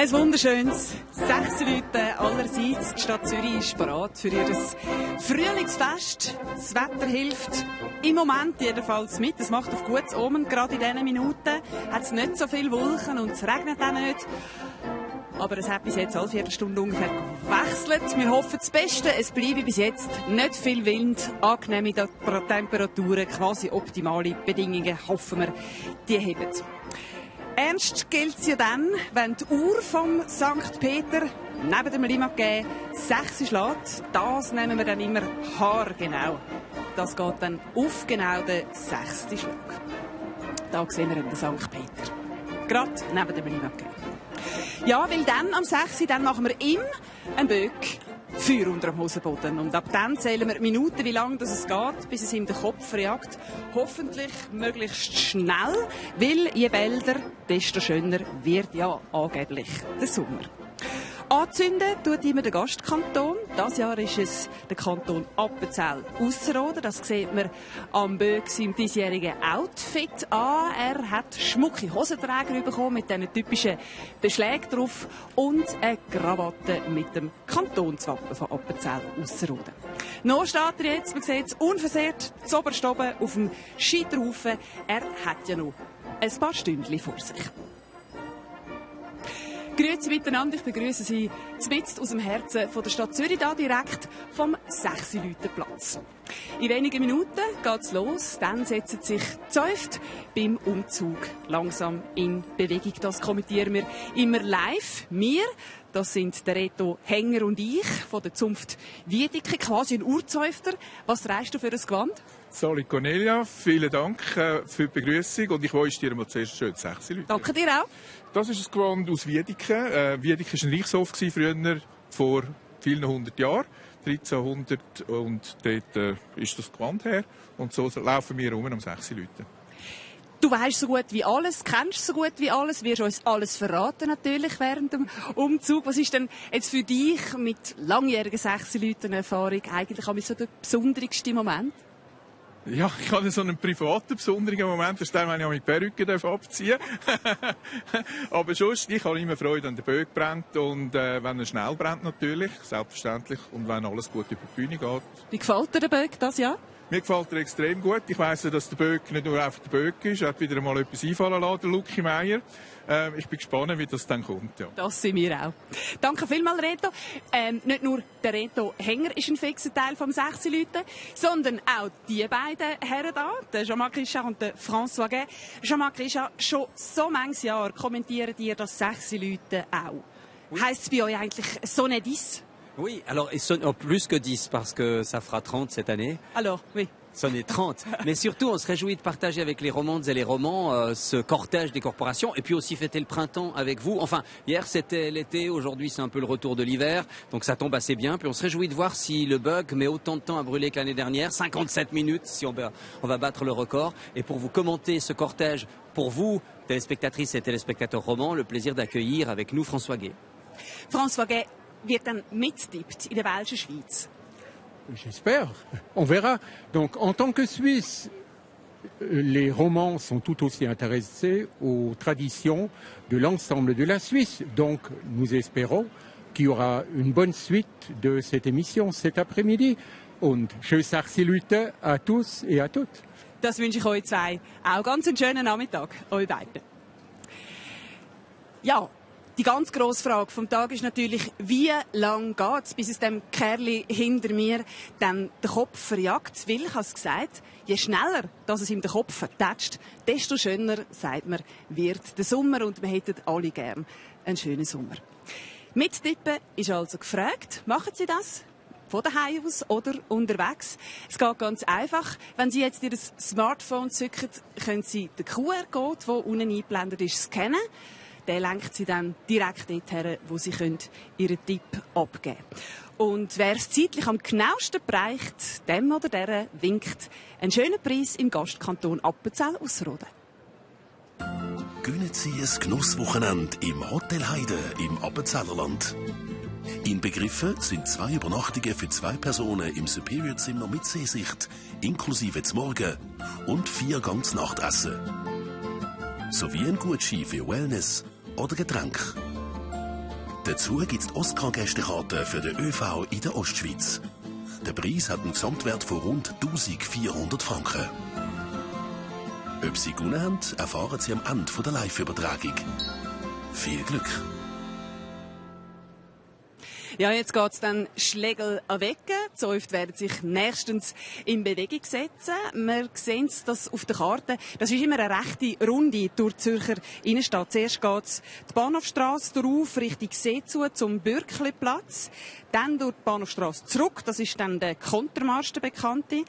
Ein wunderschönes 6 Leute allerseits. Die Stadt Zürich ist bereit für ihr Frühlingsfest. Das Wetter hilft im Moment jedenfalls mit. Es macht auf gutes Omen. Gerade in diesen Minuten hat es nicht so viele Wolken und es regnet auch nicht. Aber es hat bis jetzt alle Viertelstunde ungefähr gewechselt. Wir hoffen das Beste. Es bleibe bis jetzt nicht viel Wind, angenehme Temperaturen, quasi optimale Bedingungen. Hoffen wir, die heben. Ernst gilt es ja dann, wenn die Uhr vom St. Peter neben dem Limmatgä 6 schlägt. Das nehmen wir dann immer haargenau. Das geht dann auf genau den 6. Schlag. Da sehen wir den St. Peter. Gerade neben dem Limmatgä. Ja, weil dann am 6. dann machen wir ihm einen Böck Feuer unter dem Hosenboden. Und ab dann zählen wir die Minuten, wie lange es geht, bis es ihm den Kopf verjagt. Hoffentlich möglichst schnell, weil je bälder, desto schöner wird ja angeblich der Sommer. Anzünden tut immer der Gastkanton. Dieses Jahr ist es der Kanton Appenzell-Ausserrhoden. Das sieht man am Böck seinem diesjährigen Outfit an. Er hat schmucke Hosenträger bekommen mit diesen typischen Beschlägen drauf und eine Krawatte mit dem Kantonswappen von Appenzell-Ausserrhoden. Noch steht er jetzt, man sieht es unversehrt, zuoberst oben auf dem Scheiterhaufen. Er hat ja noch ein paar Stündchen vor sich. Grüezi miteinander, ich begrüße Sie mitten aus dem Herzen von der Stadt Zürich, da direkt vom 6-Leuten-Platz. In wenigen Minuten geht's los, dann setzen sich die Zäufte beim Umzug langsam in Bewegung. Das kommentieren wir immer live. Wir, das sind der Reto Hänger und ich von der Zunft Wiedeke, quasi ein Urzäufter. Was trägst du für ein Gewand? Sorry Cornelia, vielen Dank für die Begrüßung und ich wünsche dir mal zuerst schön 6 Leute. Danke dir auch. Das ist ein Gewand aus Wiedeke. Wiedeke war ein Reichshof früher, vor vielen 100 Jahren, 1300, und dort ist das Gewand her. Und so laufen wir um 6 Leute. Du weisst so gut wie alles, kennst so gut wie alles, wirst uns alles verraten natürlich während dem Umzug. Was ist denn jetzt für dich mit langjährigen 6 Leuten Erfahrung eigentlich so der besonderste Moment? Ja, ich hatte so einen privaten, besonderen Moment, das ist der, wenn ich mit Perücke abziehen darf. Aber sonst, ich habe immer Freude, wenn der Böck brennt und wenn er schnell brennt natürlich, selbstverständlich, und wenn alles gut über die Bühne geht. Wie gefällt dir der Böck das Jahr? Mir gefällt er extrem gut. Ich weiss ja, dass der Böck nicht nur einfach der Böck ist. Er hat wieder einmal etwas einfallen lassen, der Lucky Meier. Ich bin gespannt, wie das dann kommt. Ja. Das sind wir auch. Danke vielmals, Reto. Nicht nur der Reto Hänger ist ein fixer Teil vom 6 Leute, sondern auch die beiden Herren da, der Jean-Marc Richard und der François Gay. Jean-Marc Richard, schon so manches Jahr kommentieren ihr das 6 Leute auch. Oui. Heisst es bei euch eigentlich Sonne 10? Oui, alors plus que 10 parce que ça fera 30 cette année. Alors, oui. Sonne 30. Mais surtout, on se réjouit de partager avec les romandes et les romans ce cortège des corporations et puis aussi fêter le printemps avec vous. Enfin, hier c'était l'été, aujourd'hui c'est un peu le retour de l'hiver, donc ça tombe assez bien. Puis on se réjouit de voir si le bug met autant de temps à brûler que l'année dernière, 57 minutes si on va battre le record. Et pour vous commenter ce cortège, pour vous, téléspectatrices et téléspectateurs romans, le plaisir d'accueillir avec nous François Gay. François Gay wird dann mittippt in der Welschen Schweiz. J'espère. On verra. Donc, en tant que Suisse, les romans sont tout aussi intéressés aux traditions de l'ensemble de la Suisse. Donc, nous espérons qu'il y aura une bonne suite de cette émission cet après-midi. Und schönes 6 Leute à tous et à toutes. Das wünsche ich euch zwei auch ganz einen schönen Nachmittag, euch beiden. Ja. Die ganz grosse Frage vom Tag ist natürlich, wie lange geht es, bis es dem Kerli hinter mir dann den Kopf verjagt? Weil, ich habe es gesagt, je schneller dass es ihm den Kopf vertätscht, desto schöner, sagt man, wird der Sommer und wir hätten alle gern einen schönen Sommer. Mittippen ist also gefragt. Machen Sie das? Von daheim aus oder unterwegs. Es geht ganz einfach. Wenn Sie jetzt Ihr Smartphone zücken, können Sie den QR-Code, der unten eingeblendet ist, scannen. Der lenkt Sie dann direkt dorthin, wo Sie Ihren Tipp abgeben können. Und wer es zeitlich am genauesten bereicht, dem oder der winkt einen schönen Preis im Gastkanton Appenzell-Ausserrhoden. Gönnen Sie ein Genusswochenende im Hotel Heide im Appenzellerland. Inbegriffen sind 2 Übernachtungen für 2 Personen im Superior-Zimmer mit Seesicht, inklusive zum Morgen, und 4 ganze Nachtessen. Sowie ein Gutschein für Wellness oder Getränk. Dazu gibt es die Oscar-Gästekarte für den ÖV in der Ostschweiz. Der Preis hat einen Gesamtwert von rund 1400 Franken. Ob Sie gewonnen haben, erfahren Sie am Ende der Live-Übertragung. Viel Glück! Ja, jetzt geht's dann Schlägel an Wecken. Die Zäufte werden sich nächstens in Bewegung setzen. Wir sehen das auf der Karte. Das ist immer eine rechte Runde durch die Zürcher Innenstadt. Zuerst geht's die Bahnhofstrasse drauf, Richtung See zu, zum Bürkliplatz. Dann durch die Bahnhofstrasse zurück. Das ist dann der Kontermarsch, der bekannte.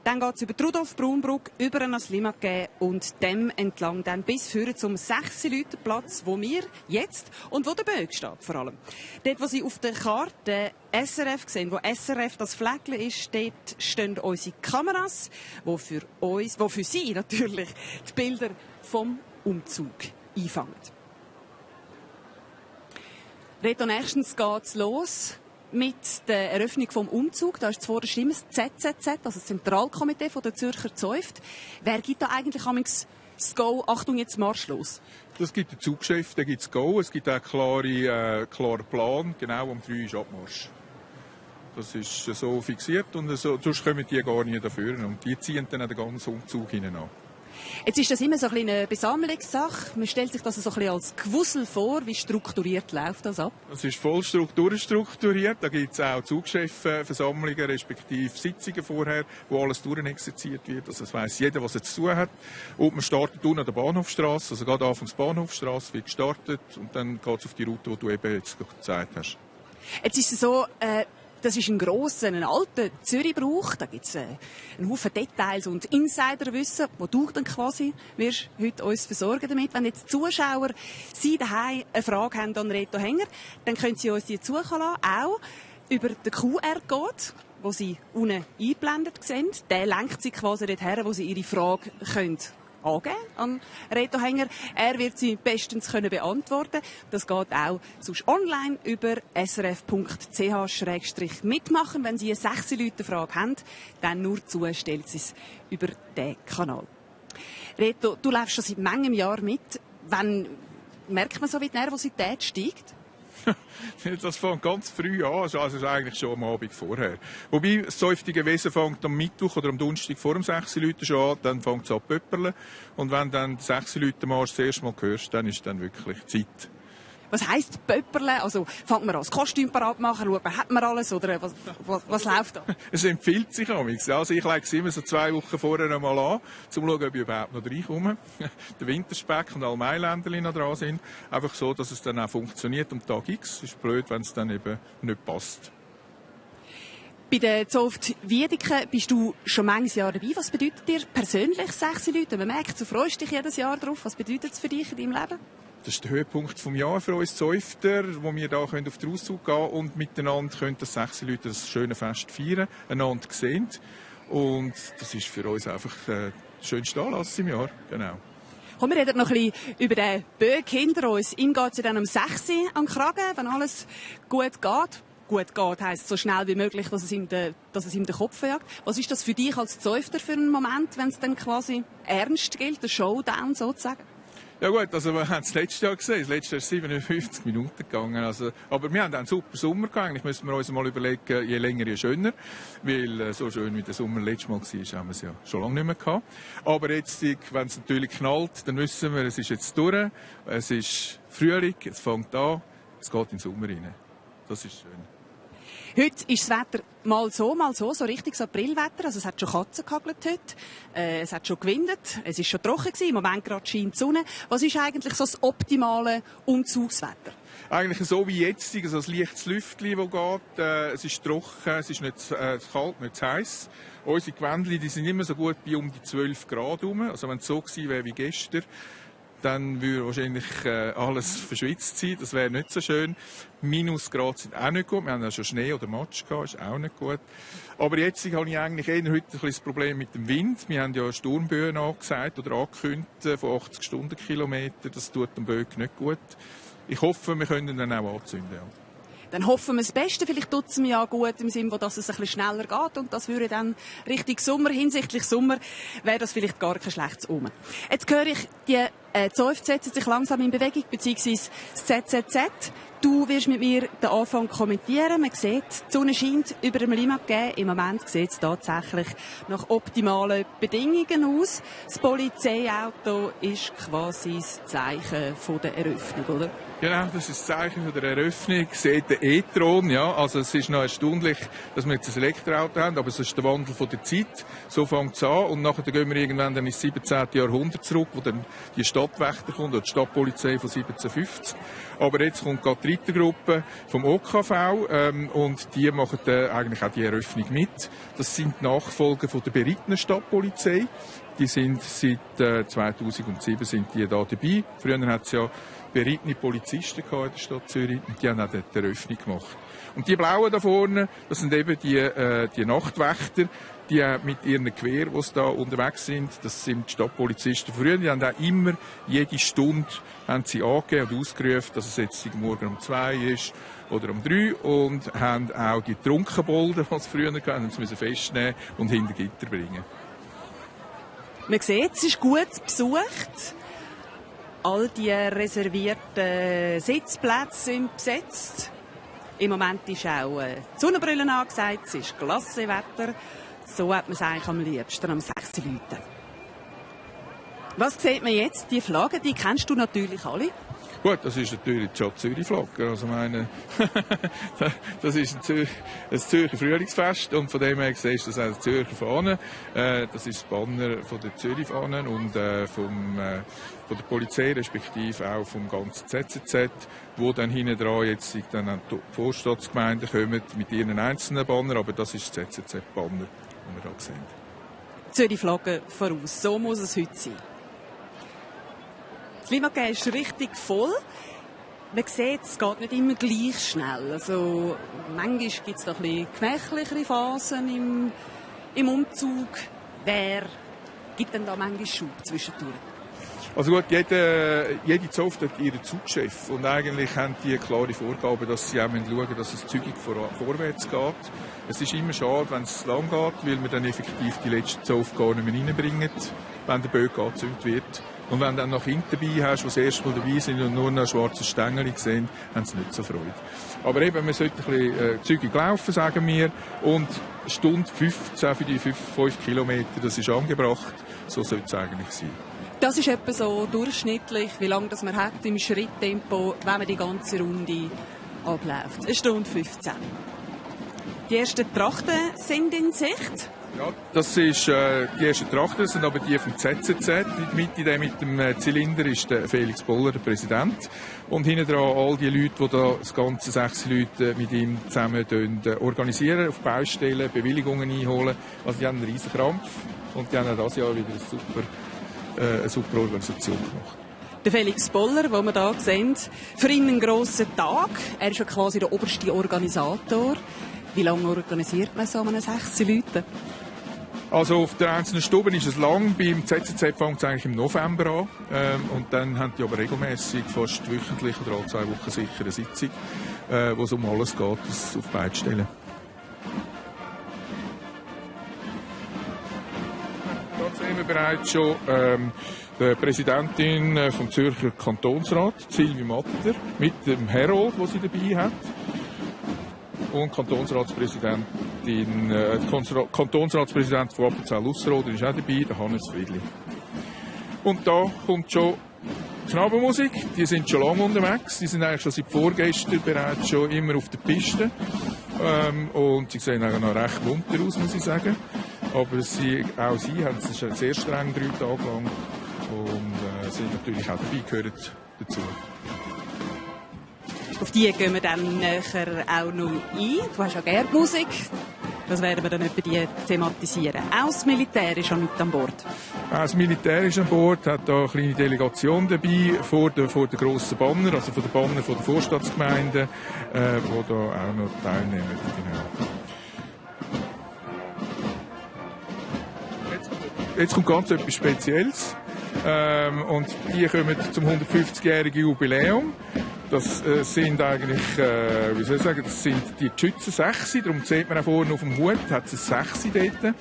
Dann geht es über die Rudolf-Braun-Brücke, über den Limagé und dem entlang dann bis führen zum 6-Leuten-Platz, wo wir jetzt und wo der Böck steht vor allem. Dort, wo Sie auf der Karte SRF sehen, wo SRF das Fleckchen ist, dort stehen unsere Kameras, die für Sie natürlich die Bilder vom Umzug einfangen. Reto, nächstens geht's los mit der Eröffnung vom Umzug. Da ist zuvor Stimme das ZZZ, also das Zentralkomitee der Zürcher Zäufte. Wer gibt da eigentlich das Go, Achtung, jetzt Marsch los? Das gibt den Zugchef, da gibt es Go. Es gibt auch einen klaren Plan. Genau um 3 ist Abmarsch. Das ist so fixiert und sonst kommen die gar nicht dafür. Und die ziehen dann den ganzen Umzug hinein an. Jetzt ist das immer so eine Besammlungssache. Man stellt sich das so ein bisschen als Gewusel vor. Wie strukturiert läuft das ab? Es ist voll durchstrukturiert. Da gibt es auch Zugchefversammlungen, respektive Sitzungen vorher, wo alles durchexerziert wird. Also es weiss jeder, was er zu tun hat. Und man startet unten an der Bahnhofstrasse. Also gerade anfangs Bahnhofstrasse wird gestartet und dann geht es auf die Route, die du eben jetzt gezeigt hast. Jetzt ist es so, das ist ein grosser, ein alter Zürich-Brauch. Da gibt es einen Haufen Details und Insiderwissen, wo du dann quasi wirst heute uns versorgen damit. Wenn jetzt Zuschauer Sie daheim eine Frage haben an Reto Hänger, dann können Sie uns die zukommen lassen, auch über den QR-Code, den Sie unten eingeblendet sehen. Der lenkt Sie quasi dorthin, wo Sie Ihre Frage können angeben an Reto Hänger. Er wird sie bestens beantworten. Das geht auch sonst online über srf.ch/mitmachen. Wenn Sie eine 6-Leute-Frage haben, dann nur zu, stellen Sie es über diesen Kanal. Reto, du läufst schon seit manchem Jahr mit. Wann merkt man so, wie die Nervosität steigt? Das fängt ganz früh an, also eigentlich schon am Abend vorher. Wobei das zäuftige Wesen fängt am Mittwoch oder am Donnerstag vor dem 6-Leuten schon an, dann fängt es an zu pöpperlen. Und wenn dann der 6-Leuten-Marsch das erste Mal hörst, dann ist dann wirklich Zeit. Was heisst Pöpperle? Also fängt man an, das Kostüm parat machen, schaut man, hat man alles oder was läuft da? Es empfiehlt sich amigs. Also ich lege es immer so 2 Wochen vorher einmal an, um zu schauen, ob ich überhaupt noch reinkomme. Der Winterspeck und alle Mailänderchen noch dran sind. Einfach so, dass es dann auch funktioniert am Tag X. Es ist blöd, wenn es dann eben nicht passt. Bei den Zäufte Wiedeke bist du schon manches Jahr dabei. Was bedeutet dir persönlich 6 Leute? Man merkt, du freust dich jedes Jahr drauf. Was bedeutet es für dich in deinem Leben? Das ist der Höhepunkt des Jahres für uns Zäufter, wo wir hier auf den Auszug gehen können und miteinander können das 6 Leute das schöne Fest feiern, einander sehen. Und das ist für uns einfach der schönste Anlass im Jahr. Genau. Komm, wir reden noch ein bisschen über den Böck hinter uns. Ihm geht es ja dann um 6 Uhr an den Kragen, wenn alles gut geht. Gut geht heisst so schnell wie möglich, dass es ihm den Kopf jagt. Was ist das für dich als Zäufter für einen Moment, wenn es dann quasi ernst gilt, der Showdown sozusagen? Ja gut, also wir haben das letzte Jahr gesehen. Das letzte Jahr ist 57 Minuten gegangen. Also, aber wir haben auch einen super Sommer gehabt. Eigentlich müssen wir uns mal überlegen, je länger, je schöner. Weil so schön wie der Sommer letztes Mal war, haben wir es ja schon lange nicht mehr gehabt. Aber jetzt, wenn es natürlich knallt, dann wissen wir, es ist jetzt durch. Es ist Frühling, es fängt an, es geht in den Sommer rein. Das ist schön. Heute ist das Wetter mal so richtiges Aprilwetter. Also es hat schon Katzen gehagelt heute. Es hat schon gewindet. Es ist schon trocken gewesen. Im Moment gerade scheint die Sonne. Was ist eigentlich so das optimale Umzugswetter? Eigentlich so wie jetzt, also ein leichtes Lüftchen, das geht. Es ist trocken, es ist nicht kalt, nicht zu heiß. Unsere Gewändchen, die sind immer so gut bei um die 12 Grad rum. Also wenn es so gewesen wäre wie gestern, dann würde wahrscheinlich alles verschwitzt sein. Das wäre nicht so schön. Minusgrad sind auch nicht gut. Wir haben ja schon Schnee oder Matsch gehabt, ist auch nicht gut. Aber jetzt habe ich eigentlich eher heute ein bisschen das Problem mit dem Wind. Wir haben ja Sturmböen angesagt oder angekündigt von 80 Stundenkilometern. Das tut dem Böck nicht gut. Ich hoffe, wir können dann auch anzünden. Ja. Dann hoffen wir das Beste. Vielleicht tut es mir ja gut im Sinne, dass es ein bisschen schneller geht. Und das würde dann Richtung Sommer, hinsichtlich Sommer, wäre das vielleicht gar kein schlechtes Omen. Jetzt höre ich die Die OFZ setzt sich langsam in Bewegung, beziehungsweise das ZZZ. Du wirst mit mir den Anfang kommentieren. Man sieht, die Sonne scheint über dem Limmat gegeben. Im Moment sieht es tatsächlich nach optimalen Bedingungen aus. Das Polizeiauto ist quasi das Zeichen der Eröffnung, oder? Genau, das ist das Zeichen der Eröffnung. Seht den e-tron, ja. Also es ist noch erstaunlich, dass wir jetzt ein Elektroauto haben, aber es ist der Wandel von der Zeit. So fängt es an und nachher gehen wir irgendwann dann ins 17. Jahrhundert zurück, wo dann die Stadtwächter kommt, oder die Stadtpolizei von 1750. Aber jetzt kommt gerade die Rittergruppe vom OKV und die machen eigentlich auch die Eröffnung mit. Das sind die Nachfolger von der berittenen Stadtpolizei. Die sind seit 2007 sind die da dabei. Früher hat es ja berittene Polizisten in der Stadt Zürich und die haben auch dort die Eröffnung gemacht. Und die Blauen da vorne, das sind eben die Nachtwächter, die mit ihren Gewehren, die da unterwegs sind, das sind die Stadtpolizisten. Früher, die haben auch immer, jede Stunde, haben sie angegeben und ausgerufen, dass es jetzt morgen um 2 ist oder um 3 und haben auch die Trunkenbolden, die es früher hatten, haben sie festnehmen und hinter Gitter bringen. Man sieht, es ist gut besucht. All die reservierten Sitzplätze sind besetzt. Im Moment ist auch die Sonnenbrille angesagt, es ist Glassewetter. So hat man es eigentlich am liebsten, am 6 Leuten. Was sieht man jetzt? Die Flaggen, die kennst du natürlich alle. Gut, das ist natürlich die Stadt Zürich-Flagge. Also meine, das ist ein Zürcher Frühlingsfest und von dem her siehst du das auch die Zürcher Fahne. Das ist das Banner von der Zürich-Fahne und von der Polizei, respektive auch vom ganzen ZZZ, wo dann hinten dran jetzt dann auch die Vorstadtsgemeinden kommen mit ihren einzelnen Bannern, aber das ist das ZZZ-Banner, das wir hier sehen. Zürich-Flagge voraus, so muss es heute sein. Das Limmat ist richtig voll. Man sieht, es geht nicht immer gleich schnell. Also, manchmal gibt es da ein bisschen gemächlichere Phasen im Umzug. Wer gibt denn da manchmal Schub zwischendurch? Also gut, jede Zoft hat ihren Zugchef und eigentlich haben die klare Vorgaben, dass sie auch schauen müssen, dass es zügig vorwärts geht. Es ist immer schade, wenn es lang geht, weil wir dann effektiv die letzte Zoft gar nicht mehr reinbringen, wenn der Böck angezündet wird. Und wenn du dann noch Kinder dabei hast, die das erste Mal dabei sind und nur noch schwarze Stängel sehen, haben sie nicht so Freude. Aber eben, man sollte ein bisschen zügig laufen, sagen wir. Und Stunde 15 für die 5 Kilometer, das ist angebracht. So sollte es eigentlich sein. Das ist etwa so durchschnittlich, wie lange das man hat im Schritttempo, wenn man die ganze Runde abläuft. 1 Stunde 15. Die ersten Trachten sind in Sicht. Ja, das ist die ersten Trachten, das sind aber die vom ZZZ. In der Mitte, der mit dem Zylinder, ist der Felix Boller, der Präsident. Und hinten dran all die Leute, die da das ganze 6 Leute mit ihm zusammen organisieren, auf Baustellen, Bewilligungen einholen. Also die haben einen riesen Krampf und die haben auch dieses Jahr wieder eine super Organisation gemacht. Der Felix Boller, den wir hier sehen, für ihn ein grosser Tag. Er ist ja quasi der oberste Organisator. Wie lange organisiert man so einen 6 Leute? Also auf der einzelnen Stube ist es lang, beim ZZZ fängt es eigentlich im November an und dann haben die aber regelmäßig, fast wöchentlich oder alle 2 Wochen sicher eine Sitzung, wo es um alles geht, das auf beide stellen. Da sehen wir bereits schon die Präsidentin vom Zürcher Kantonsrat, Silvi Matter, mit dem Herold, den sie dabei hat. Und Kantonsratspräsident von Appenzell-Ausserrhoden ist auch dabei, der Hannes Friedli. Und da kommt schon Knabenmusik, die sind schon lange unterwegs, die sind eigentlich schon seit vorgestern bereits schon immer auf der Piste. Und sie sehen auch noch recht munter aus, muss ich sagen. Aber sie haben es ist sehr streng 3 Tage lang und sind natürlich auch dabei, gehören dazu. Auf die gehen wir dann nachher auch noch ein. Du hast ja gerne Musik. Das werden wir dann etwa die thematisieren. Auch das Militär ist auch mit an Bord. Auch das Militär ist an Bord, hat da eine kleine Delegation dabei vor der grossen Banner, also vor der Banner von der Vorstadtsgemeinden, die da auch noch teilnehmen. Genau. Jetzt kommt ganz etwas Spezielles. Und die kommen zum 150-jährigen Jubiläum. Das sind eigentlich, wie soll ich sagen, das sind die Schützen 6. Darum sieht man auch vorne auf dem Hut, hat es ein 6 dort.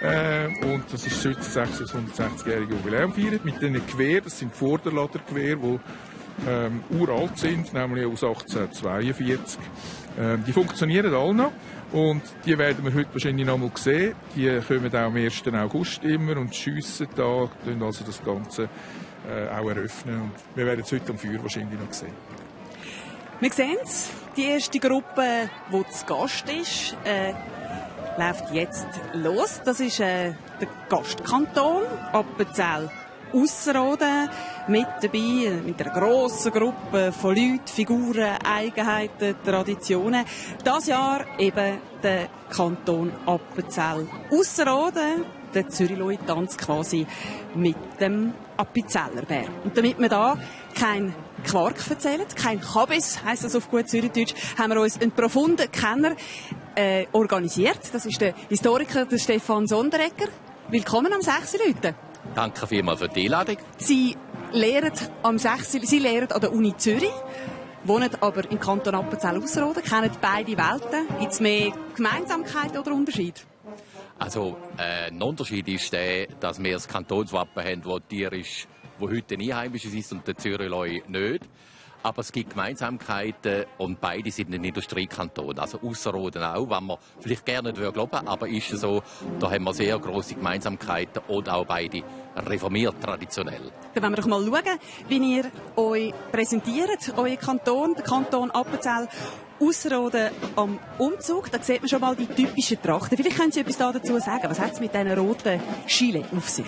Und das ist heute das 660-jährige Jubiläum gefeiert mit diesen Gewehren. Das sind Vorderladergewehre, die uralt sind, nämlich aus 1842. Die funktionieren alle noch. Und die werden wir heute wahrscheinlich noch mal sehen. Die kommen auch am 1. August immer und schiessen da, tun also das Ganze auch eröffnen. Und wir werden es heute am Feuer wahrscheinlich noch sehen. Wir sehen es, die erste Gruppe, die zu Gast ist, läuft jetzt los. Das ist der Gastkanton Appenzell Ausserrhoden, mit dabei, mit einer grossen Gruppe von Leuten, Figuren, Eigenheiten, Traditionen. Das Jahr eben der Kanton Appenzell Ausserrhoden, der Zürichläu-Tanz quasi mit dem Appenzellerbär. Und damit wir da kein Quark erzählen, kein Kabis, heisst das auf gut Zürichdeutsch, haben wir uns einen profunden Kenner organisiert. Das ist der Historiker, der Stefan Sonderegger. Willkommen am 6. Leute. Danke vielmals für die Einladung. Sie lehren an der Uni Zürich, wohnen aber im Kanton Appenzell-Ausserrhoden, kennen beide Welten. Gibt es mehr Gemeinsamkeiten oder Unterschiede? Also, ein Unterschied ist der, dass wir das Kantonswappen haben, das Tier ist, wo heute ein einheimisches ist und der Zürichläu nicht. Aber es gibt Gemeinsamkeiten und beide sind ein Industriekanton. Also Ausserrhoden auch, was man vielleicht gerne nicht glauben würde, aber ist so, da haben wir sehr grosse Gemeinsamkeiten und auch beide reformiert traditionell. Dann wollen wir doch mal schauen, wie ihr euch präsentiert, euer Kanton, der Kanton Appenzell Ausserrhoden am Umzug. Da sieht man schon mal die typischen Trachten. Vielleicht können Sie etwas dazu sagen. Was hat es mit diesen roten Schielen auf sich?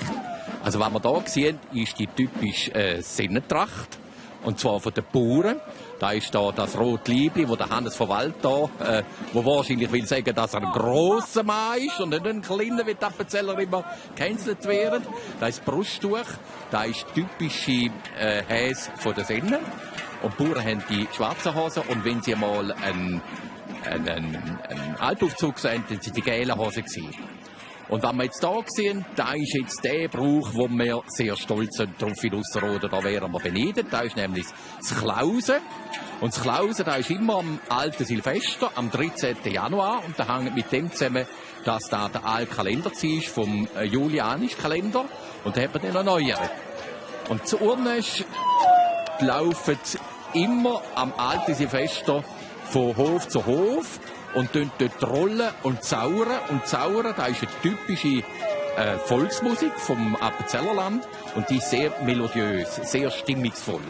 Also was wir hier sehen, ist die typische Sennentracht. Und zwar von den Bauern. Da ist da das rote Liebli, wo der Hannes von Wald da, wo wahrscheinlich will sagen, dass er ein grosser Mann ist und nicht ein kleiner, wie die Appenzeller immer gecancelt werden. Da ist das Brusttuch, da ist typische Häse von der Senne. Und die Bauern haben die schwarzen Hosen und wenn sie mal einen Alpaufzug sehen, dann sind die gelben Hosen gewesen. Und was wir jetzt hier sehen, da ist jetzt der Brauch, wo wir sehr stolz sind drauf in Ausserrhoden, da wären wir beneidet. Da ist nämlich das Klausen. Und das Klausen, da ist immer am alten Silvester, am 13. Januar. Und da hängt mit dem zusammen, dass da der alte Kalender ist vom julianischen Kalender. Und da hat man dann einen neueren. Und zu Urnest laufen immer am alten Silvester von Hof zu Hof. Und dort rollen und zaubern. Und zaubern, das ist eine typische Volksmusik vom Appenzellerland. Und die ist sehr melodiös, sehr stimmungsvoll.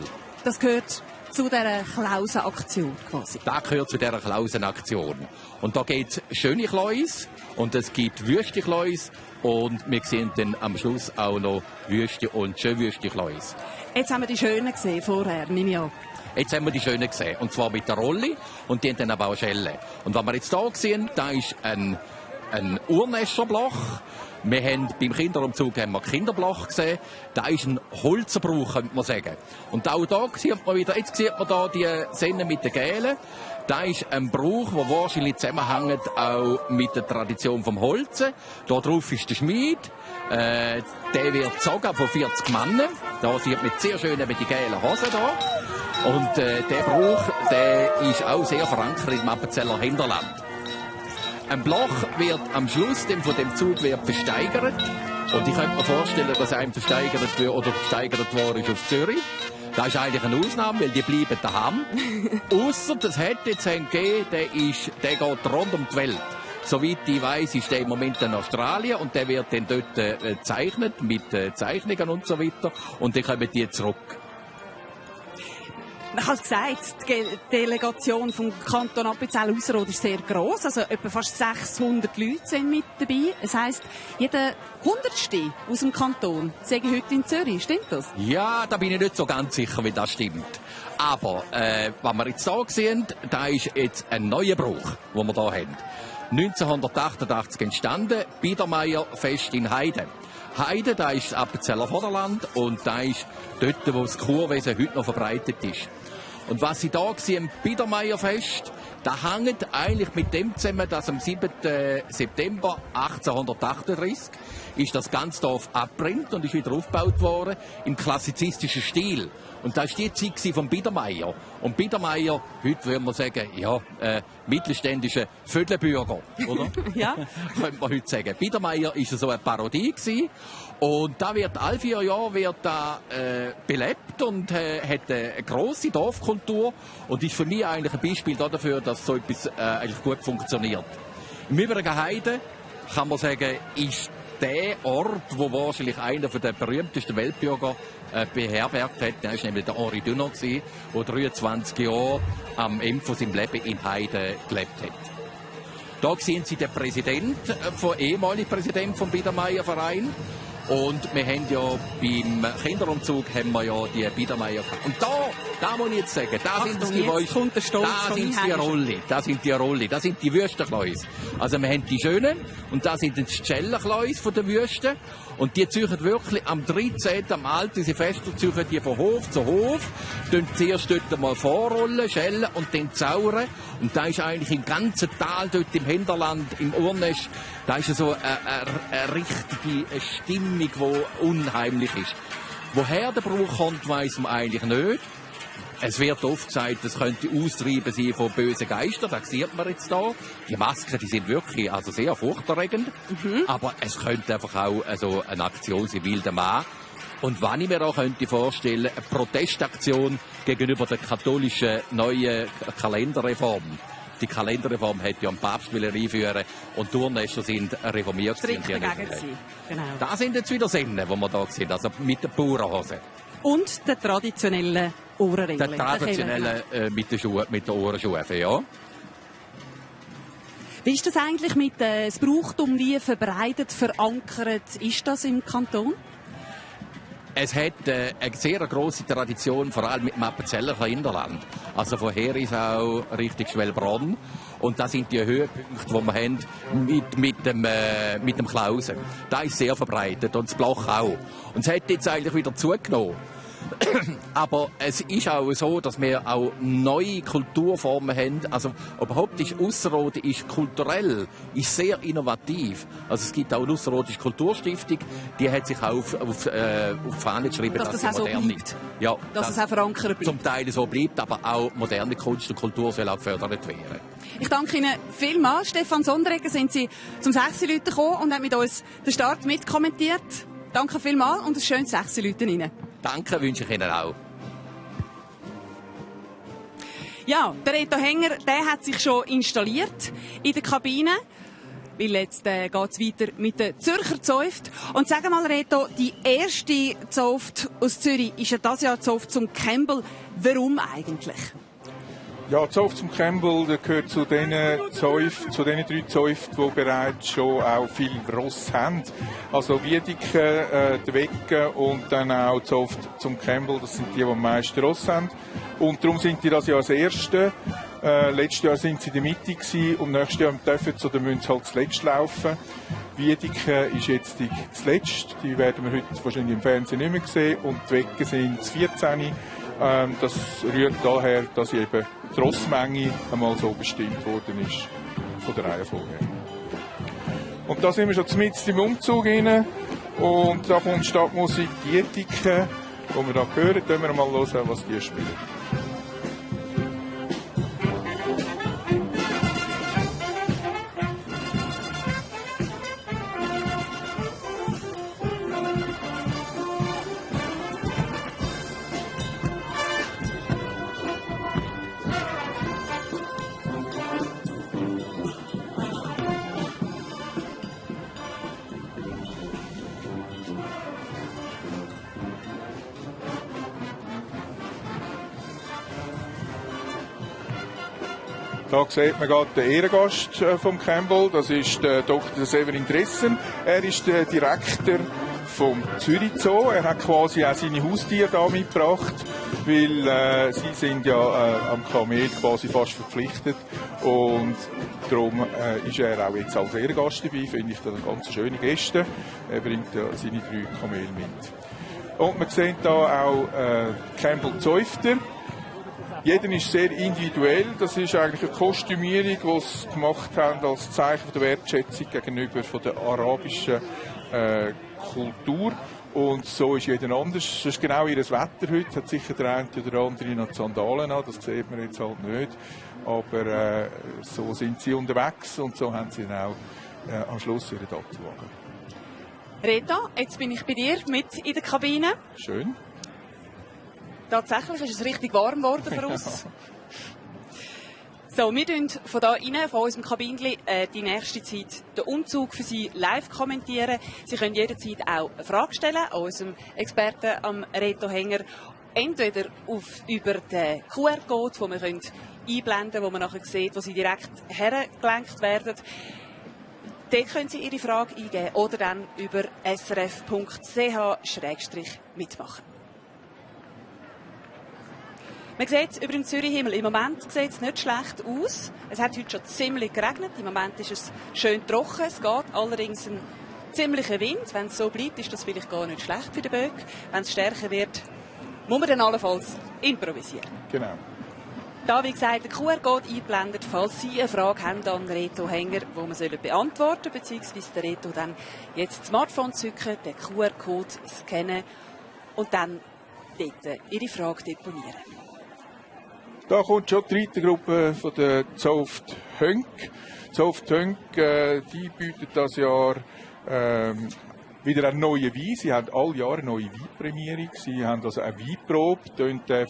Das gehört zu dieser Klausen-Aktion quasi? Das gehört zu dieser Klausen-Aktion. Und da gibt es schöne Kleus und es gibt wüste Kleus. Und wir sehen dann am Schluss auch noch wüste und schön wüste Kleus. Jetzt haben wir die Schönen gesehen vorher, nehme ich an. Jetzt haben wir die Schönen gesehen. Und zwar mit der Rolle. Und die haben dann aber auch Schellen. Und was wir jetzt hier sehen, da ist ein Urnescherbloch. Wir haben beim Kinderumzug Kinderbloch gesehen. Da ist ein Holzerbrauch, könnte man sagen. Und auch da sieht man wieder, jetzt sieht man da die Senne mit den Gelen. Da ist ein Brauch, der wahrscheinlich zusammenhängt auch mit der Tradition vom Holzen. Da drauf ist der Schmied. Der wird gezogen von 40 Männern. Da sieht man sehr schön mit den gelben Hosen da. Und der Brauch, der ist auch sehr verankert im Appenzeller Hinterland. Ein Bloch wird am Schluss von dem Zug wird versteigert. Und ich könnte mir vorstellen, dass einem versteigert wird oder versteigert worden ist auf Zürich. Das ist eigentlich eine Ausnahme, weil die bleiben daheim. Ausser das hätte jetzt einen gegeben, der geht rund um die Welt. Soweit ich weiss, ist der im Moment in Australien und der wird dann dort gezeichnet mit Zeichnungen und so weiter. Und dann kommen die zurück. Ich habe es gesagt, die Delegation vom Kanton Appenzell-Ausserrhoden ist sehr gross. Also etwa fast 600 Leute sind mit dabei. Das heisst, jeder 100. aus dem Kanton sei heute in Zürich. Stimmt das? Ja, da bin ich nicht so ganz sicher, wie das stimmt. Aber was wir jetzt hier sehen, da ist jetzt ein neuer Brauch, den wir hier haben. 1988 entstanden, Biedermeierfest in Heiden. Heiden, da ist das Appenzeller Vorderland und da ist dort, wo das Kurwesen heute noch verbreitet ist. Und was Sie hier sehen, Biedermeierfest, da hängt eigentlich mit dem zusammen, dass am 7. September 1838 ist das ganze Dorf abbrennt und ist wieder aufgebaut worden im klassizistischen Stil. Und das war die Zeit von Biedermeier. Und Biedermeier, heute würde man sagen, ja, mittelständischer Vödelbürger, oder? Ja. Könnte man heute sagen. Biedermeier war so eine Parodie gewesen. Und da wird alle 4 Jahre belebt und hat eine grosse Dorfkultur und ist für mich eigentlich ein Beispiel dafür, dass so etwas eigentlich gut funktioniert. Im Übrigen Heide kann man sagen, ist der Ort, wo wahrscheinlich einer der berühmtesten Weltbürger beherbergt hat. Der war nämlich der Henri Dunant, der 23 Jahre am Ende von seinem Leben in Heide gelebt hat. Da sehen Sie den ehemaligen Präsident vom Biedermeier Verein. Und wir haben ja beim Kinderumzug die Biedermeier gehabt. Und da muss ich jetzt sagen, da sind die Rolle, da sind die Wüstenkleus. Also wir haben die Schönen und da sind die Schellenkleus von der Wüste. Und die ziehen wirklich am 13. am alten Silvester ziehen die von Hof zu Hof, tun zuerst dort mal vorrollen, schellen und dann zaubern. Und da ist eigentlich im ganzen Tal, dort im Hinterland, im Urnest, da ist so eine richtige Stimmung, die unheimlich ist. Woher der Brauch kommt, weiss man eigentlich nicht. Es wird oft gesagt, es könnte Austreiben sein von bösen Geistern. Das sieht man jetzt da. Die Masken, die sind wirklich sehr furchterregend. Aber es könnte einfach auch eine Aktion sein, wilder Mann. Und was ich mir auch könnte vorstellen, eine Protestaktion gegenüber der katholischen neuen Kalenderreform. Die Kalenderreform hat ja am Papst einführen und die Urnester sind reformiert. Strikt dagegen gewesen. Genau. Das sind jetzt wieder Sinne, die wir da sehen, also mit der Bauernhose. Und der traditionelle Ohrenringel. Der traditionelle mit der Ohrenschuhe, ja. Wie ist das eigentlich mit das Brauchtum wie verbreitet, verankert? Ist das im Kanton? Es hat eine sehr grosse Tradition, vor allem mit dem Appenzeller Hinterland. Also von Herisau Richtung Schwellbronn. Und das sind die Höhepunkte, die wir haben mit dem Klausen. Das ist sehr verbreitet und das Bloch auch. Und es hat jetzt eigentlich wieder zugenommen. Aber es ist auch so, dass wir auch neue Kulturformen haben. Also überhaupt ist Ausserrhoden ist kulturell, ist sehr innovativ. Also es gibt auch eine Ausserrhodische Kulturstiftung, die hat sich auch auf die Fahne geschrieben, dass das auch moderne, so bleibt. Ja, dass es auch verankert bleibt. Zum Teil so bleibt, aber auch moderne Kunst und Kultur soll auch gefördert werden. Ich danke Ihnen vielmals. Stefan Sonderegger, sind Sie zum 6 Leuten gekommen und haben mit uns den Start mitkommentiert. Danke vielmals und ein schönes 6 Leuten Ihnen. Danke, wünsche ich Ihnen auch. Ja, der Reto Hänger, der hat sich schon installiert in der Kabine. Weil jetzt geht es weiter mit der Zürcher Zunft. Und sag mal, Reto, die erste Zunft aus Zürich ist ja dieses Jahr die Zunft zum Campbell. Warum eigentlich? Ja, die Zunft zum Campbell, der gehört zu den 3 Zunften, die bereits schon auch viel Ross haben. Also Wiedeke, der Wegge und dann auch die Zunft zum Campbell, das sind die am meisten Ross haben. Und darum sind die das Jahr als Erste. Letztes Jahr sind sie in der Mitte gewesen, und nächstes Jahr dürfen sie oder müssen sie halt zuletzt laufen. Wiedeke ist jetzt die zuletzt, die werden wir heute wahrscheinlich im Fernsehen nicht mehr sehen. Und die Wegge sind das 14. Das rührt daher, dass eben die Rossmenge einmal so bestimmt worden ist von der Reihenfolge her. Und da sind wir schon mitten im Umzug rein. Und da kommt Stadtmusik Wiedeke, die wir da hören. Können wir mal hören, was die spielen. Da sieht man gerade den Ehrengast vom Campbell, das ist der Dr. Severin Dressen. Er ist der Direktor vom Zürich Zoo. Er hat quasi auch seine Haustiere da mitgebracht, weil sie sind ja am Kamel quasi fast verpflichtet. Und darum ist er auch jetzt als Ehrengast dabei, finde ich, das eine ganz schöne Geste. Er bringt ja seine 3 Kamele mit. Und man sieht da auch Campbell Zäufter. Jeder ist sehr individuell. Das ist eigentlich eine Kostümierung, die sie gemacht haben als Zeichen der Wertschätzung gegenüber von der arabischen Kultur. Und so ist jeder anders. Das ist genau ihr Wetter heute. Hat sicher der eine oder andere noch die Sandalen an. Das sieht man jetzt halt nicht. Aber so sind sie unterwegs und so haben sie dann auch am Schluss ihren Dattelwagen. Reto, jetzt bin ich bei dir mit in der Kabine. Schön. Tatsächlich ist es richtig warm geworden für uns. So, wir kommentieren von da rein, von unserem Kabinchen, die nächste Zeit den Umzug für Sie live kommentieren. Sie können jederzeit auch eine Frage stellen an unserem Experten, am Reto Henger. Entweder über den QR-Code, den wir einblenden können, wo man nachher sieht, wo Sie direkt hergelenkt werden. Dort können Sie Ihre Frage eingeben oder dann über srf.ch/mitmachen. Man sieht es über den Zürich-Himmel. Im Moment sieht es nicht schlecht aus. Es hat heute schon ziemlich geregnet. Im Moment ist es schön trocken. Es geht allerdings ein ziemlicher Wind. Wenn es so bleibt, ist das vielleicht gar nicht schlecht für den Böck. Wenn es stärker wird, muss man dann allenfalls improvisieren. Genau. Da, wie gesagt, der QR-Code eingeblendet, falls Sie eine Frage haben an Reto Henger, die wir beantworten sollen, beziehungsweise der Reto dann jetzt das Smartphone zücken, den QR-Code scannen und dann dort Ihre Frage deponieren. Da kommt schon die Reitergruppe von der Zoft Hönk. Zoft Hönk, die bietet das Jahr wieder einen neuen Wein. Sie haben alle Jahre eine neue Weinprämierung. Sie haben also eine Weinprobe,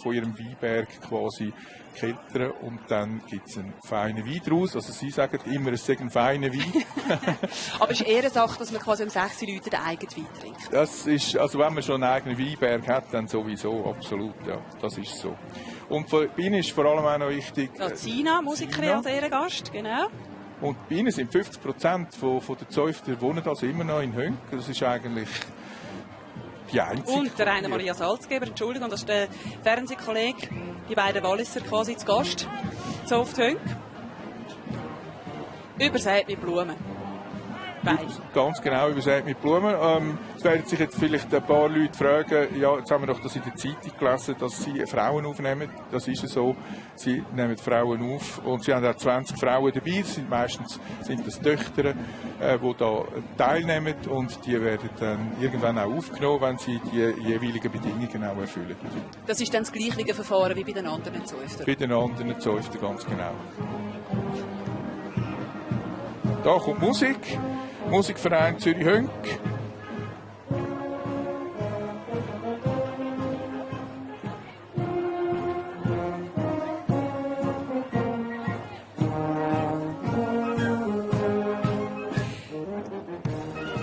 von ihrem Weinberg quasi keltern und dann gibt es einen feinen Wein daraus. Also Sie sagen immer, es sei ein feiner Wein. Aber es ist eher eine Sache, dass man quasi um 6 Leute den eigenen Wein trinkt. Das ist, also wenn man schon einen eigenen Weinberg hat, dann sowieso, absolut, ja, das ist so. Und bei Ihnen ist vor allem auch noch wichtig... Ja, Sina, Musikerin als Ehrengast, genau. Und bei Ihnen sind 50% von der Zäufter wohnen also immer noch in Hönk. Das ist eigentlich die einzige. Und der Rainer Maria Salzgeber, Entschuldigung, das ist der Fernsehkollege, die beiden Walliser quasi zu Gast. Zoft Hönk. Übersät mit Blumen. Beide. Ganz genau, übersät mit Blumen. Es werden sich jetzt vielleicht ein paar Leute fragen, ja, jetzt haben wir doch das in der Zeitung gelesen, dass Sie Frauen aufnehmen. Das ist so. Sie nehmen Frauen auf und Sie haben auch 20 Frauen dabei. Meistens sind das Töchter, die da teilnehmen und die werden dann irgendwann auch aufgenommen, wenn sie die jeweiligen Bedingungen auch erfüllen. Das ist dann das gleiche Verfahren wie bei den anderen Zäuftern? Bei den anderen Zäuftern, ganz genau. Da kommt Musik. Musikverein Zürich Hönk.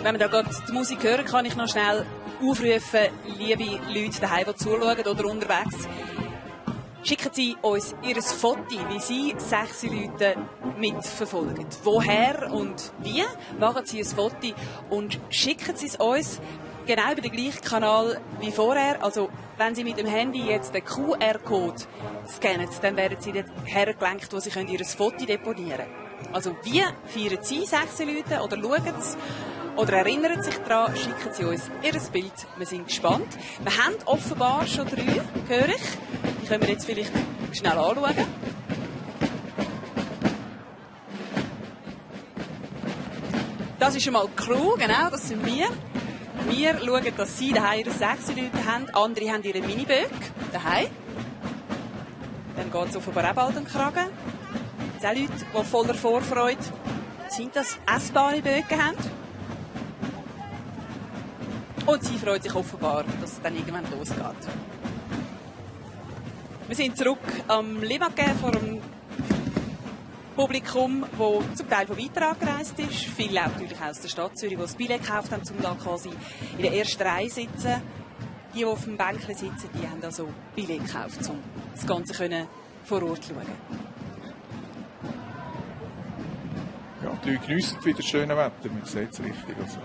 Wenn wir da gerade die Musik hören, kann ich noch schnell aufrufen, liebe Leute daheim, die zuschauen oder unterwegs. Schicken Sie uns Ihr Foto, wie Sie 6 Leute mitverfolgen. Woher und wie? Machen Sie ein Foto und schicken Sie es uns genau über den gleichen Kanal wie vorher. Also, wenn Sie mit dem Handy jetzt den QR-Code scannen, dann werden Sie dort hergelenkt, wo Sie Ihr Foto deponieren können. Also, wie feiern Sie 6 Leute oder schauen Sie oder erinnern sich daran, schicken Sie uns Ihr Bild. Wir sind gespannt. Wir haben offenbar schon 3, höre ich. Die können wir jetzt vielleicht schnell anschauen. Das ist schon mal die Crew, genau, das sind wir. Wir schauen, dass Sie daheim Ihre 6 Leute haben. Andere haben ihre Miniböck daheim. Dann geht es offenbar auch bald an den Kragen. 10 Leute, die voller Vorfreude sind, dass essbare Böcke haben. Und sie freut sich offenbar, dass es dann irgendwann losgeht. Wir sind zurück am Limagé vor dem Publikum, das zum Teil von weiter angereist ist. Viele natürlich aus der Stadt Zürich, die das Billett gekauft haben, um da quasi in der ersten Reihe zu sitzen. Die auf dem Bänkchen sitzen, die haben also Billett gekauft, um das Ganze vor Ort zu schauen. Ja, die Leute geniessen wieder das schöne Wetter, man sieht es richtig. Also.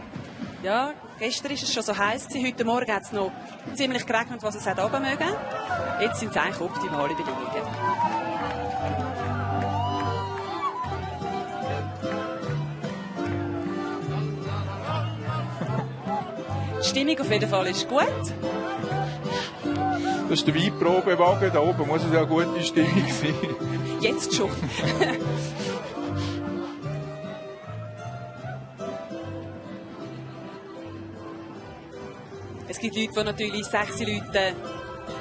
Ja, gestern war es schon so heiß. Heute Morgen hat es noch ziemlich geregnet, was es hat runter mögen. Jetzt sind es eigentlich optimale Bedingungen. Die Stimmung auf jeden Fall ist gut. Das ist der Weinprobewagen, da oben muss es ja eine gute Stimmung sein. Jetzt schon. Es gibt Leute, die natürlich 6 Leute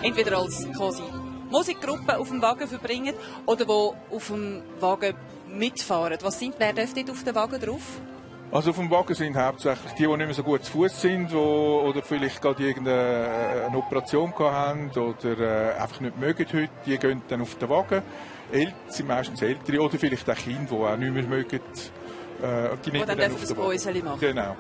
entweder als quasi Musikgruppe auf dem Wagen verbringen oder die auf dem Wagen mitfahren. Wer dürfte dort auf dem Wagen drauf? Also auf dem Wagen sind hauptsächlich die nicht mehr so gut zu Fuß sind, oder vielleicht gerade irgendeine Operation haben oder einfach nicht mögen heute, die gehen dann auf den Wagen. Sind meistens Ältere oder vielleicht auch Kinder, die auch nicht mehr mögen. Die nehmen dann dürfen das Päuschen machen. Genau.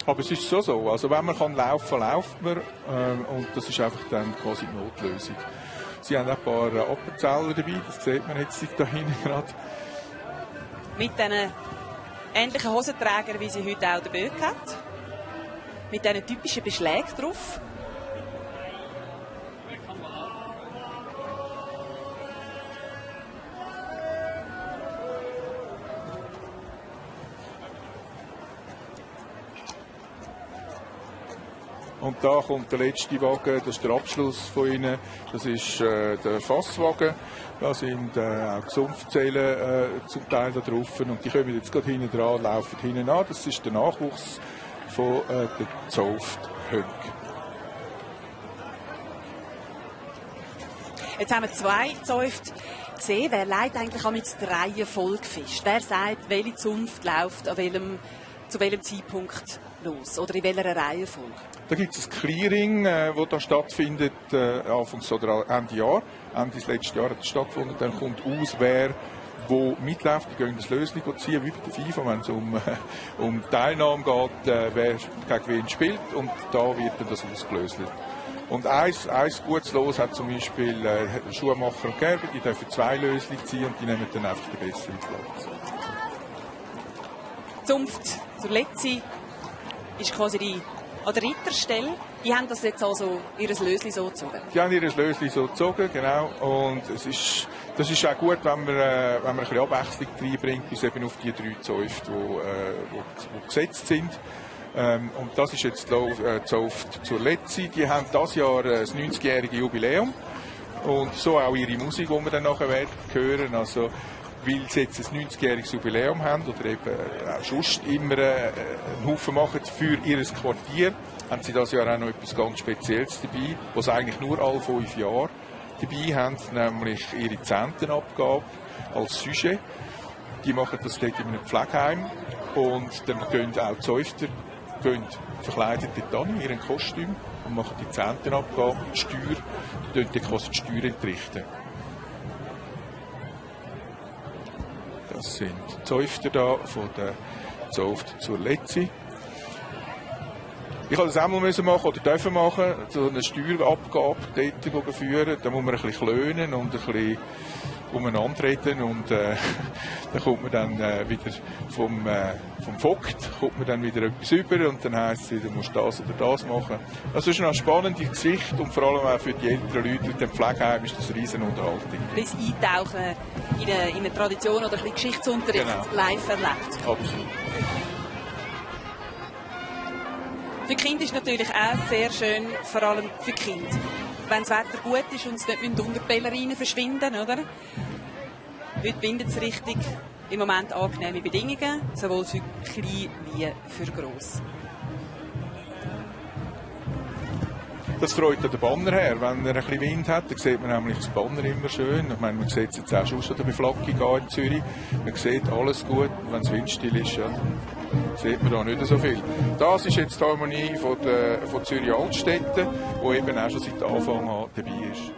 Aber es ist so. Also wenn man kann laufen, läuft man. Und das ist einfach dann quasi die Notlösung. Sie haben auch ein paar Appenzeller dabei, das sieht man jetzt da hinten gerade. Mit diesen ähnlichen Hosenträgern, wie sie heute auch der Böck hat. Mit diesen typischen Beschlägen drauf. Und da kommt der letzte Wagen, das ist der Abschluss von ihnen. Das ist der Fasswagen. Da sind auch Gesumpfzellen zum Teil da drauf. Und die kommen jetzt gerade hinten dran, laufen hinten an. Das ist der Nachwuchs von der Zunft-Hönk. Jetzt haben wir 2 Zunfte gesehen. Wer leitet eigentlich auch mit der Reihenfolge fest? Wer sagt, welche Zunft läuft zu welchem Zeitpunkt los? Oder in welcher Reihenfolge? Da gibt es ein Clearing, das da stattfindet, Anfangs oder Ende Jahr. Ende des letzten Jahres hat es stattgefunden. Dann kommt aus, wer wo mitläuft. Die gehen das Löschen ziehen, wie bei der FIFA, wenn es um Teilnahme geht, wer gegen wen spielt. Und da wird dann das ausgelöst. Und ein gutes Los hat zum Beispiel Schuhmacher und Gerber, die dürfen 2 Löschen ziehen und die nehmen dann einfach den besseren Platz. Zunft zur Letzi ist quasi an der Ritterstelle. Die haben das jetzt also ihr Löschen so gezogen? Die haben ihr Löschen so gezogen, genau. Und das ist auch gut, wenn man ein bisschen Abwechslung reinbringt, bis eben auf die 3 Zunfte, die gesetzt sind. Und das ist jetzt die Zunft zur Letzi. Die haben dieses Jahr das 90-jährige Jubiläum. Und so auch ihre Musik, die wir dann nachher hören. Also, weil sie jetzt ein 90-jähriges Jubiläum haben oder eben auch sonst immer einen Haufen machen für ihr Quartier, haben sie dieses Jahr auch noch etwas ganz Spezielles dabei, was sie eigentlich nur alle 5 Jahre dabei haben, nämlich ihre Zehntenabgabe als Sujet. Die machen das dort in einem Pflegeheim und dann gehen auch die Zäufter verkleidet dort an in ihren Kostüm und machen die Zehntenabgabe, die Steuer, die dann quasi die Steuer entrichten. Das sind die Zäufter da von der Zunft zur Letzi. Ich musste das auch mal machen oder dürfen machen, so eine Steuerabgabe dort führen. Da muss man ein bisschen klönen und ein bisschen umeinander reden und dann kommt man dann wieder vom Vogt kommt man dann wieder etwas über und dann heisst es, du musst das oder das machen. Also es ist eine spannende Geschichte und vor allem auch für die älteren Leute mit dem Pflegeheim ist das eine riesen Unterhaltung. Ein bisschen eintauchen in eine Tradition oder ein bisschen Geschichtsunterricht live erlebt. Absolut. Für die Kinder ist natürlich auch sehr schön, vor allem für die Kinder. Wenn das Wetter gut ist und es nicht mit Unterbellerinen verschwinden, oder? Heute windet es richtig. Im Moment angenehme Bedingungen, sowohl für klein wie für gross. Das freut den Banner her. Wenn er ein bisschen Wind hat, dann sieht man nämlich das Banner immer schön. Ich meine, man sieht es jetzt auch schon an der Beflaggung in Zürich. Man sieht alles gut. Wenn es windstill ist, ja, sieht man da nicht so viel. Das ist jetzt die Harmonie von Zürich Altstädte, die eben auch schon seit Anfang an dabei ist.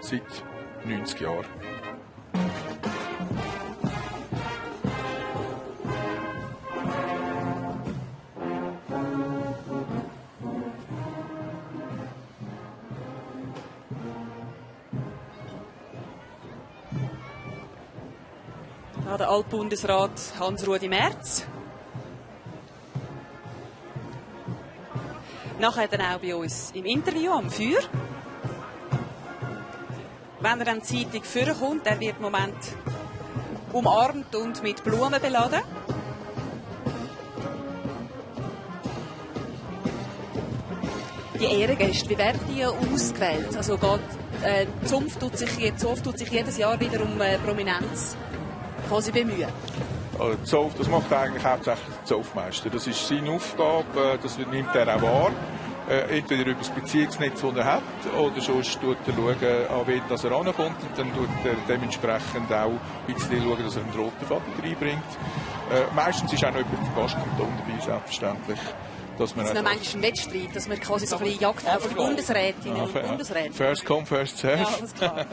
Seit 90 Jahren. Der Altbundesrat Hans-Rudi Merz. Nachher dann auch bei uns im Interview am Feuer. Wenn er dann die Zeitung vorkommt, er wird im Moment umarmt und mit Blumen beladen. Die Ehrengäste, wie werden die ausgewählt? Also die Zunft tut sich jedes Jahr wieder um Prominenz quasi bemühen. Zoff, das macht eigentlich hauptsächlich der Zoffmeister. Das ist seine Aufgabe, das nimmt er auch wahr. Entweder über das Beziehungsnetz, das er hat, oder sonst schaut er schauen, an wen er rankommt, und dann schaut er dementsprechend auch ein bisschen schauen, dass er einen roten Faden reinbringt. Meistens ist auch noch jemand der Gastkanton dabei, selbstverständlich. Dass man das ist noch manchmal ein Wettstreit, dass man quasi so ein bisschen Jagd auf die Bundesrätinnen und Bundesräte. First come, first serve. Ja, alles klar.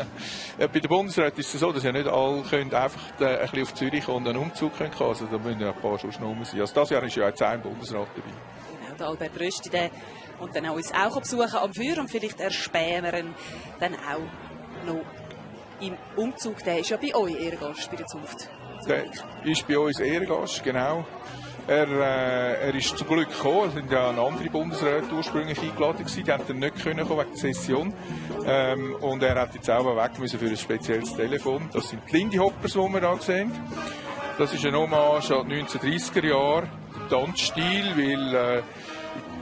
Bei den Bundesräten ist es so, dass ja nicht alle können einfach ein bisschen auf Zürich und einen Umzug können. Also da müssen ja ein paar schon rum sein. Also dieses Jahr ist ja jetzt ein Bundesrat dabei. Genau, der Albert Rösti, der und dann uns auch besuchen am Feuer, und vielleicht erspähen wir ihn dann auch noch im Umzug. Der ist ja bei euch Ehrengast bei der Zunft. Der ist bei uns Ehrengast, genau. Er ist zum Glück gekommen. Es sind ja andere Bundesräte ursprünglich eingeladen gewesen. Die konnten nicht kommen wegen der Session. Und er hat jetzt auch weg müssen für ein spezielles Telefon. Das sind die Lindy Hoppers, die wir hier sehen. Das ist eine Hommage an die 1930er Jahre. Der Tanzstil, weil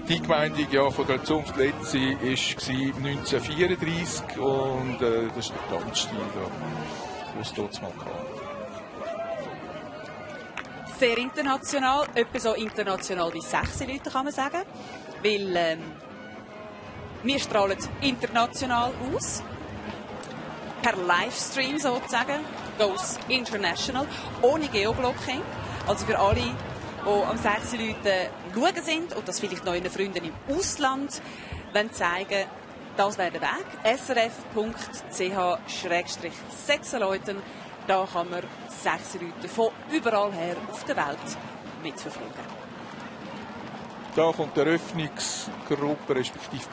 die Gemeinde ja von der Zunft Letzi war 1934 und das ist der Tanzstil, den es dort mal gab. Sehr international, etwa so international wie 6 Leute, kann man sagen. Weil wir strahlen international aus. Per Livestream sozusagen. Goes international. Ohne Geoblocking. Also für alle, die am 6 Leute schauen sind und das vielleicht noch ihren Freunden im Ausland zeigen, das wäre der Weg. srf.ch/6 Leuten. Da kann man 6 Leute von überall her auf der Welt mitverfolgen. Da kommt die Eröffnungsgruppe, respektive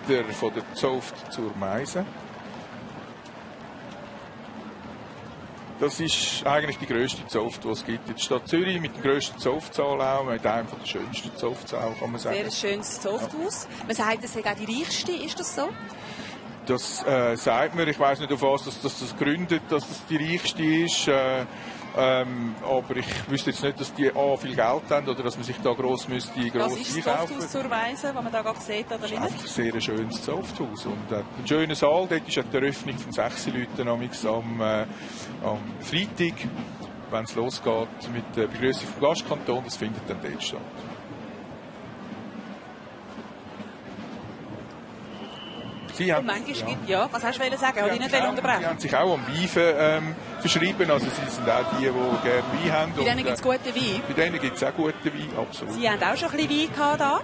die Reiter von der Zunft zur Meise. Das ist eigentlich die grösste Zunft, die es gibt in der Stadt Zürich, mit der grössten Zunftzahl auch, mit einem der schönsten Zunftzahl, kann man sagen. Sehr schönes Zuchthaus. Ja. Man sagt, es sei auch die reichste, ist das so? Das sagt man. Ich weiss nicht, auf was das gründet, dass das die reichste ist. Aber ich wüsste jetzt nicht, dass die viel Geld haben oder dass man sich da gross einkaufen. Was ist das Zuchthaus zur Weise, was man da gerade sieht? Oder das ist einfach ein sehr schönes Zuchthaus. Und ein schöner Saal, dort ist die Eröffnung von 6 Leuten am Freitag, wenn es losgeht mit der Begrüßung vom Gastkanton. Das findet dann dort statt. Und manchmal gibt was hast du sagen? Ich nicht unterbrechen. Sie haben sich auch am Wein verschrieben. Also sie sind auch die gerne Wein haben. Bei denen gibt es guten Wein? Bei denen gibt es auch guten Wein, absolut. Sie haben auch schon ein bisschen Wein gehabt da?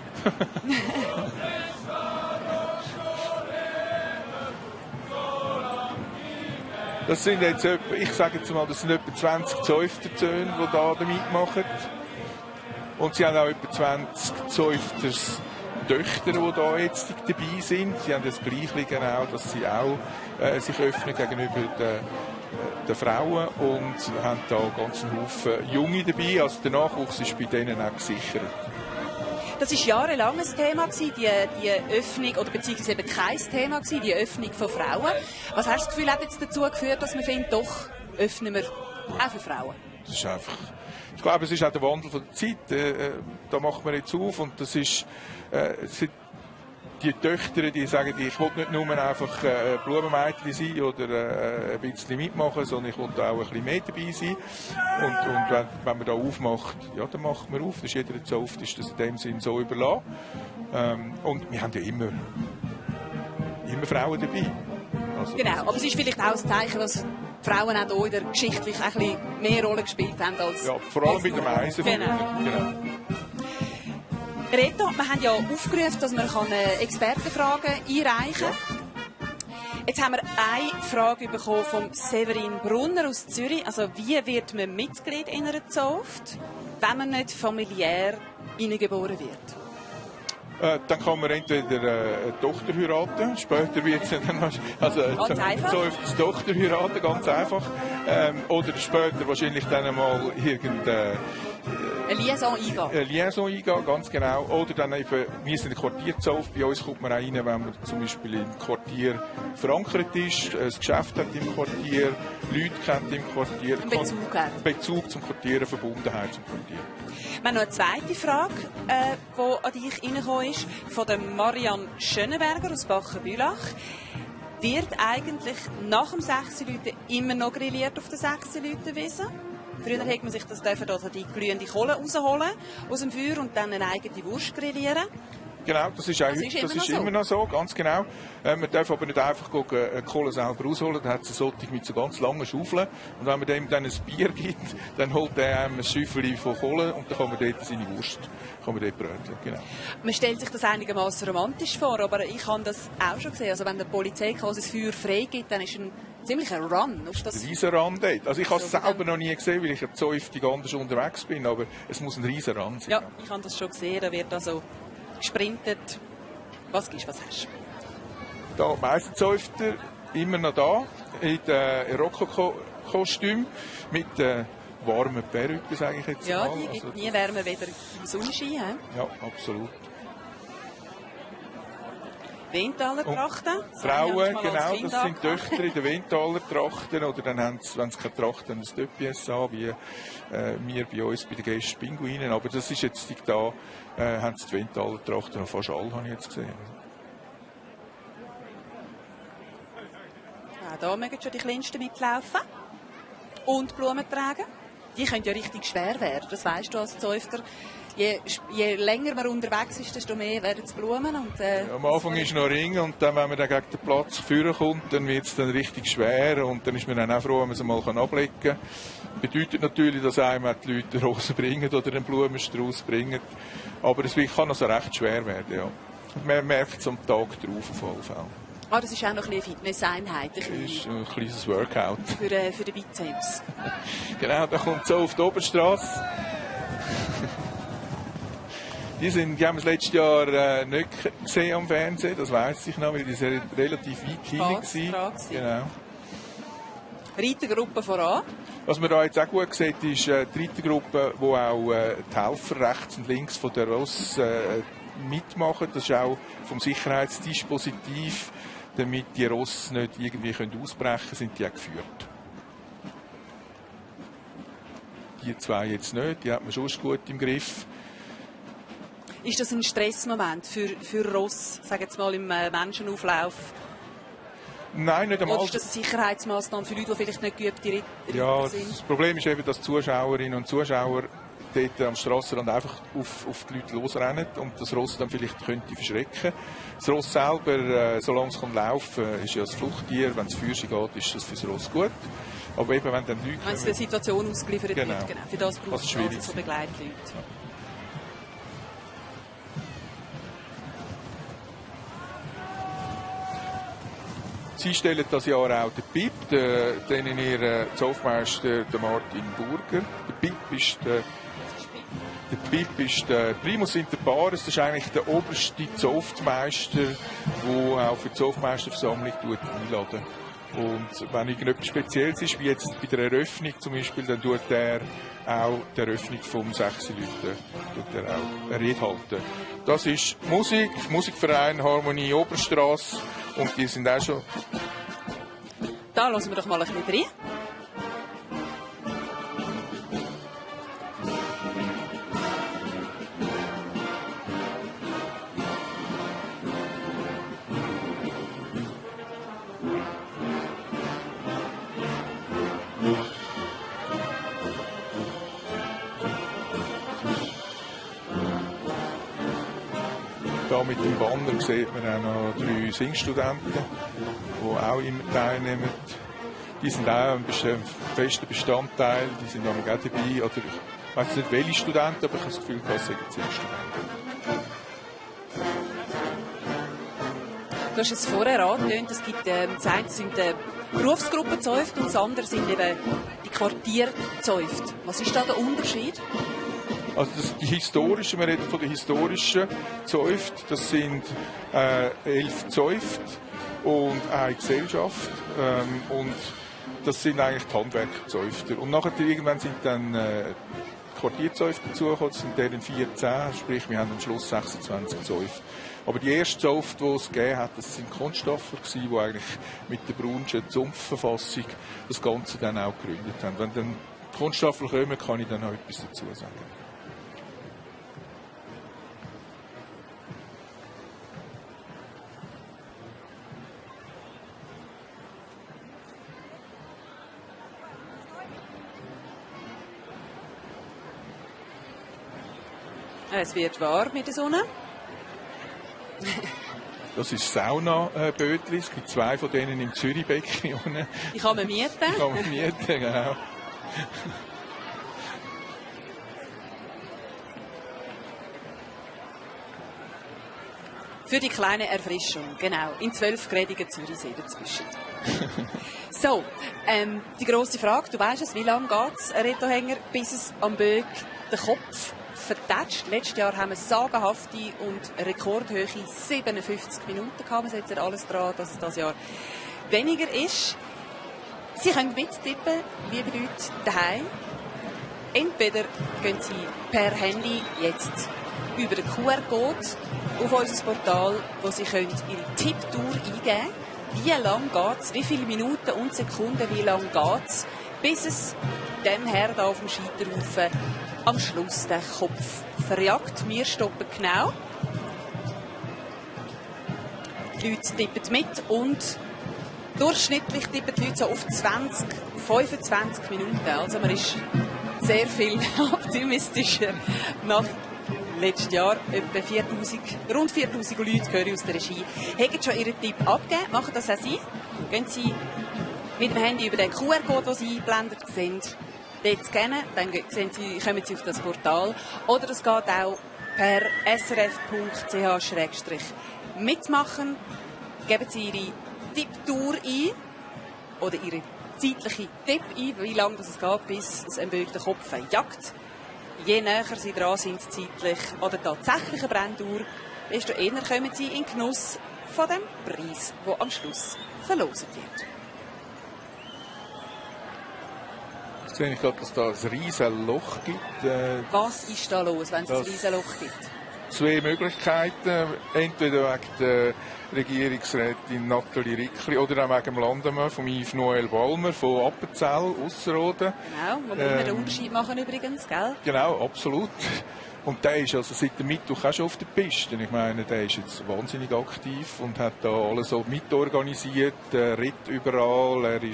Das sind jetzt, ich sage jetzt mal, das sind etwa 20 Zäufterzöhne, die da mitmachen. Und sie haben auch etwa 20 Zäufters Töchter, die da jetzt dabei sind. Sie haben das Gleiche genau, dass sie auch sich öffnen gegenüber den Frauen und haben da einen ganzen Haufen Junge dabei. Also der Nachwuchs ist bei denen auch gesichert. Das war jahrelang ein Thema, die Öffnung, oder beziehungsweise eben kein Thema, die Öffnung von Frauen. Was hast du das Gefühl, hat jetzt dazu geführt, dass man findet, doch öffnen wir auch für Frauen? Das ist einfach, ich glaube, es ist auch der Wandel von der Zeit. Da macht man jetzt auf und das ist die Töchter, die sagen, ich will nicht nur einfach Blumenmädchen sein oder ein bisschen mitmachen, sondern ich will da auch ein bisschen mehr dabei sein. Und wenn man da aufmacht, ja, dann macht man auf. Das ist jeder Zunft, ist das in dem Sinn so überlassen. Und wir haben ja immer Frauen dabei. Also, genau, aber es ist vielleicht auch ein Zeichen, dass Frauen auch hier in der Geschichte ein bisschen mehr Rolle gespielt haben als... Ja, vor allem bei der Meise. Genau. Reto, wir haben ja aufgerufen, dass man Expertenfragen einreichen kann. Jetzt haben wir eine Frage bekommen von Severin Brunner aus Zürich. Also, wie wird man Mitglied in einer Zunft, wenn man nicht familiär hineingeboren wird? Dann kann man entweder eine Tochter heiraten, später wird es dann eine Tochter heiraten, ganz einfach. Oder später wahrscheinlich dann einmal irgendeine Liaison eingehen, ganz genau. Oder dann eben, wir sind ein Quartierzunft, bei uns kommt man auch rein, wenn man zum Beispiel im Quartier verankert ist, ein Geschäft hat im Quartier, Leute kennt im Quartier. Bezug zum Quartier, eine Verbundenheit zum Quartier. Wir haben noch eine zweite Frage, die an dich reingekommen ist, von der Marianne Schönenberger aus Bachen-Bülach. Wird eigentlich nach dem 6 Leuten immer noch grilliert auf der 6 Leuten Wiese? Früher hätte man sich das dürfen, also die glühende Kohle rausholen aus dem Feuer und dann eine eigene Wurst grillieren. Genau, das ist immer noch so, ganz genau. Man darf aber nicht einfach die Kohle selber rausholen, dann hat sie solche mit so ganz langen Schaufeln. Und wenn man dem dann ein Bier gibt, dann holt er einem ein Schäufchen von Kohle und dann kann man dort seine Wurst bröteln. Genau. Man stellt sich das einigermaßen romantisch vor, aber ich habe das auch schon gesehen. Also wenn der Polizei quasi das Feuer freigibt, dann ist ein ziemlicher Run auf das. Ein riesen Run dort. Also ich habe es selber noch nie gesehen, weil ich ja zäuftig anders unterwegs bin, aber es muss ein riesen Run sein. Ja, ich habe das schon gesehen, da wird also gesprintet. Was hast du? Da, die meisten Zäufter immer noch da, in den Rocco-Kostüm, mit warmen Perücken, sage ich jetzt ja, mal. Die gibt nie wärmer weder im Sonnenschein. Ja, absolut. Wentaler Trachten. Frauen, genau, das sind Töchter in den Wentaler Trachten, oder dann haben sie, wenn sie keine Trachten haben, ein Döppies an, wie wir bei uns bei den Gästen Pinguinen. Aber das ist jetzt da, haben sie die Wentaler Trachten, und fast alle habe ich jetzt gesehen. Ja, da mögen schon die Kleinsten mitlaufen und Blumen tragen. Die können ja richtig schwer werden, das weisst du als Zäufter. Je länger man unterwegs ist, desto mehr werden es Blumen. Und, am Anfang ist noch Ring, und dann, wenn man dann gegen den Platz führen kommt, dann wird es dann richtig schwer, und dann ist man dann auch froh, wenn man sie mal ablegen kann. Das bedeutet natürlich, dass einem die Leute Rosen bringen oder einen Blumenstrauß bringen, aber es kann also recht schwer werden. Ja. Man merkt es am Tag drauf auf alle Fälle. Ah, das ist auch noch ein bisschen Fitness-Einheit. Das ist ein kleines Workout. Für den Bizeps. Genau, da kommt so auf die Oberstrasse. Die haben wir das letzte Jahr nicht gesehen am Fernsehen, das weiss ich noch, weil die sind relativ weit hinten waren. Genau. Reitergruppe voran. Was man da jetzt auch gut sieht, ist die Reitergruppe, wo auch die Helfer rechts und links von der Ross mitmachen. Das ist auch vom Sicherheitsdispositiv, damit die Ross nicht irgendwie ausbrechen können, sind die auch geführt. Die zwei jetzt nicht, die hat man schon gut im Griff. Ist das ein Stressmoment für Ross, sagen jetzt mal im Menschenauflauf? Nein, nicht einmal. Oder ist das eine Sicherheitsmaßnahme für Leute, die vielleicht nicht geübte Ritter sind? Das Problem ist eben, dass Zuschauerinnen und Zuschauer dort am Strassenrand einfach auf die Leute losrennen und das Ross dann vielleicht könnte verschrecken. Das Ross selber, solange es laufen kann, ist ja das Fluchttier. Wenn es Fürschen geht, ist das für das Ross gut. Aber eben, wenn dann Leute... Wenn es der Situation ausgeliefert wird, genau. Für das braucht es also so Begleitleute. Ja. Sie stellen das Jahr auch den Pip, den ihr Zoffmeister, der Martin Burger. Der Pip ist der Primus inter pares, das ist eigentlich der oberste Zoftmeister, der auch für die Zoftmeisterversammlung einladen. Und wenn irgendetwas Spezielles ist, wie jetzt bei der Eröffnung zum Beispiel, dann tut er auch die Eröffnung vom 6 Leuten eine Rede halten. Das ist Musikverein Harmonie Oberstrasse, und die sind auch schon... Da lassen wir doch mal ein bisschen rein. Da mit dem Banner sieht man auch noch 3 Singstudenten, die auch immer teilnehmen. Die sind auch ein fester Bestandteil, die sind auch dabei. Oder ich weiß nicht, welche Studenten, aber ich habe das Gefühl, das sind Singstudenten. Du hast es vorher angetönt, es gibt das eine sind Berufsgruppenzäufte und das andere sind eben die Quartierzäufte. Was ist da der Unterschied? Also die historischen, wir reden von den historischen Zäuften, das sind 11 Zäufte und eine Gesellschaft, und das sind eigentlich die Handwerkerzäufter. Und nachher irgendwann sind dann Quartierzäufte dazugekommen, das sind deren 14, sprich wir haben am Schluss 26 Zäufte. Aber die erste Zäufte, die es gegeben hat, das sind Kunststoffer gewesen, die eigentlich mit der Braunschen Zumpfverfassung das Ganze dann auch gegründet haben. Wenn dann die Kunststoffer kommen, kann ich dann noch etwas dazu sagen. Es wird warm mit der Sonne. Das ist Sauna-Bötli. Es gibt 2 von denen im Zürichbecken unten. Die kann man mieten. Die kann man mieten, genau. Für die kleine Erfrischung, genau. In 12-gradigen Zürichsee dazwischen. So, die grosse Frage, du weisst es, wie lange geht es, ein Rettahänger, bis es am Böck den Kopf vertätscht. Letztes Jahr haben wir sagenhafte und rekordhohe 57 Minuten gehabt. Wir setzen alles daran, dass es dieses Jahr weniger ist. Sie können mittippen, liebe Leute, daheim. Entweder gehen Sie per Handy jetzt über den QR-Code auf unser Portal, wo Sie können Ihre Tipptour eingeben können. Wie lang geht es, wie viele Minuten und Sekunden, wie lang geht es, bis es dem Herrn da auf dem Scheiterhaufen am Schluss den Kopf verjagt. Wir stoppen genau. Die Leute tippen mit und durchschnittlich tippen die Leute so auf 20, 25 Minuten. Also man ist sehr viel optimistischer nach letztes Jahr etwa rund 4000 Leute höre ich aus der Regie, haben schon ihren Tipp abgegeben. Machen das auch Sie. Gehen Sie mit dem Handy über den QR-Code, den Sie eingeblendet sind, dort scannen, dann kommen Sie auf das Portal. Oder es geht auch per srf.ch/mitmachen. Geben Sie Ihre Tipptour ein oder Ihre zeitliche Tipp ein, wie lange es geht, bis es einem Böck den Kopf jagt. Je näher Sie dran sind zeitlich an der tatsächlichen Brennuhr, desto eher kommen Sie in Genuss von dem Preis, der am Schluss verlost wird. Jetzt sehe ich gerade, dass da ein riesiges Loch gibt. Was ist da los, wenn es ein riesiges Loch gibt? 2 Möglichkeiten. Entweder wegen der Regierungsrätin Nathalie Rickli oder auch wegen dem Landemann von Yves Noel Balmer von Appenzell, Ausserrhoden. Genau, wo wir immer den Unterschied machen übrigens, gell? Genau, absolut. Und der ist also seit dem Mittwoch auch schon auf der Piste. Ich meine, der ist jetzt wahnsinnig aktiv und hat da alles so mitorganisiert, ritt überall. Er war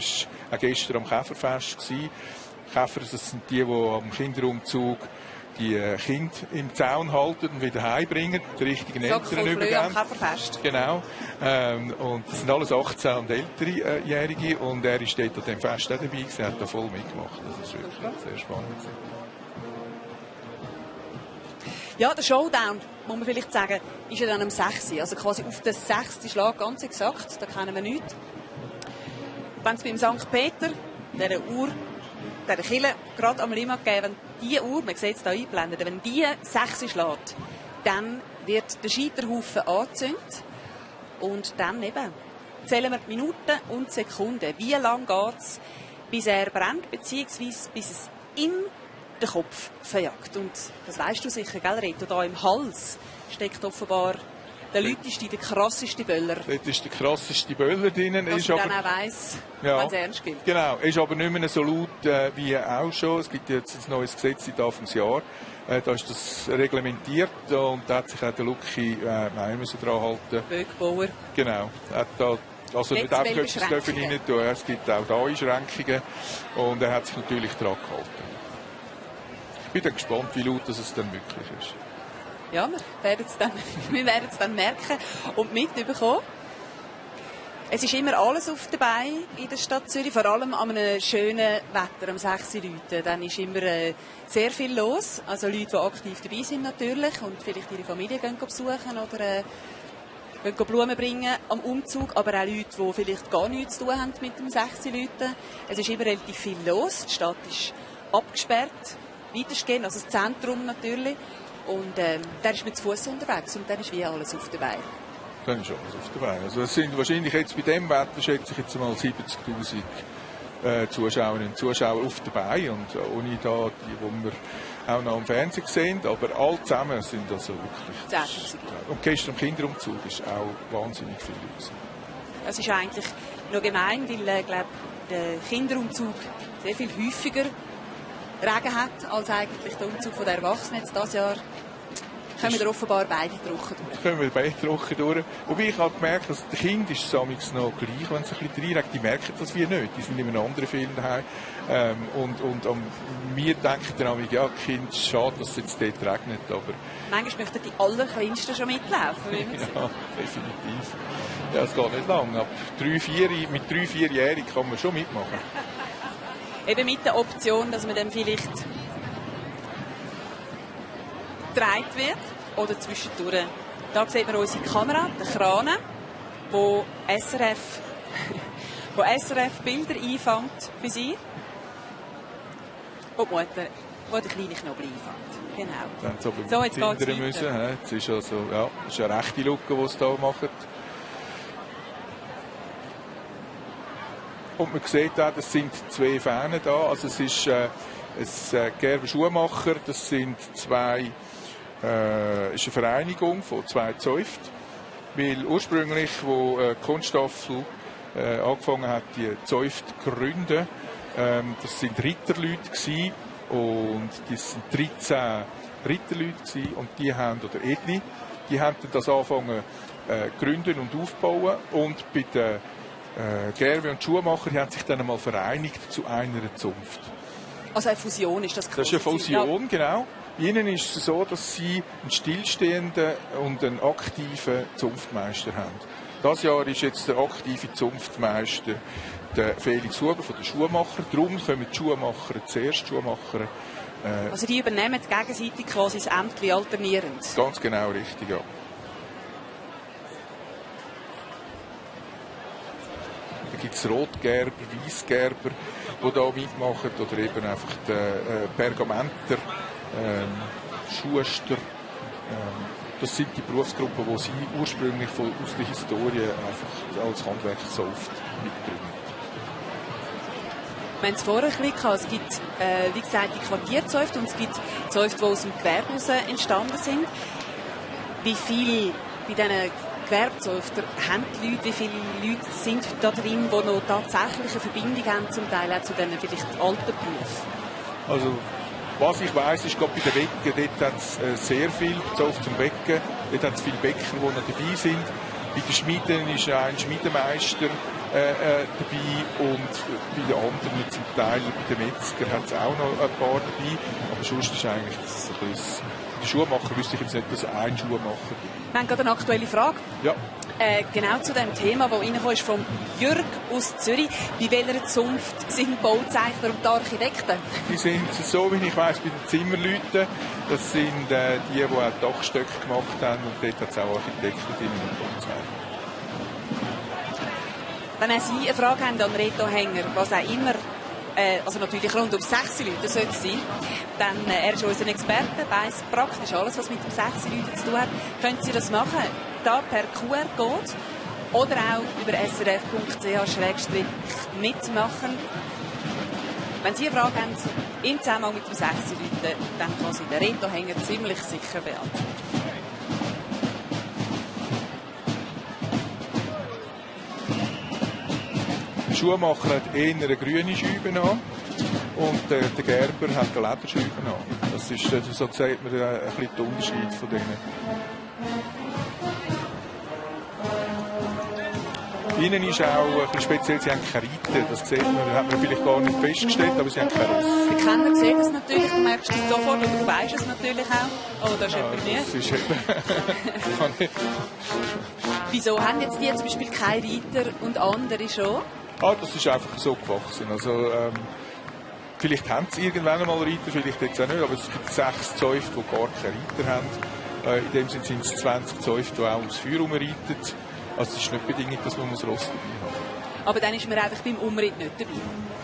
auch gestern am Käferfest gewesen. Käfer, das sind die am Kinderumzug die Kinder im Zaun halten und wieder heimbringen, die richtigen Eltern übergeben. Genau. Und das sind alles 18- und ältere-Jährige und er ist dort an dem Fest auch dabei gewesen, hat da voll mitgemacht. Das ist wirklich sehr spannend. Ja, der Showdown, muss man vielleicht sagen, ist ja dann am 6. Also quasi auf den 6. Schlag, ganz exakt, da kennen wir nichts. Wenn es beim St. Peter, dieser Uhr, dieser Kille, gerade am Limmat geben, wenn diese Uhr, man sieht es hier eingeblendet, wenn die 6 schlägt, dann wird der Scheiterhaufen angezündet und dann eben zählen wir die Minuten und Sekunden. Wie lange geht es, bis er brennt, beziehungsweise bis es in den Kopf verjagt. Und das weisst du sicher, gell, Reto? Da im Hals steckt offenbar der lauteste, der krasseste Böller. Dort ist der krasseste Böller drin. Dass man dann auch weiss, ja, wenn es ernst gilt. Genau, ist aber nicht mehr so laut wie auch schon. Es gibt jetzt ein neues Gesetz seit Anfangsjahr. Da ist das reglementiert und da hat sich auch der Lucky daran halten. Böckbauer. Genau. Hat da, also nicht einfach etwas dürfen rein tun. Es gibt auch da Einschränkungen und er hat sich natürlich daran gehalten. Ich bin dann gespannt, wie laut das es dann wirklich ist. Ja, wir werden es dann merken und mitbekommen. Es ist immer alles auf der Beine in der Stadt Zürich, vor allem an einem schönen Wetter, am 6. Leuten. Dann ist immer sehr viel los. Also Leute, die aktiv dabei sind natürlich und vielleicht ihre Familie gehen besuchen oder gehen Blumen bringen am Umzug. Aber auch Leute, die vielleicht gar nichts zu tun haben mit dem 6. Leuten. Es ist immer relativ viel los. Die Stadt ist abgesperrt, weitestgehend, also das Zentrum natürlich. Und da ist man zu Fuß unterwegs und dann ist wie alles auf der Beine. Dann ist alles auf der Beine. Also es sind wahrscheinlich jetzt bei dem Wetter, schätze ich jetzt mal 70'000 Zuschauerinnen und Zuschauer auf der Beine und ohne da die wir auch noch am Fernsehen sehen, aber alle zusammen sind also wirklich... 10'000. Und gestern im Kinderumzug ist auch wahnsinnig viel los. Das ist eigentlich noch gemein, weil ich glaube, der Kinderumzug sehr viel häufiger Regen hat als eigentlich der Umzug der Erwachsenen. Jetzt dieses Jahr Kommen wir offenbar beide trocken durch. Können wir beide trocken durch. Wobei ich habe gemerkt, dass den Kindern ist es amigs noch gleich, wenn sie ein bisschen reinregen. Die merken das wir nicht. Die sind in einem anderen Film daheim. Und wir denken dann amigs, ja, Kind, schade, dass es jetzt dort regnet. Aber Manchmal möchten die Allerkleinsten schon mitlaufen. Wie man sieht. ja, definitiv. Ja, es geht nicht lang. Ab 3-4, mit 3-4-Jährigen kann man schon mitmachen. Eben mit der Option, dass man dann vielleicht gedreht wird oder zwischendurch. Da sieht man unsere Kamera, den Kran, wo SRF Bilder einfängt für sie. Und die Mutter, die den kleinen Knobel einfängt. Genau. Dann so, So, jetzt geht's weiter. müssen. Jetzt ist also, ja, das ist eine rechte Lücke, die sie hier machen. Und man sieht auch, das sind 2 Fähne da. Also es ist ein Gerber Schuhmacher, das sind ist eine Vereinigung von 2 Zäuften. Weil ursprünglich, wo Kunststaffel angefangen hat, die Zäufte zu gründen, das sind Ritterleute gewesen, und das sind 13 Ritterleute gewesen, und die haben, oder Edli, die haben das angefangen gründen und aufbauen, und bei den Gerber und Schuhmacher die haben sich dann einmal vereinigt zu einer Zunft. Also eine Fusion ist das quasi. Das ist eine Fusion, genau. Bei ihnen ist es so, dass sie einen stillstehenden und einen aktiven Zunftmeister haben. Dieses Jahr ist jetzt der aktive Zunftmeister der Felix Huber von den Schuhmachern. Darum kommen die Schuhmacher zuerst. Also die übernehmen gegenseitig quasi das Ämtchen alternierend. Ganz genau richtig, ja. Da gibt es Rotgerber, Weissgerber, die da mitmachen, oder eben einfach die Pergamenter, Schuster. Das sind die Berufsgruppen, die sie ursprünglich aus der Historie einfach als Handwerkszunft mitbringen. Wir haben es vorher ein bisschen gehabt. Es gibt, wie gesagt, die Quartierzäufte und es gibt Zäufte, die aus dem Gewerbe heraus entstanden sind. Wie viele bei diesen Gewerbezäuften haben die Leute, wie viele Leute sind da drin, die noch tatsächlich eine Verbindung haben, zum Teil auch zu diesen vielleicht alten Berufen? Also, was ich weiss, ist gerade bei den Wecken, dort hat es sehr viel Zäufte zum Wecken, dort hat es viele Bäcker, die noch dabei sind. Bei den Schmieden ist ein Schmiedemeister dabei, und bei den anderen, zum Teil bei den Metzger, hat es auch noch ein paar dabei. Aber sonst ist eigentlich das ein bisschen, die Schuhmacher wüsste ich jetzt nicht, dass ein Schuhmacher dabei. Wir haben gerade eine aktuelle Frage. Ja. Genau zu dem Thema, das reingekommen ist vom Jürg aus Zürich. Bei welcher Zunft sind die Bauzeichner und die Architekten? Die sind, so wie ich weiss, bei den Zimmerleuten. Das sind die auch Dachstöcke gemacht haben, und dort hat es auch Architekten drin und Bauzeichner. Wenn Sie eine Frage haben an Reto Hänger, was auch immer, also natürlich rund um 6 Leute sollte es sein, dann er ist unser Experte, weiss praktisch alles, was mit dem 6 Leuten zu tun hat. Können Sie das machen, da per QR-Code oder auch über srf.ch/mitmachen. Wenn Sie eine Frage haben im Zusammenhang mit dem 6 Leuten, dann kann Sie den Reto Hänger ziemlich sicher beantworten. Der Schuhmacher hat eher eine grüne Scheibe an, und der Gerber hat eine Lederscheibe an. Das ist, so sagt man, ein bisschen der Unterschied von denen. Ihnen ist auch ein bisschen speziell, sie haben keine Reiter. Das sieht man, hat man vielleicht gar nicht festgestellt, aber sie haben keine Ross. Die Kenner sehen das natürlich, du merkst es sofort, und du weißt es natürlich auch. Oh, da ist jemand mehr. Das ist eben... Wieso haben jetzt die zum Beispiel keine Reiter und andere schon? Das ist einfach so gewachsen. Also, vielleicht haben sie irgendwann einmal Reiter, vielleicht jetzt auch nicht, aber es gibt 6 Zäufte, die gar keine Reiter haben. In dem Sinne sind es 20 Zäufte, die auch ums Feuer herumreiten. Also es ist nicht bedingt, dass man Ross dabei haben. Aber dann ist man einfach beim Umritt nicht dabei?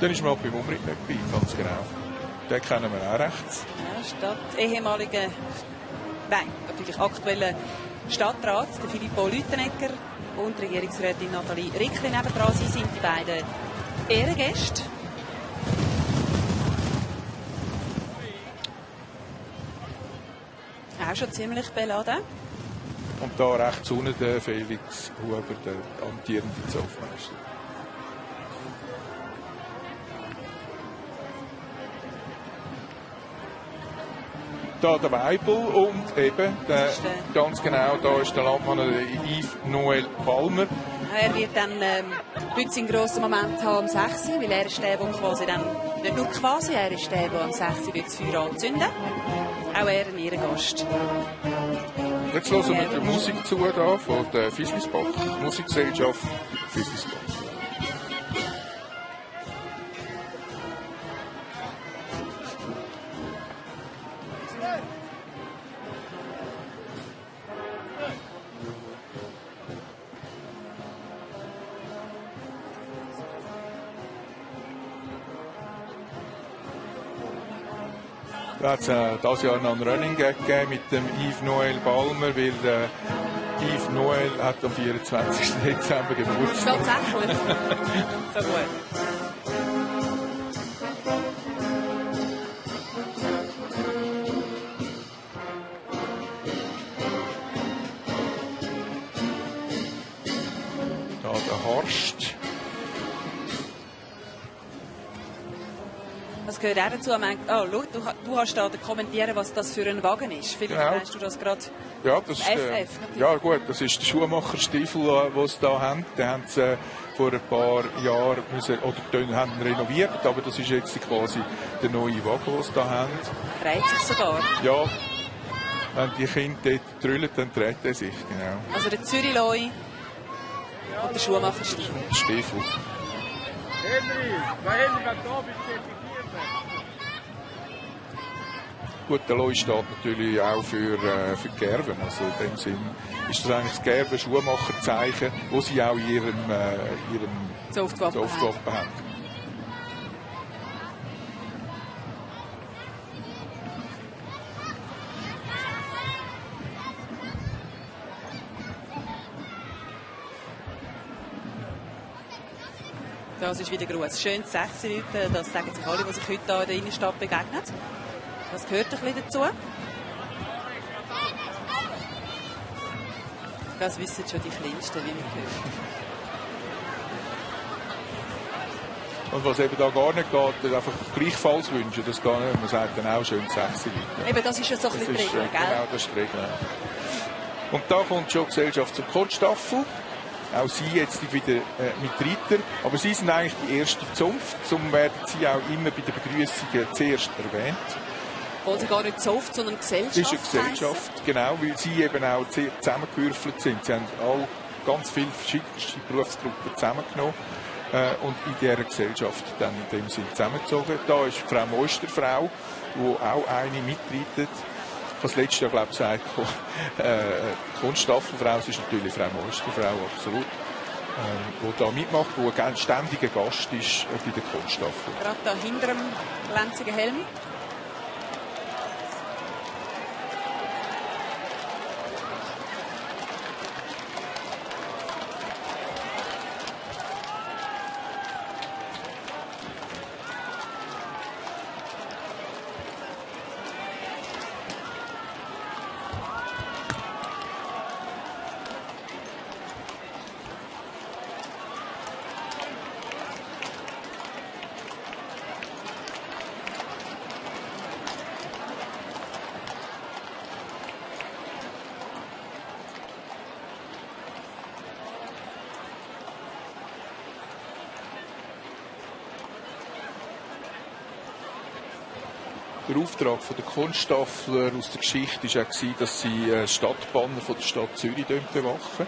Dann ist man auch beim Umritt nicht dabei, ganz genau. Den kennen wir auch rechts. Ja, statt ehemaliger, nein, natürlich aktueller Stadtrat, der Filippo Lüttenegger und Regierungsrätin Nathalie Rickli nebendran. Sie sind die beiden Ehrengäste. Auch schon ziemlich beladen. Und da rechts unten der Felix Huber, der amtierende Zunftmeister. Da der Weibel und eben, ganz genau, da ist der Landmann Yves Noël Palmer. Er wird dann heute seinen grossen Moment haben am 6, weil er ist der quasi dann, nicht nur quasi, er ist der am 6 wird das Feuer anzünden. Auch er ein Ehrengast. Jetzt hören wir die Musik zu da von der Fischlisbach, Musikgesellschaft Fischlisbach. Da hat es dieses Jahr noch einen Running Gag gegeben mit dem Yves Noël Palmer, weil der Yves Noël hat am 24. Dezember Geburtstag. Tatsächlich? So gut. Da der Horst. Was gehört auch dazu? Schau, du kannst da kommentieren, was das für ein Wagen ist. Vielleicht Genau. weißt du das gerade. Ja, das ist, FF, ja gut, das ist der Schuhmacherstiefel, den sie da haben. Den haben sie vor ein paar Jahren haben renoviert, aber das ist jetzt quasi der neue Wagen, den sie da haben. Dreht sich sogar. Ja, wenn die Kinder dort drüllen, dann dreht er sich, genau. Also der Zürich-Loi und der Schuhmacherstiefel. Stiefel. Gut, der Loi steht natürlich auch für die Gerven. Also in dem Sinn ist das eigentlich das Gerven-Schuhmacherzeichen, das sie auch in ihrem Softwaffen haben. Das ist wieder groß. Schön 6 Leute, das sagen sich alle, die sich heute hier in der Innenstadt begegnen. Das gehört ein bisschen dazu. Das wissen schon die Kleinsten, wie man hört. Und was eben da gar nicht geht, einfach gleichfalls wünschen, das gar nicht. Man sagt dann auch schön 6 Leute. Eben, das ist ja so ein bisschen die Regel, gell? Genau, das ist die Regel. Und da kommt schon die Gesellschaft zum Kunststaffel. Auch sie jetzt wieder mit Reiter. Aber sie sind eigentlich die erste Zunft. Darum werden sie auch immer bei den Begrüßungen zuerst erwähnt. Obwohl sie gar nicht Zunft, sondern Gesellschaft. Das ist eine Gesellschaft, genau, weil sie eben auch zusammengewürfelt sind. Sie haben alle ganz viele verschiedene Berufsgruppen zusammengenommen und in dieser Gesellschaft dann in dem Sinn zusammengezogen. Da ist Frau Moisterfrau, die auch eine mitreitet. Ich habe das letzte Jahr, glaube ich, gesagt, Kunststaffelfrau, es ist natürlich Frau Moisterfrau, absolut, die da mitmacht, die ein ständiger Gast ist bei der Kunststaffel. Gerade da hinter dem glänzigen Helm. Der Auftrag der Kunststaffler aus der Geschichte war auch, dass sie Stadtbanner von der Stadt Zürich bewachen.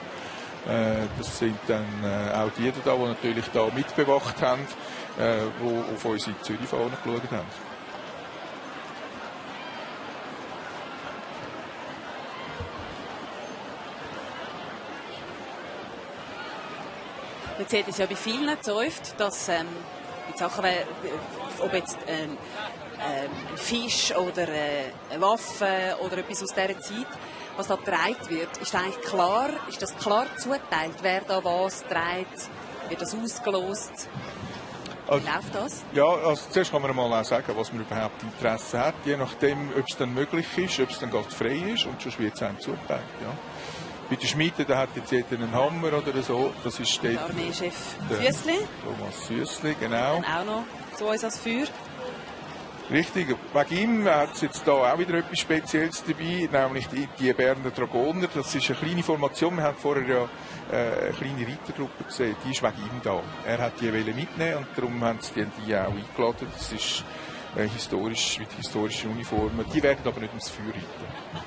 Das sind dann auch die da, die natürlich da mitbewacht haben, die auf unsere Zürich-Fahne geschaut haben. Man sieht es ja bei vielen so oft, dass mit Sachen, ob jetzt ein Fisch oder eine Waffe oder etwas aus dieser Zeit, was da getragen wird, ist eigentlich klar, ist das klar zugeteilt, wer da was trägt, wird das ausgelost? Wie läuft das? Ja, also zuerst kann man mal auch sagen, was man überhaupt Interesse hat, je nachdem, ob es dann möglich ist, ob es dann gerade frei ist und sonst wird es einem zugeteilt. Ja. Bei den Schmieden, da hat jetzt jeder einen Hammer oder so, das ist der Armeechef Süssli. Thomas Süssli, genau. Dann auch noch zu uns als Feuer. Richtig, wegen ihm hat es jetzt da auch wieder etwas Spezielles dabei, nämlich die Berner Dragoner. Das ist eine kleine Formation, wir haben vorher ja eine kleine Reitergruppe gesehen, die ist wegen ihm da. Er hat die mitnehmen und darum haben sie die auch eingeladen. Das ist historisch, mit historischen Uniformen. Die werden aber nicht ums Feuer reiten.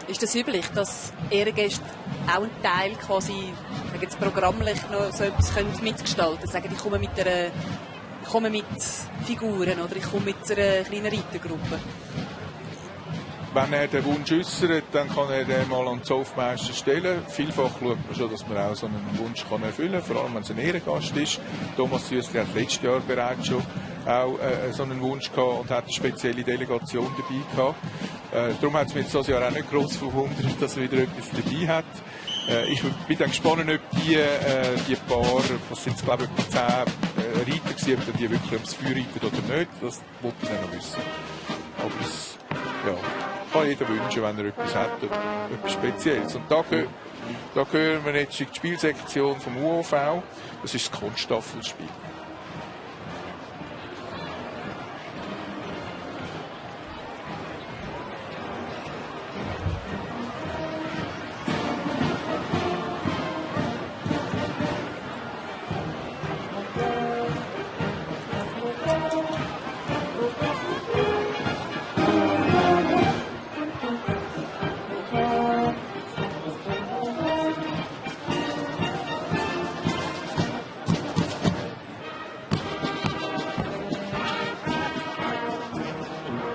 Ist das üblich, dass Ehrengäste auch einen Teil quasi, sagen jetzt programmlich noch so etwas mitgestalten können? Sagen, ich komme mit Figuren oder ich komme mit einer kleinen Reitergruppe? Wenn er den Wunsch äußert, dann kann er den mal an den Zoffmeister stellen. Vielfach schaut man schon, dass man auch so einen Wunsch kann erfüllen kann, vor allem wenn es ein Ehrengast ist. Thomas Süssli hat letztes Jahr bereits schon auch so einen Wunsch gehabt und hat eine spezielle Delegation dabei gehabt. Darum hat es mich jetzt dieses Jahr auch nicht gross verwundert, dass er wieder etwas dabei hat. Ich bin dann gespannt, ob die paar, was sind es glaube ich etwa 10 Reiter gewesen, ob die wirklich ums Feuer reiten oder nicht, das wollte ich dann noch wissen. Aber es, ja, kann jeder wünschen, wenn er etwas hat, etwas Spezielles. Und da hören wir jetzt in die Spielsektion vom UOV, das ist das Kunststaffelspiel.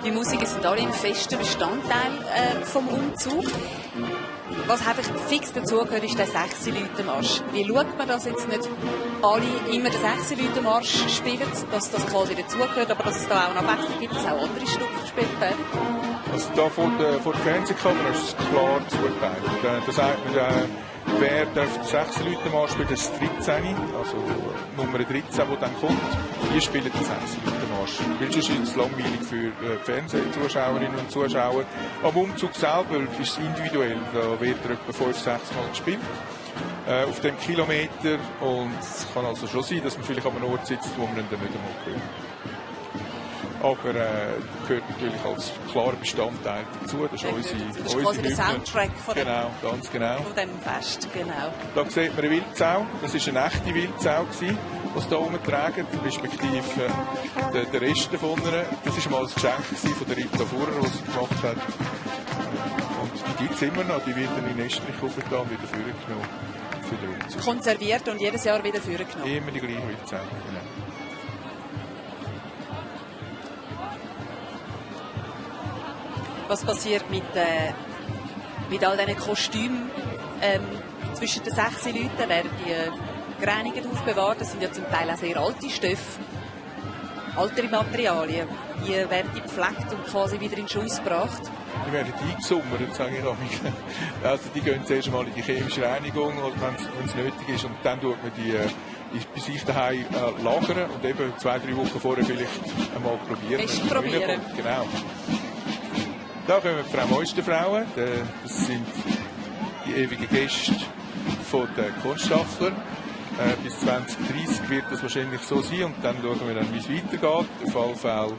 Die Musiker sind alle ein fester Bestandteil vom Umzug. Was einfach fix dazugehört, ist der 6-Leute-Marsch. Wie schaut man, dass jetzt nicht alle immer den 6-Leute-Marsch spielen, dass das quasi dazugehört, aber dass es da auch noch Abwechslung gibt, dass auch andere Stücke gespielt werden? Also da vor der Fernsehkamera ist es klar zugeteilt. Da sagt man, wer darf den 6-Leute-Marsch spielen, das ist 13, also Nummer 13, die dann kommt. Die spielen den 6-Leute-Marsch. Weil sonst ist es langweilig für Fernsehzuschauerinnen und Zuschauer. Am Umzug selber ist es individuell. Da wird er etwa 5-6 Mal gespielt. Auf dem Kilometer. Und es kann also schon sein, dass man vielleicht an einem Ort sitzt, wo man ihn dann nicht einmal hört. Aber gehört natürlich als klarer Bestandteil dazu. Das ist das ist quasi der Soundtrack von ganz genau. Von dem Fest. Genau. Da sieht man eine Wildsau. Das war eine echte Wildsau, die sie da rumtragen, respektive der Rest davon. Das war mal ein Geschenk von der Rita Furrer, die sie gemacht hat. Und die gibt es immer noch. Die wird dann in Estrich aufgetan und wieder vorgenommen für den Umzug. Konserviert und jedes Jahr wieder vorgenommen. Immer die gleiche Wildsau, genau. Was passiert mit all diesen Kostümen zwischen den 6 Leuten? Werden die gereinigt aufbewahrt? Das sind ja zum Teil auch sehr alte Stoffe, ältere Materialien. Die werden die gepflegt und quasi wieder in den Schuss gebracht. Die werden eingesummert, sage ich auch. Also die gehen zuerst mal in die chemische Reinigung, wenn es nötig ist, und dann tut man die bei sich daheim lagern und eben 2-3 Wochen vorher vielleicht einmal probieren. Echt probieren. Genau. Da kommen die Frau Meisterfrauen, das sind die ewigen Gäste von der Kunststaffler. Bis 2030 wird das wahrscheinlich so sein und dann schauen wir dann, wie es weitergeht. Auf alle Fälle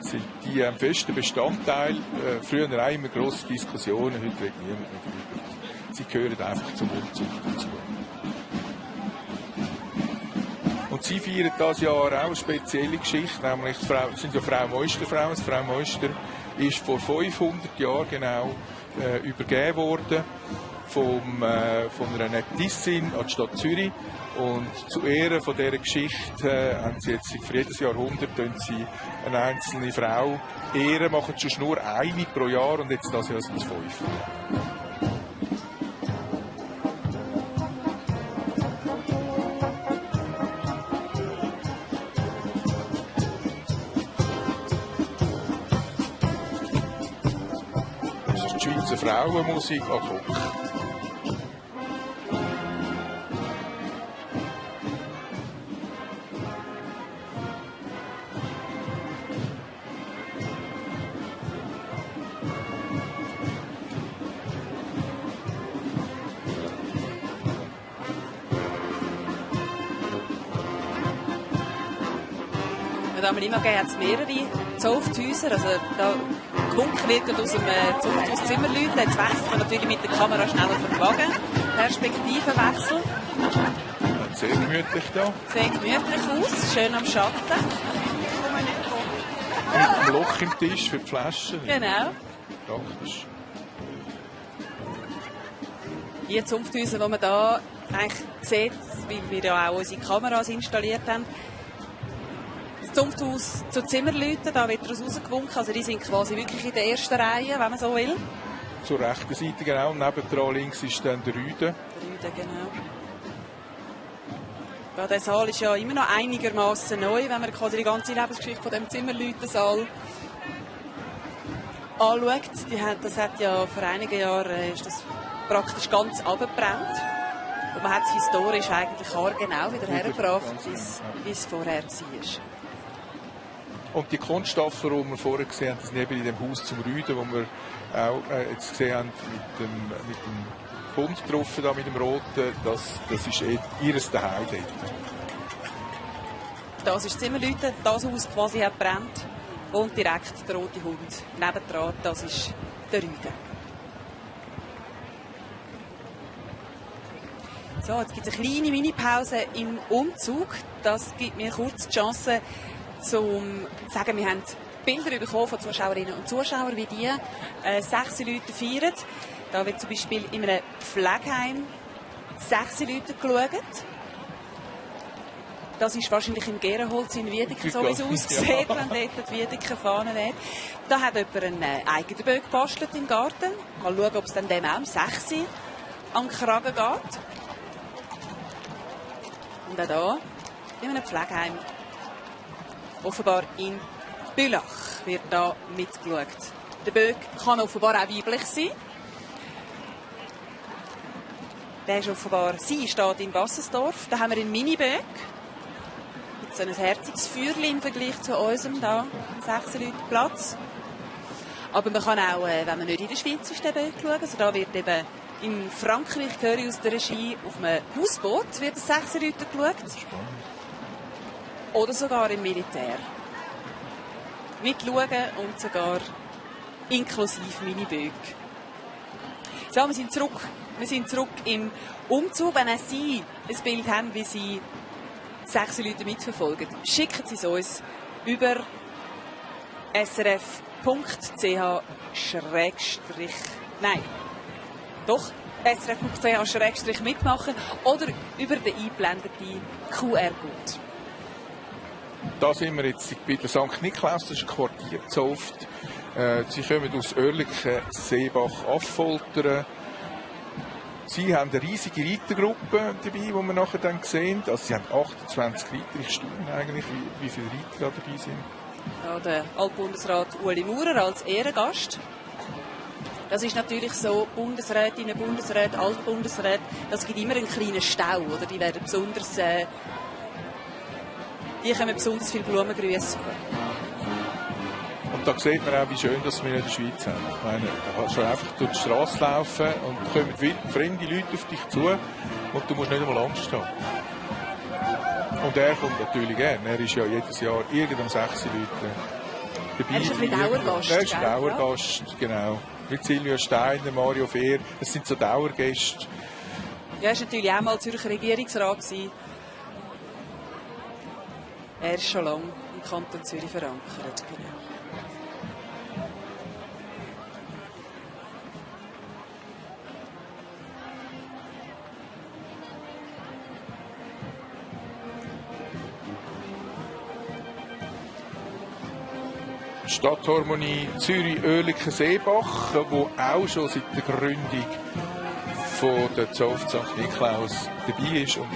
sind die ein fester Bestandteil. Früher auch immer grosse Diskussionen, heute redet niemand mehr darüber. Sie gehören einfach zum Umzug dazu. Und sie feiern dieses Jahr auch eine spezielle Geschichte, nämlich sind ja Frau Meisterfrauen. Frau Meister ist vor 500 Jahren genau übergeben worden von einer Näptissin an die Stadt Zürich. Und zu Ehren von dieser Geschichte haben sie jetzt für jedes Jahrhundert sie eine einzelne Frau ehren, machen schon nur eine pro Jahr und jetzt das Jahr sind es 5. Das ist die Schweizer Frauenmusik an Koch. Hat es immer gegeben, hat es mehrere Zunfthäuser. Also da gewunken wird aus dem Zunfthaus Zimmerleuten. Jetzt wechselt man natürlich mit der Kamera schnell auf den Wagen. Perspektivenwechsel. Sehr gemütlich hier. Sieht gemütlich aus, schön am Schatten. Mit einem Loch im Tisch für die Flaschen. Genau. Praktisch. Die Zunfthäuser, die man hier eigentlich sieht, weil wir ja auch unsere Kameras installiert haben. Das Zunfthaus zu Zimmerleuten, da wird daraus rausgewunken. Also die sind quasi wirklich in der ersten Reihe, wenn man so will. Zur rechten Seite genau, nebendran links ist dann der Rüde. Der Rüde, genau. Ja, der Saal ist ja immer noch einigermaßen neu, wenn man quasi die ganze Lebensgeschichte von dem Zimmerleutensaal anschaut. Das hat ja vor einigen Jahren ist das praktisch ganz abgebrannt. Und man hat es historisch eigentlich haargenau wieder hergebracht, wie es vorher war. Und die Kunststoffe, die wir vorher gesehen haben, das sind eben in dem Haus zum Rüden, wo wir auch jetzt gesehen haben, mit dem Bund drauf, da mit dem Roten, das ist ihres Daheim dort. Das ist Zimmerleuten, das Haus quasi hat brennt und direkt der rote Hund nebendran, das ist der Rüde. So, jetzt gibt es eine kleine Mini-Pause im Umzug. Das gibt mir kurz die Chance, zu sagen, wir haben Bilder bekommen von Zuschauerinnen und Zuschauern, wie die 6 Leute feiern. Da wird zum Beispiel in einem Pflegeheim 6 Leute geschaut. Das ist wahrscheinlich im Gärenholz in Wiedeken, so wie es aussieht, wenn dort die Wiedeken-Fahne weht. Da hat jemand einen eigenen Böck gebastelt im Garten. Mal schauen, ob es dann dem auch um 6 an den Kragen geht. Und auch hier, in einem Pflegeheim, offenbar in Bülach, wird da mitgeschaut. Der Böck kann offenbar auch weiblich sein. Der ist offenbar, sie steht in Wassensdorf. Da haben wir einen Mini-Böck. So ein herziges Feuerchen im Vergleich zu unserem, da 6 Leute Platz. Aber man kann auch, wenn man nicht in der Schweiz ist, den Böck schauen. Also da wird eben in Frankreich, höre ich aus der Regie, auf einem Hausboot wird 6 Leute geschaut. Oder sogar im Militär. Mit schauen und sogar inklusive Mini-Böck. So, wir sind zurück im Umzug. Wenn auch Sie ein Bild haben, wie Sie 6 Leute mitverfolgen, schicken Sie es uns über srf.ch/mitmachen oder über den eingeblendeten QR-Code. Da sind wir jetzt bei der St. Niklaus, das ist ein Quartier Zunft. Sie kommen aus Oerlikon, Seebach, Affoltern. Sie haben eine riesige Reitergruppe dabei, die wir nachher dann sehen. Also sie haben 28 Reiter. Ich staune eigentlich, wie viele Reiter da dabei sind. Ja, der Altbundesrat Ueli Maurer als Ehrengast. Das ist natürlich so, Bundesrätinnen, Bundesräte, Altbundesräte, das gibt immer einen kleinen Stau. Oder? Die werden besonders, die kommen besonders viele Blumengrüße. Und da sieht man auch, wie schön dass wir in der Schweiz haben. Ich meine, da kannst du einfach durch die Straße laufen und kommen fremde Leute auf dich zu und du musst nicht einmal Angst haben. Und er kommt natürlich gern. Er ist ja jedes Jahr irgendeinem 6 Leute dabei. Er ist ein bisschen Dauergast. Er ist ein Dauergast, genau. Mit Silvio Steiner, Mario Fehr. Das sind so Dauergäste. Ja, er war natürlich auch mal Zürcher Regierungsrat. Er ist schon lange im Kanton Zürich verankert. Genau. Stadtharmonie Zürich-Oerlikon-Seebach, wo auch schon seit der Gründung von der Zunft St. Niklaus dabei ist. Und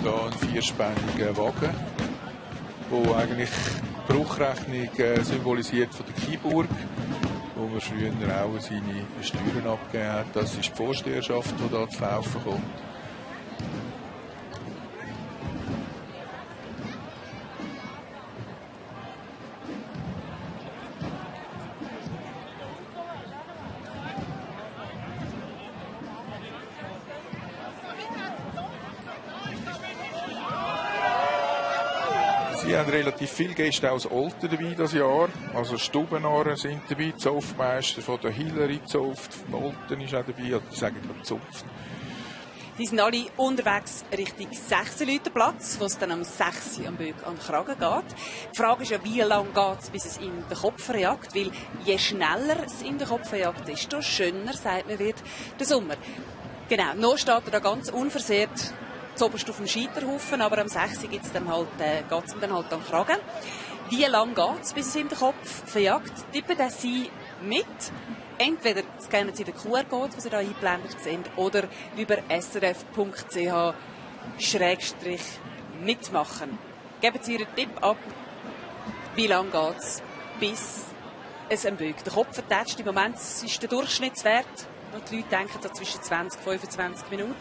hier einen vierspännigen Wagen, der eigentlich die Bruchrechnung symbolisiert von der Kiburg, wo man früher auch seine Steuern abgegeben hat. Das ist die Vorsteherschaft, die hier zu laufen kommt. Sie haben relativ viele Gäste aus Olten dabei dieses Jahr. Also Stubenaren sind dabei, Zopfmeister von der Hillary Zopft, von Olten ist auch dabei, oder die sagen gerade Zopft. Die sind alle unterwegs Richtung 6-Leute-Platz, wo es dann am 6 am Böck an den Kragen geht. Die Frage ist ja, wie lange geht es, bis es in den Kopf verjagt, weil je schneller es in den Kopf verjagt, desto schöner, sagt man, wird der Sommer. Genau, noch steht er da ganz unversehrt zuoberst auf dem Scheiterhaufen, aber am 6 geht es dann halt, geht's ihm dann halt an den Kragen. Wie lange geht es, bis es in den Kopf verjagt? Tippen das Sie mit. Entweder scannen Sie den QR-Code, den Sie hier eingeblendet sehen, oder über srf.ch/mitmachen. Geben Sie Ihren Tipp ab, wie lange geht es, bis es am Böck den Kopf vertätscht. Im Moment ist der Durchschnittswert, und die Leute denken so zwischen 20 und 25 Minuten.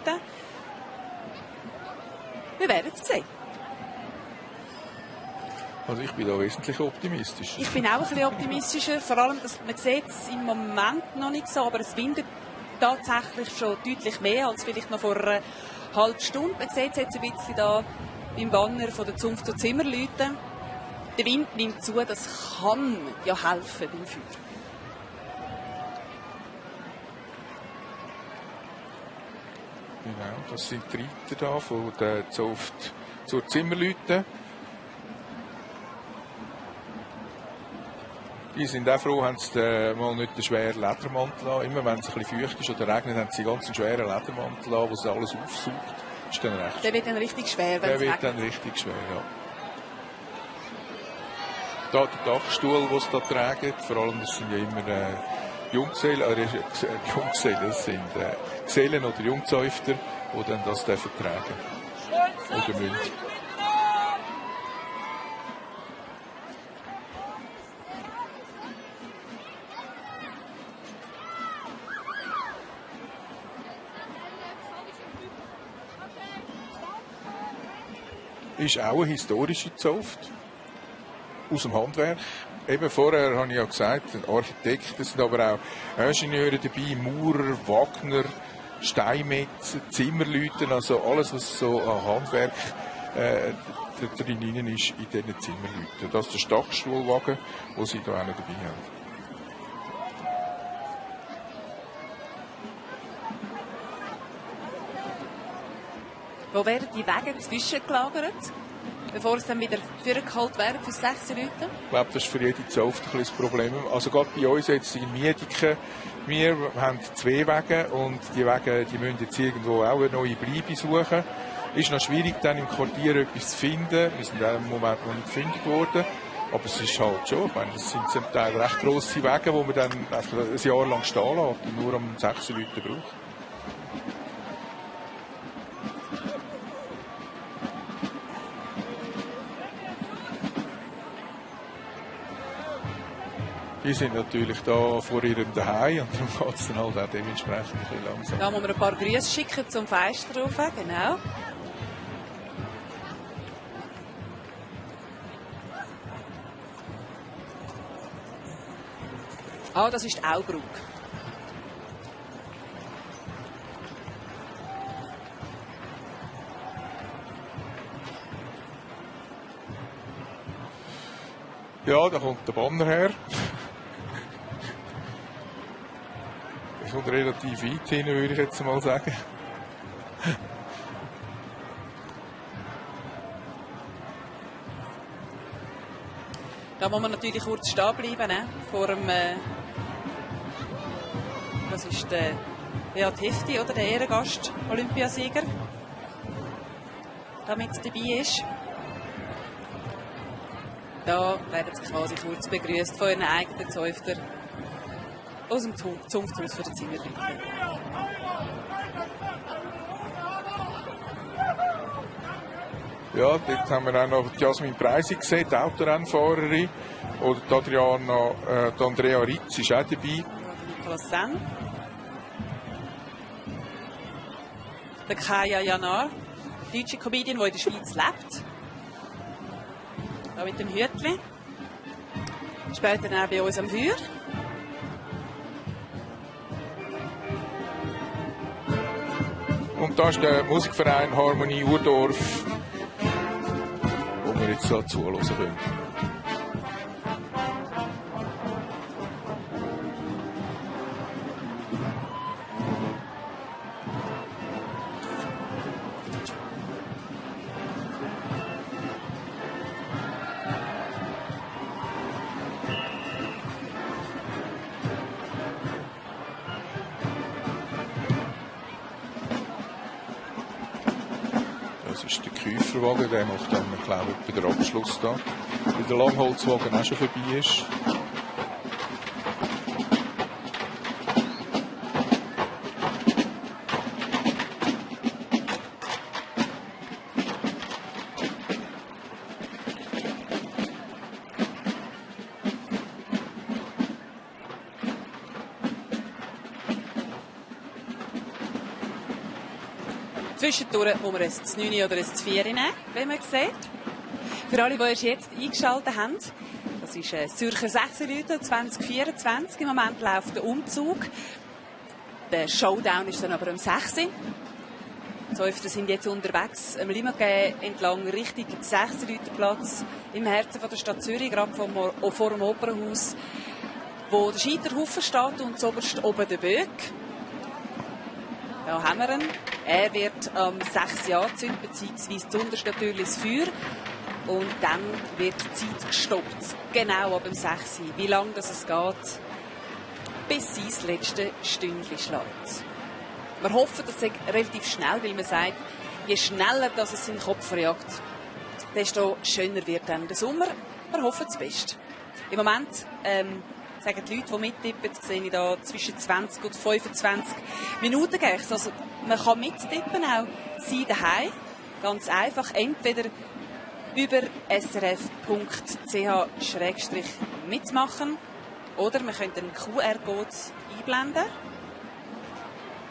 Wir werden es sehen. Also ich bin da wesentlich optimistischer. Ich bin auch ein bisschen optimistischer, vor allem, dass man sieht es im Moment noch nicht so, aber es windet tatsächlich schon deutlich mehr als vielleicht noch vor einer halben Stunde. Man sieht es jetzt ein bisschen da beim Banner von der Zunft zu Zimmerleuten. Der Wind nimmt zu, das kann ja helfen beim Feuer. Genau, das sind die Reiter da von der Zunft zur Zimmerleuten. Die sind auch froh, haben sie mal nicht den schweren Ledermantel an. Immer wenn es ein bisschen feucht ist oder regnet, haben sie ganz einen schweren Ledermantel an, wo sie alles aufsaugt. Das ist dann recht. Der wird dann richtig schwer, wenn es regnet. Der wird dann richtig schwer, ja. Da der Dachstuhl, den sie da tragen, vor allem das sind ja immer Junggesellen, das sind Gesellen oder Jungzäufter, die dann das tragen dürfen. Oder müssen. Ist auch eine historische Zunft aus dem Handwerk. Eben vorher habe ich ja gesagt, Architekten, sind aber auch Ingenieure dabei, Maurer, Wagner, Steinmetzer, Zimmerleute, also alles, was so an Handwerk drin ist in diesen Zimmerleuten. Das ist der Stachstuhlwagen, den sie hier auch noch dabei haben. Wo werden die Wege zwischengelagert, bevor es dann wieder vorgeholt werden für 6 Leute? Ich glaube, das ist für jede Zunft ein bisschen das Problem. Also gerade bei uns jetzt in Miediken, wir haben 2 Wege und die Wege, die müssen jetzt irgendwo auch eine neue Bleibe suchen. Ist noch schwierig, dann im Quartier etwas zu finden. Wir sind im Moment noch nicht fündig geworden. Aber es ist halt schon, ich meine, das sind zum Teil recht grosse Wege, die man dann einfach ein Jahr lang stehen lässt und nur um 6 Leute braucht. Die sind natürlich da vor ihrem Zuhause und darum geht es dann halt auch dementsprechend ein bisschen langsam. Da muss man ein paar Grüße schicken zum Fenster drauf, genau. Ah, das ist die Aubrug. Ja, da kommt der Banner her. Das kommt relativ weit hin, würde ich jetzt mal sagen. Da muss man natürlich kurz stehen bleiben, ne? Vor dem, das ist der Beat Hefti, oder? Der Ehrengast, Olympiasieger. Da mit dabei ist. Da werden sie quasi kurz begrüßt von ihren eigenen Zäuftern aus dem Zunfthaus für die Zimmerleute. Ja, dort haben wir auch noch die Jasmin Preisig gesehen, die Autorennfahrerin. Oder die Adriana, die Andrea Ritz ist auch dabei. Nicolas Sen. Der Kaya Janar, deutsche Comedian, die in der Schweiz lebt. Da mit dem Hütli. Später dann auch bei uns am Feuer. Und da ist der Musikverein Harmonie Urdorf, wo wir jetzt da zuhören können. Das ist der Käuferwagen, der macht dann, glaube ich, den Abschluss da. Weil der Langholzwagen auch schon vorbei ist. Zwischendurch muss man ein 9 oder ein 4 nehmen, wie man sieht. Für alle, die erst jetzt eingeschaltet haben, das ist Zürcher 6 Leute 2024. Im Moment läuft der Umzug. Der Showdown ist dann aber um 6 Uhr. Die Säufter sind jetzt unterwegs am Limagé entlang Richtung 6 Leute Platz im Herzen der Stadt Zürich, gerade vor dem Opernhaus, wo der Scheiterhaufen steht und zuoberst oben der Böck. Da haben wir ihn. Er wird am 6 Uhr angezündet, beziehungsweise zuunterst natürlich das Feuer. Und dann wird die Zeit gestoppt. Genau ab dem 6 Uhr. Wie lange es geht, bis sie das letzte Stündchen schlägt. Wir hoffen, das ist relativ schnell, weil man sagt, je schneller das es in den Kopf verjagt, desto schöner wird dann der Sommer. Wir hoffen das Beste. Im Moment sagen die Leute, die mittippen, sehe ich da zwischen 20 und 25 Minuten gleich. Also man kann mittippen, auch Sie daheim. Ganz einfach, entweder über srf.ch/mitmachen oder man könnte einen QR-Code einblenden,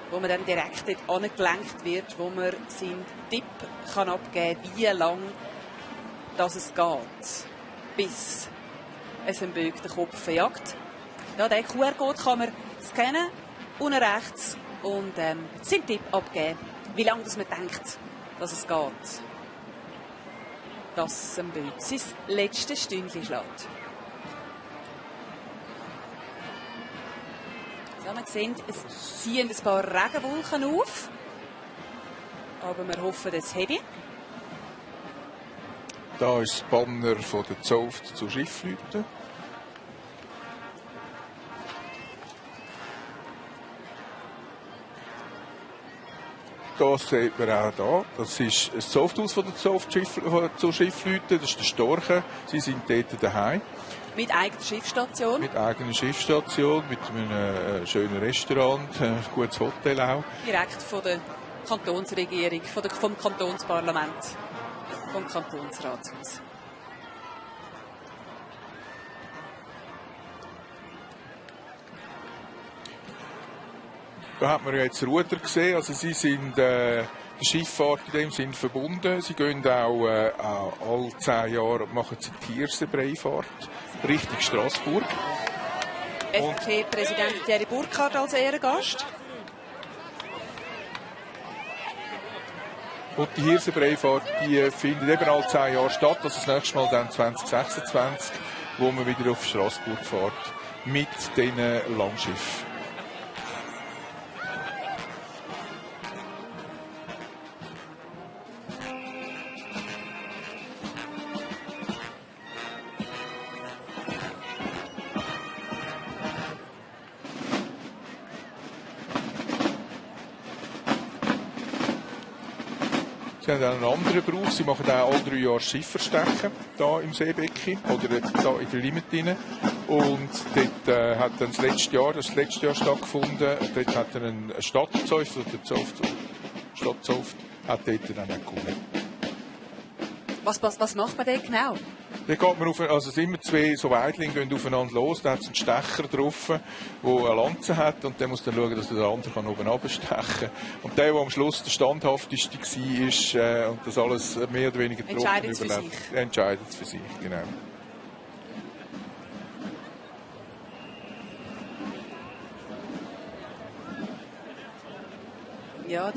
wo man dann direkt dort angelenkt wird, wo man seinen Tipp kann abgeben kann, wie lang das es geht, bis es einen Böck den Kopf verjagt. Ja, den QR-Code kann man scannen, unten rechts, und seinen Tipp abgeben, wie lange man denkt, dass es geht, dass ein Böck sein letztes Stündchen schlägt. So, man sieht, es ziehen ein paar Regenwolken auf, aber wir hoffen, es hebe. Da ist das Banner von der Zunft zu Schiffleuten. Das sieht man auch hier. Das ist das Zufthaus von der Zunft zu Schiffleuten. Das ist der Storchen. Sie sind dort daheim. Mit eigener Schiffsstation. Mit eigener Schiffsstation, mit einem schönen Restaurant, ein gutes Hotel auch. Direkt von der Kantonsregierung, vom Kantonsparlament, vom Kantonsratshaus. Da hat man jetzt Ruder gesehen, also sie sind der Schifffahrt in dem Sinn verbunden. Sie gehen auch alle 10 Jahre machen sie die Tierse-Breifahrt Richtung Straßburg. FDP-Präsident Thierry Burkhardt als Ehrengast. Und die Hirsenbreifahrt, die findet eben alle 10 Jahre statt. Also das nächste Mal dann 2026, wo man wieder auf Straßburg fährt mit diesen Langschiffen. Sie haben einen anderen Brauch. Sie machen auch alle 3 Jahre Schifferstechen hier im Seebecken oder hier in der Limit rein. Und dort hat dann das letzte Jahr stattgefunden. Dort hat dann ein Stadtzeuft oder der Stadtzeuft hat dort dann auch gewonnen. Was macht man denn genau? Dann geht man es sind immer zwei so Weidlinge gehen aufeinander los, da hat es einen Stecher drauf, der eine Lanze hat und der muss dann schauen, dass der andere oben runterstechen kann. Und der am Schluss der standhafteste war und das alles mehr oder weniger trocken überlebt, entscheidet es für sich, genau. Ja,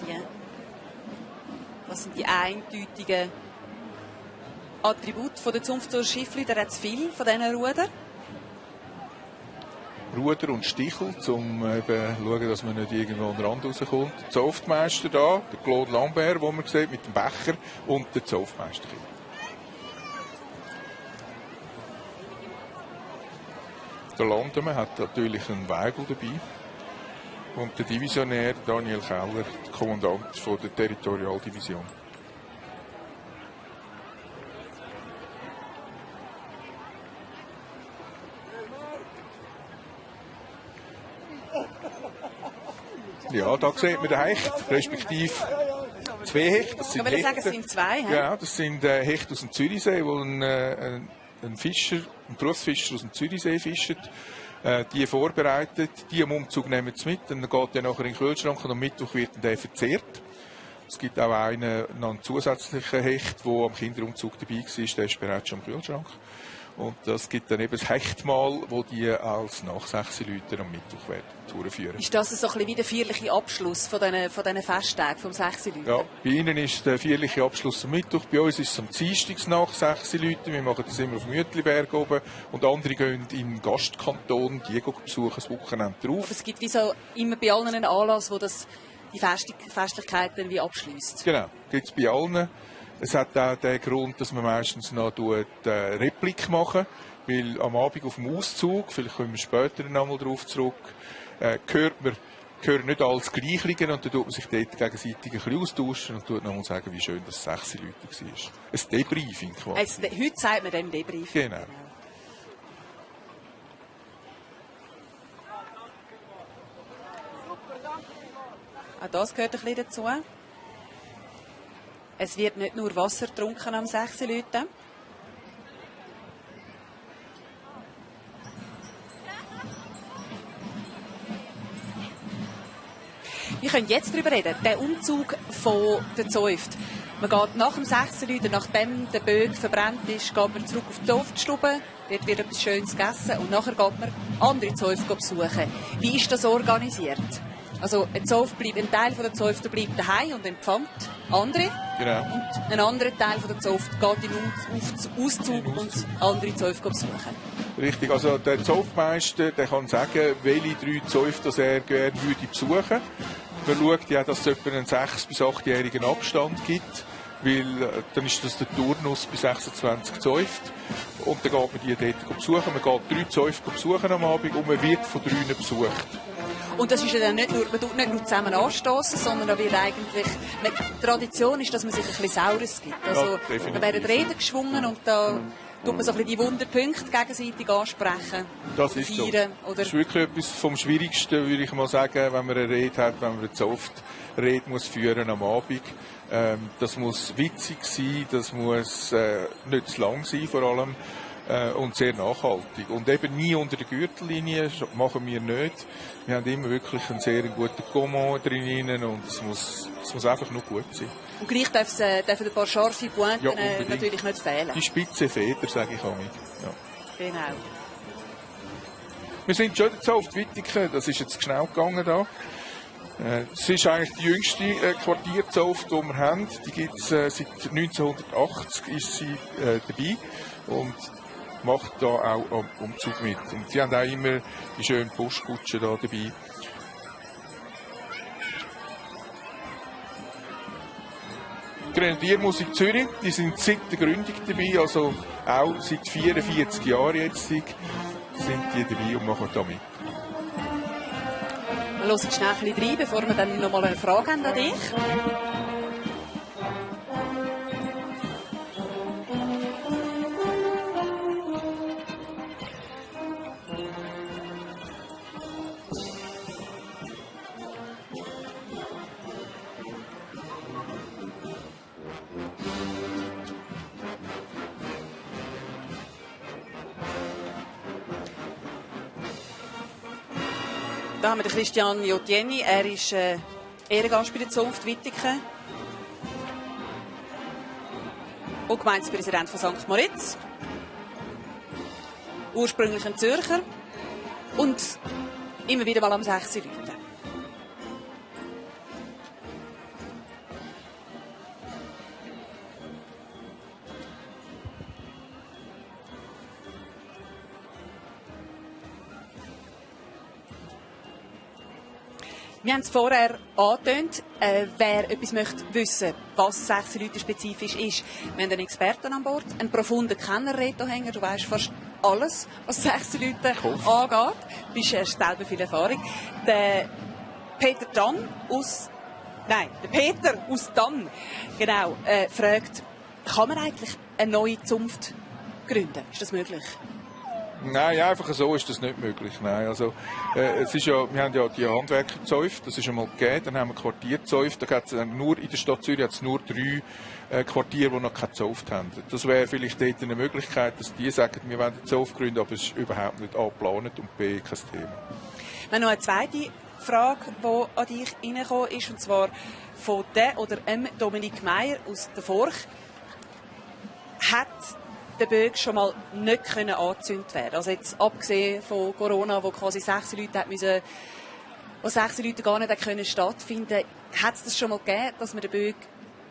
das sind die eindeutigen Attribute von der Zunftzower Schiffli. Da hat es viel von diesen Rudern. Ruder und Stichel, um zu schauen, dass man nicht irgendwo an den Rand rauskommt. Der Zunftmeister da, der Claude Lambert, den man sieht, mit dem Becher und der Zunftmeister. Der Landemann hat natürlich einen Weibel dabei. Und der Divisionär Daniel Keller, der Kommandant von der Territorialdivision. Ja, da sieht man den Hecht, respektive zwei Hechte. Das sind ich würde sagen, es sind zwei. Ja, das sind Hechte aus dem Zürichsee, wo ein Berufsfischer aus dem Zürichsee fischt. Die vorbereitet, die am Umzug nehmen sie mit, dann geht der nachher in den Kühlschrank und am Mittwoch wird der verzehrt. Es gibt auch einen zusätzlichen Hecht, der am Kinderumzug dabei war, der ist bereits schon im Kühlschrank. Und das gibt dann eben das Hechtmahl, das die als Nachsechselüter am Mittwoch werden durchführen. Ist das so ein bisschen wie der feierliche Abschluss von diesen Festtagen vom Sechselüter? Ja, bei Ihnen ist der feierliche Abschluss am Mittwoch, bei uns ist es am Dienstag nach Sechselüter. Wir machen das immer auf dem Mütliberg oben und andere gehen im Gastkanton, die besuchen das Wochenende drauf. Aber es gibt wie so immer bei allen einen Anlass, wo das die Festlichkeiten wie abschließt. Genau, gibt es bei allen. Es hat auch den Grund, dass man meistens noch Replik machen, weil am Abend auf dem Auszug, vielleicht kommen wir später noch einmal darauf zurück, hören nicht alles Gleichliegen und dann tut man sich dort gegenseitig ein bisschen austauschen und tut noch mal sagen, wie schön das 6 Leute war. Ein Debriefing quasi. Heute sagt man dem Debriefing. Genau. Auch das gehört ein bisschen dazu. Es wird nicht nur Wasser getrunken am 6 Leuten. Wir können jetzt darüber reden, der Umzug von der Zunft. Man geht nach dem 6 Leuten, nachdem der Böck verbrannt ist, geht man zurück auf die Zunftstube. Dort wird etwas Schönes gegessen und nachher geht man andere Zunft besuchen. Wie ist das organisiert? Also ein Teil der Zunft bleibt daheim und empfängt andere. Genau. Und ein anderer Teil der Zunft geht in den Auszug und andere Zunft besuchen. Richtig, also der Zunftmeister der kann sagen, welche 3 Zunfte er gerne besuchen würde. Man schaut ja, dass es etwa einen 6- bis 8-jährigen Abstand gibt, weil dann ist das der Turnus bei 26 Zunft. Und dann geht man die dort besuchen. Man geht 3 Zunfte besuchen am Abend und man wird von 3 besucht. Und das ist ja dann nicht nur, man tut nicht nur zusammen anstoßen, sondern da wird eigentlich, die Tradition ist, dass man sich ein bisschen Saures gibt. Also, ja, da werden Reden geschwungen und da tut man so ein bisschen die Wunderpunkte gegenseitig ansprechen. Das ist so. Oder das ist wirklich etwas vom Schwierigsten, würde ich mal sagen, wenn man eine Rede hat, wenn man eine Zunftrede muss führen am Abend. Das muss witzig sein, das muss nicht zu lang sein vor allem. Und sehr nachhaltig. Und eben nie unter der Gürtellinie, machen wir nicht. Wir haben immer wirklich einen sehr guten Comment drin und es muss einfach nur gut sein. Und gleich dürfen ein paar scharfe Pointen natürlich nicht fehlen. Die spitze Feder, sage ich auch mit. Ja. Genau. Wir sind schon jetzt auf die Wittigen, das ist jetzt schnell gegangen da. Es ist eigentlich die jüngste Quartierzunft, die wir haben. Die gibt es seit 1980 ist sie dabei. Und macht da auch am Umzug mit. Und sie haben auch immer die schönen Postkutschen da dabei. Grenadiermusik Zürich, die sind seit der Gründung dabei, also auch seit 44 Jahren jetzt sind die dabei und machen da mit. Wir hören schnell ein bisschen rein, bevor wir dann noch mal eine Frage haben an dich. Da haben wir den Christian Jotieni. Er ist Ehrengast bei der Zunft Wittigen und Gemeindepräsident von St. Moritz. Ursprünglich ein Zürcher und immer wieder mal am 6 Leuten. Wir haben es vorher angetönt, wer etwas möchte wissen, was 6 Leute spezifisch ist. Wir haben einen Experten an Bord, einen profunden Kenner, Reto Hänger. Du weißt fast alles, was 6 Leute angeht. Du hast selber viel Erfahrung. Der Peter aus Dann, genau, fragt, kann man eigentlich eine neue Zunft gründen? Ist das möglich? Nein, einfach so ist das nicht möglich. Nein, also, es ist ja, wir haben ja die Handwerkerzäufe, das ist einmal gegeben, dann haben wir Quartierzäufe, da gibt's nur, in der Stadt Zürich hat es nur 3 Quartiere, die noch keine Zunft haben. Das wäre vielleicht dort eine Möglichkeit, dass die sagen, wir wollen eine Zunft gründen, aber es ist überhaupt nicht A geplant und B kein Thema. Wir haben noch eine zweite Frage, die an dich reingekommen ist, und zwar von der oder Dominik Meier aus der Forch. Hat der Böck schon mal nicht angezündet werden? Also jetzt abgesehen von Corona, wo quasi 6 Leute hat müssen, wo 6 Leute gar nicht können stattfinden, hat es das schon mal gegeben, dass man den Böck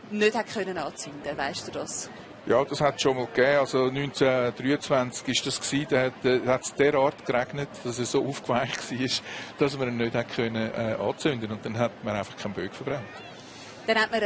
nicht hat können anzünden? Weißt du das? Ja, das hat es schon mal gegeben. Also 1923 war das gewesen. Da hat es derart geregnet, dass er so aufgeweicht war, dass man ihn nicht hat können anzünden. Und dann hat man einfach keinen Böck verbrannt. Dann hat man,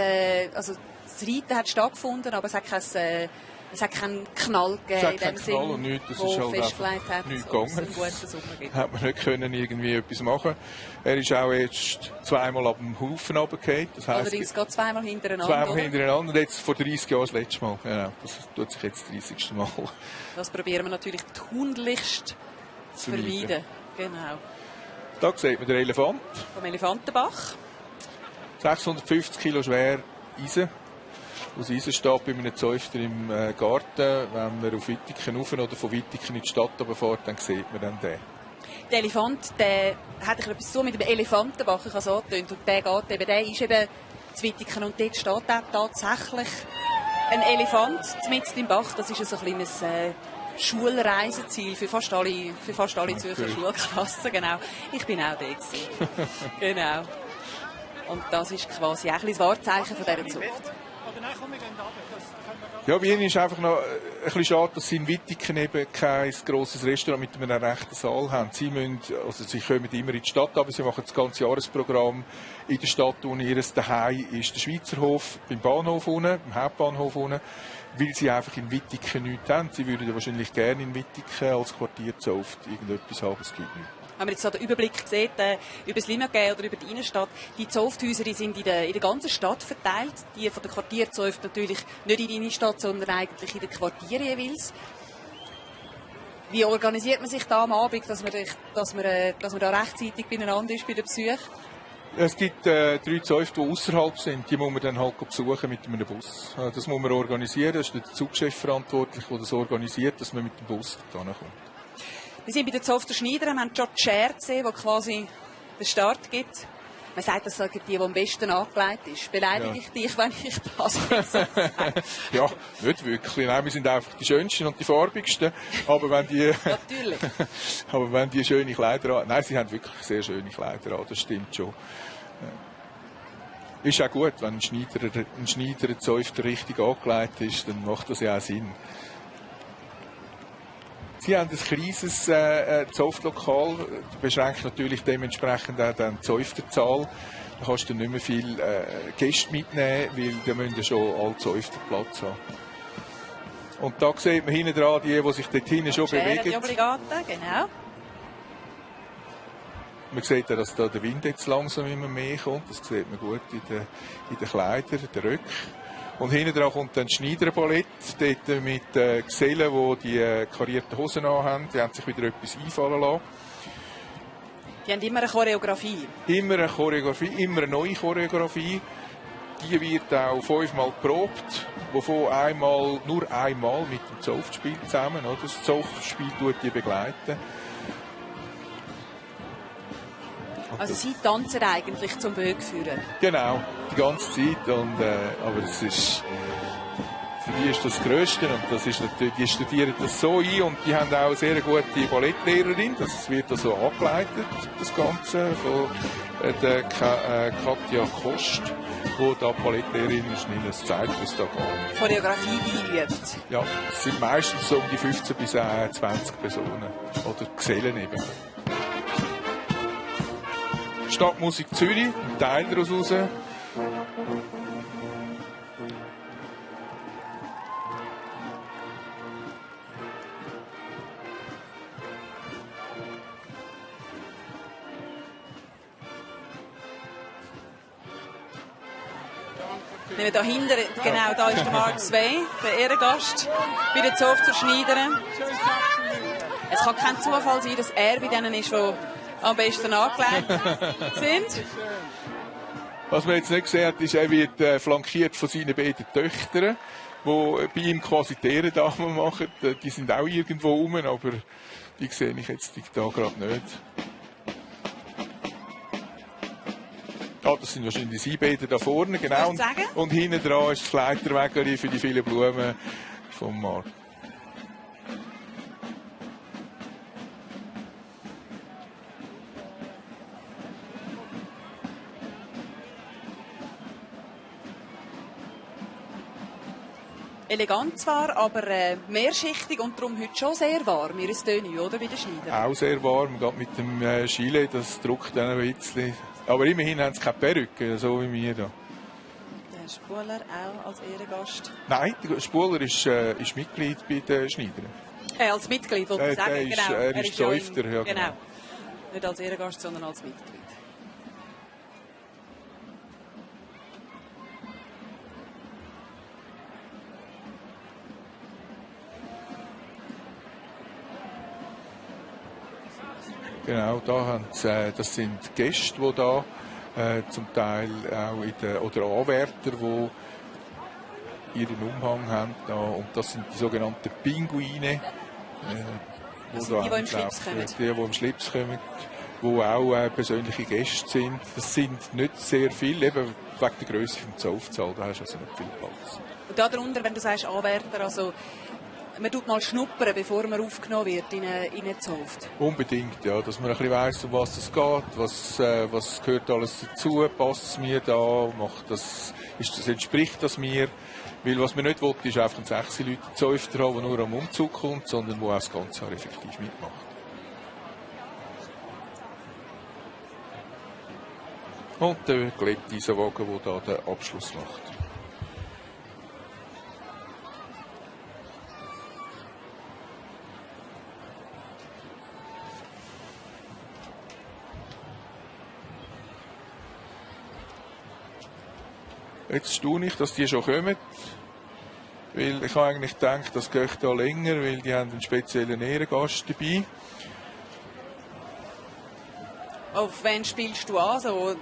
also das Reiten hat stattgefunden, aber es hat keinen Knall gegeben in dem Sinn, und nichts. Das ist halt festgelegt hat, nichts gegangen. Hat man nicht können irgendwie etwas machen. Er ist auch jetzt zweimal ab dem Haufen runtergefallen. Das heisst, allerdings geht zweimal hintereinander. Zweimal hintereinander und jetzt vor 30 Jahren das letzte Mal. Genau, das tut sich jetzt das 30. Mal. Das probieren wir natürlich tunlichst zu vermeiden. Genau. Da sieht man den Elefant. Vom Elefantenbach. 650 Kilo schwer Eisen. Aus Eisen steht bei einem Zäufter im Garten. Wenn man auf Wittigen rauf oder von Wittigen in die Stadt fährt, dann sieht man dann den. Der Elefant, der hat etwas so mit dem Elefantenbach, ich habe es angetönt, und der ist eben zu Wittigen und dort steht auch tatsächlich ein Elefant mitten im Bach. Das ist so ein kleines Schulreiseziel für fast alle Zürcher Schulklassen. Genau. Ich bin auch da. Genau. Und das ist quasi auch ein das Wahrzeichen von dieser Zunft. Ja, bei ihnen ist einfach noch ein bisschen schade, dass sie in Wittigen eben kein grosses Restaurant mit einem rechten Saal haben. Sie kommen immer in die Stadt, aber sie machen das ganze Jahresprogramm in der Stadt. Und ihr Zuhause ist der Schweizer Hof beim Bahnhof unten, beim Hauptbahnhof unten, weil sie einfach in Wittigen nichts haben. Sie würden wahrscheinlich gerne in Wittigen als Quartierzunft irgendetwas haben, es gibt nichts. Wenn man jetzt so den Überblick sieht, über das Limmergäu oder über die Innenstadt, die Zunfthäuser sind in der ganzen Stadt verteilt. Die von der Quartierzunft natürlich nicht in der Innenstadt, sondern eigentlich in den Quartieren jeweils. Wie organisiert man sich da am Abend, dass man da rechtzeitig beieinander ist bei den Besuchen? Es gibt 3 Zäufte, die außerhalb sind. Die muss man dann halt besuchen mit einem Bus. Das muss man organisieren. Das ist der Zugchef verantwortlich, der das organisiert, dass man mit dem Bus da kommt. Wir sind bei der Zunft der Schneider, wir haben schon die Schere gesehen, die quasi den Start gibt. Man sagt, das sagen die am besten angelegt ist. Beleidige ich dich, wenn ich das sage? Ja, nicht wirklich. Nein, wir sind einfach die schönsten und die farbigsten. Aber wenn die, natürlich. Aber wenn die schöne Kleider haben... Nein, sie haben wirklich sehr schöne Kleider an, das stimmt schon. Ist auch gut, wenn ein Schneider, ein Zäufter richtig angelegt ist, dann macht das ja auch Sinn. Sie haben ein kleines Zunftlokal, beschränkt natürlich dementsprechend auch die Zäufterzahl. Da kannst du nicht mehr viele Gäste mitnehmen, weil da müssen schon alle Zäufter Platz haben. Und da sieht man hinten dran die sich dort hinten schon bewegen. Die Obligate, genau. Man sieht ja, dass da der Wind jetzt langsam immer mehr kommt. Das sieht man gut in den Kleidern, den Röcken. Und hinten dran kommt dann Schneiderballett, dort mit Gesellen, die die karierten Hosen anhaben. Die haben sich wieder etwas einfallen lassen. Die haben immer eine Choreografie. Immer eine Choreografie, immer eine neue Choreografie. Die wird auch 5-mal geprobt, wovon nur einmal mit dem Zunftspiel zusammen. Das Zunftspiel tut die begleiten. Also Sie tanzen eigentlich zum Bögführen? Genau, die ganze Zeit. Und, aber es ist, für die ist das Größte und das ist natürlich, die studieren das so ein und die haben auch eine sehr gute Ballettlehrerin. Das wird also angeleitet, das Ganze, von der Katja Kost, die da Ballettlehrerin ist, und das zeigt, was da geht. Choreografie einübt? Ja, es sind meistens so um die 15 bis 20 Personen oder Gesellen eben. Stadtmusik Zürich, ein Teil daraus raus. Nehmen wir hier hinten, genau, da ist der Mark Sway, der Ehrengast, bei den Zofzer Schneidern. Es kann kein Zufall sein, dass er bei denen ist, die am besten angelegt sind. Was man jetzt nicht gesehen hat, ist, er wird flankiert von seinen beiden Töchtern, die bei ihm quasi die Ehrendame machen. Die sind auch irgendwo rum, aber die sehe ich jetzt da gerade nicht. Ah, das sind wahrscheinlich die beiden da vorne, genau. Und hinten dran ist das Leiterwägeli für die vielen Blumen vom Markt. Elegant zwar, aber mehrschichtig und darum heute schon sehr warm, ihr Töni, oder, bei den Schneidern? Auch sehr warm, gerade mit dem Gilet, das drückt dann ein bisschen. Aber immerhin haben sie keine Perücke, so wie wir hier. Der Spuler auch als Ehrengast? Nein, der Spuler ist Mitglied bei den Schneidern. Als Mitglied, wollte ich sagen, genau. Er ist Zäufter, ja, genau. Nicht als Ehrengast, sondern als Mitglied. Genau, da haben sie, das sind Gäste, die da zum Teil auch oder Anwärter, die ihren Umhang haben. Da, und das sind die sogenannten Pinguine. Also die im Schlips kommen. Die im Schlips kommen, die auch persönliche Gäste sind. Das sind nicht sehr viele, eben wegen der Größe des Zaufzahl. Da hast du also nicht viel Platz. Und darunter, wenn du sagst Anwärter, also man tut mal schnuppern, bevor man aufgenommen wird in eine Zunft. Unbedingt, ja, dass man ein bisschen weiss, um was es geht, was gehört alles dazu, passt es mir da, entspricht das mir. Weil was man nicht will, ist einfach einen 6 Leute Zäufter haben, der nur am Umzug kommt, sondern der auch das ganze Jahr effektiv mitmacht. Und der Glätteisenwagen, der da den Abschluss macht. Jetzt staune ich, dass die schon kommen, weil ich habe eigentlich gedacht, das geht da länger, weil die haben einen speziellen Ehrengast dabei. Auf wen spielst du an? So,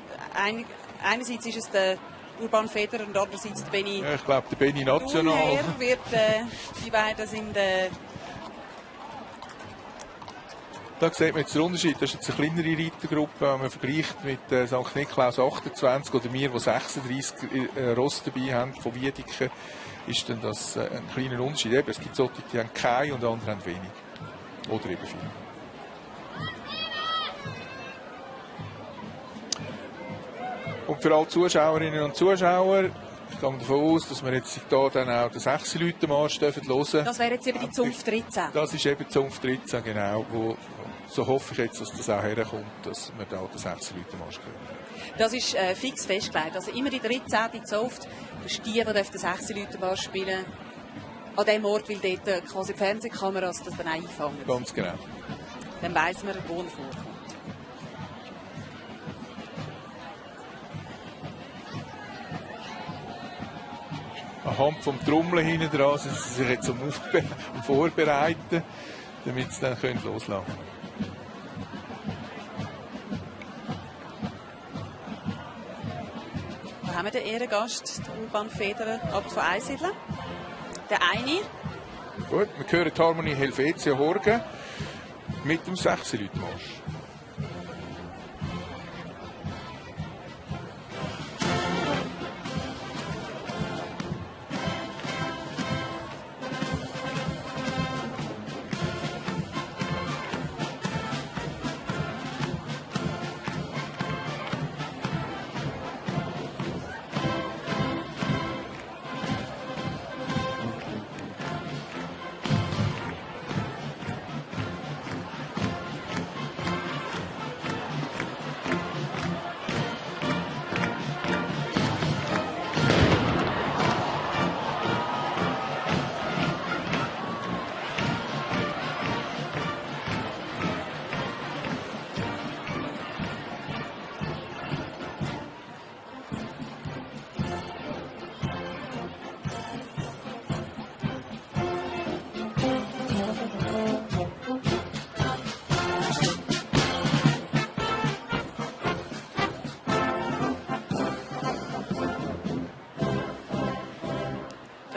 einerseits ist es der Urban Federer und andererseits der Benny. Ja, ich glaube, der Benny National. Wird, die beiden sind... Da sieht man jetzt den Unterschied. Das ist jetzt eine kleinere Reitergruppe, wenn man vergleicht mit St. Niklaus 28 oder mir, die 36 Ross dabei haben von Wiedeke, ist dann das ein kleiner Unterschied. Eben, es gibt solche, die haben keine und andere haben wenig. Oder eben viel. Und für alle Zuschauerinnen und Zuschauer, ich gehe davon aus, dass wir jetzt hier dann auch den 6-Leute-Marsch hören dürfen. Das wäre jetzt eben die Zunft 13. Das ist eben die Zunft 13, genau. So hoffe ich jetzt, dass das auch herkommt, dass wir da den 6-Leute-Marsch hören. Das ist fix festgelegt. Also immer die 13. Zunft, der Stier, der den 6-Leute-Marsch spielen. An dem Ort, weil dort quasi die Fernsehkameras das dann auch einfangen. Ganz genau. Dann weiss man, wo er vorkommt. Anhand vom Trommeln hinten dran sind sie sich jetzt am Vorbereiten, damit sie dann loslassen können. Da haben wir den Ehrengast, den Urban Federer, Abt von Einsiedeln. Der eine. Gut, wir hören die Harmonie Helvetia Horgen mit dem 6-Leute-Marsch.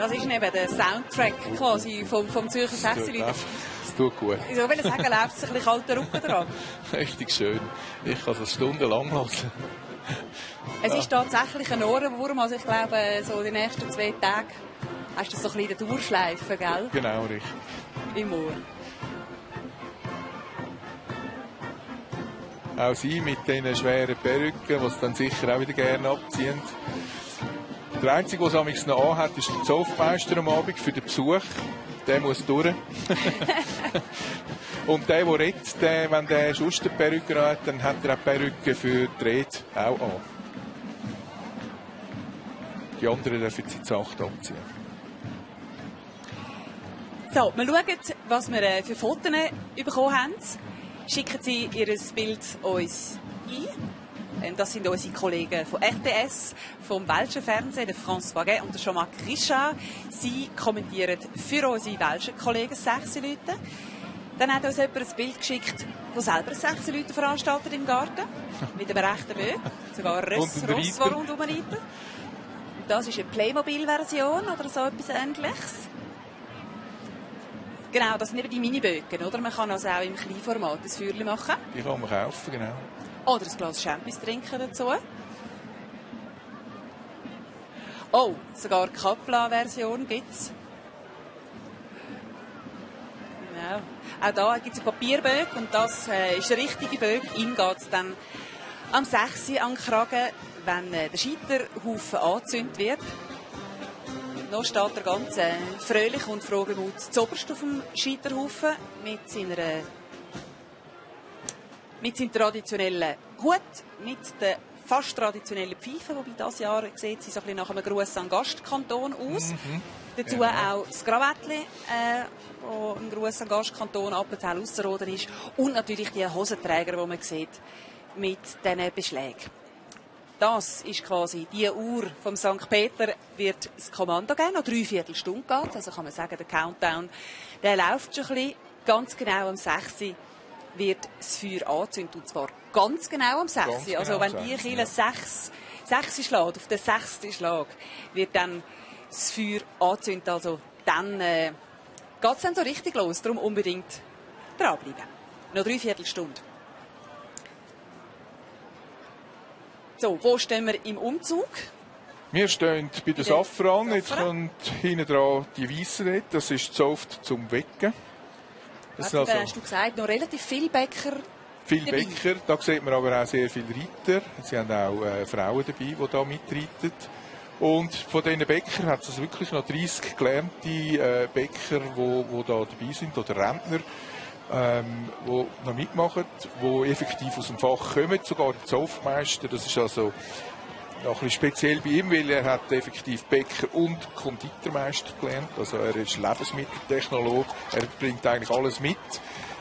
Das ist eben der Soundtrack quasi vom Zürcher Sechsleuten. Das tut gut. Ich würde sagen, läuft es ein bisschen kalter Rücken dran. Richtig schön. Ich kann das stundenlang hören. Es ist tatsächlich ein Ohrenwurm. Also ich glaube, so die nächsten 2 Tage hast du so ein bisschen den Durchschleifen, gell? Genau, richtig. Im Ohr. Auch sie mit diesen schweren Perücken, die sie dann sicher auch wieder gerne abziehen. Der Einzige, der es amigs noch anhat, ist der Zoffmeister am Abend für den Besuch. Der muss durch. Und der redet, wenn der sonst eine Perücke hat, dann hat er auch Perücke für die Rede auch an. Die anderen dürfen sie zu 8 abziehen. So, wir schauen, was wir für Fotos bekommen haben. Schicken Sie Ihr Bild uns ein. Das sind unsere Kollegen von RTS, vom welschen Fernsehen, der François Guet und der Jean-Marc Richard. Sie kommentieren für unsere welschen Kollegen 6 Leute. Dann hat uns jemand ein Bild geschickt, das selber 6 Leute veranstaltet im Garten. Mit einem rechten Böck. Sogar ein Ross, der rundherum reitet. Das ist eine Playmobil-Version oder so etwas Ähnliches. Genau, das sind eben die Mini-Böcken, oder? Man kann also auch im Kleinformat ein Feuerchen machen. Die kann man kaufen, genau. Oder ein Glas Champis trinken dazu. Oh, sogar eine Kapla-Version gibt es. Genau. Auch da gibt es einen Papierböck und das ist der richtige Böck. Ihm geht es dann am 6 Uhr an den Kragen, wenn der Scheiterhaufen angezündet wird. Noch steht er ganz fröhlich und frohgemut zuoberst auf dem Scheiterhaufen mit seinem traditionellen Hut, mit der fast traditionellen Pfeife, wobei dieses Jahr sieht sie so ein bisschen nach einem Gruß an den Gastkanton aus. Dazu auch das Krawattli, wo ein Gruß an den Gastkanton Appenzell Ausserrhoden ist. Und natürlich die Hosenträger, die man sieht, mit diesen Beschlägen. Das ist quasi die Uhr vom St. Peter, wird das Kommando geben. Noch 3/4 Stunde geht. Also kann man sagen, der Countdown, der läuft schon ein bisschen. Ganz genau am 6 Uhr wird das Feuer angezündet. Und zwar ganz genau am 6 Uhr. Genau also wenn die Kille 6 schlägt, auf den 6. Schlag, wird dann das Feuer angezündet. Also dann geht es dann so richtig los. Darum unbedingt dranbleiben. Noch 3/4 Stunde. So, wo stehen wir im Umzug? Wir stehen bei der Safran. Jetzt kommt hinten dran die Weisse dort. Das ist Zoft zum Wecken. Das Also, sind hast du gesagt, noch relativ viele Bäcker. viele Bäcker. Da sieht man aber auch sehr viele Reiter. Sie haben auch Frauen dabei, die da mitreiten. Und von diesen Bäckern hat es also wirklich noch 30 gelernte Bäcker, die da dabei sind, oder Rentner. Die noch mitmachen, die effektiv aus dem Fach kommen, sogar der Zoffmeister. Das ist also noch ein bisschen speziell bei ihm, weil er hat effektiv Bäcker und Konditormeister gelernt. Also er ist Lebensmitteltechnologe, er bringt eigentlich alles mit,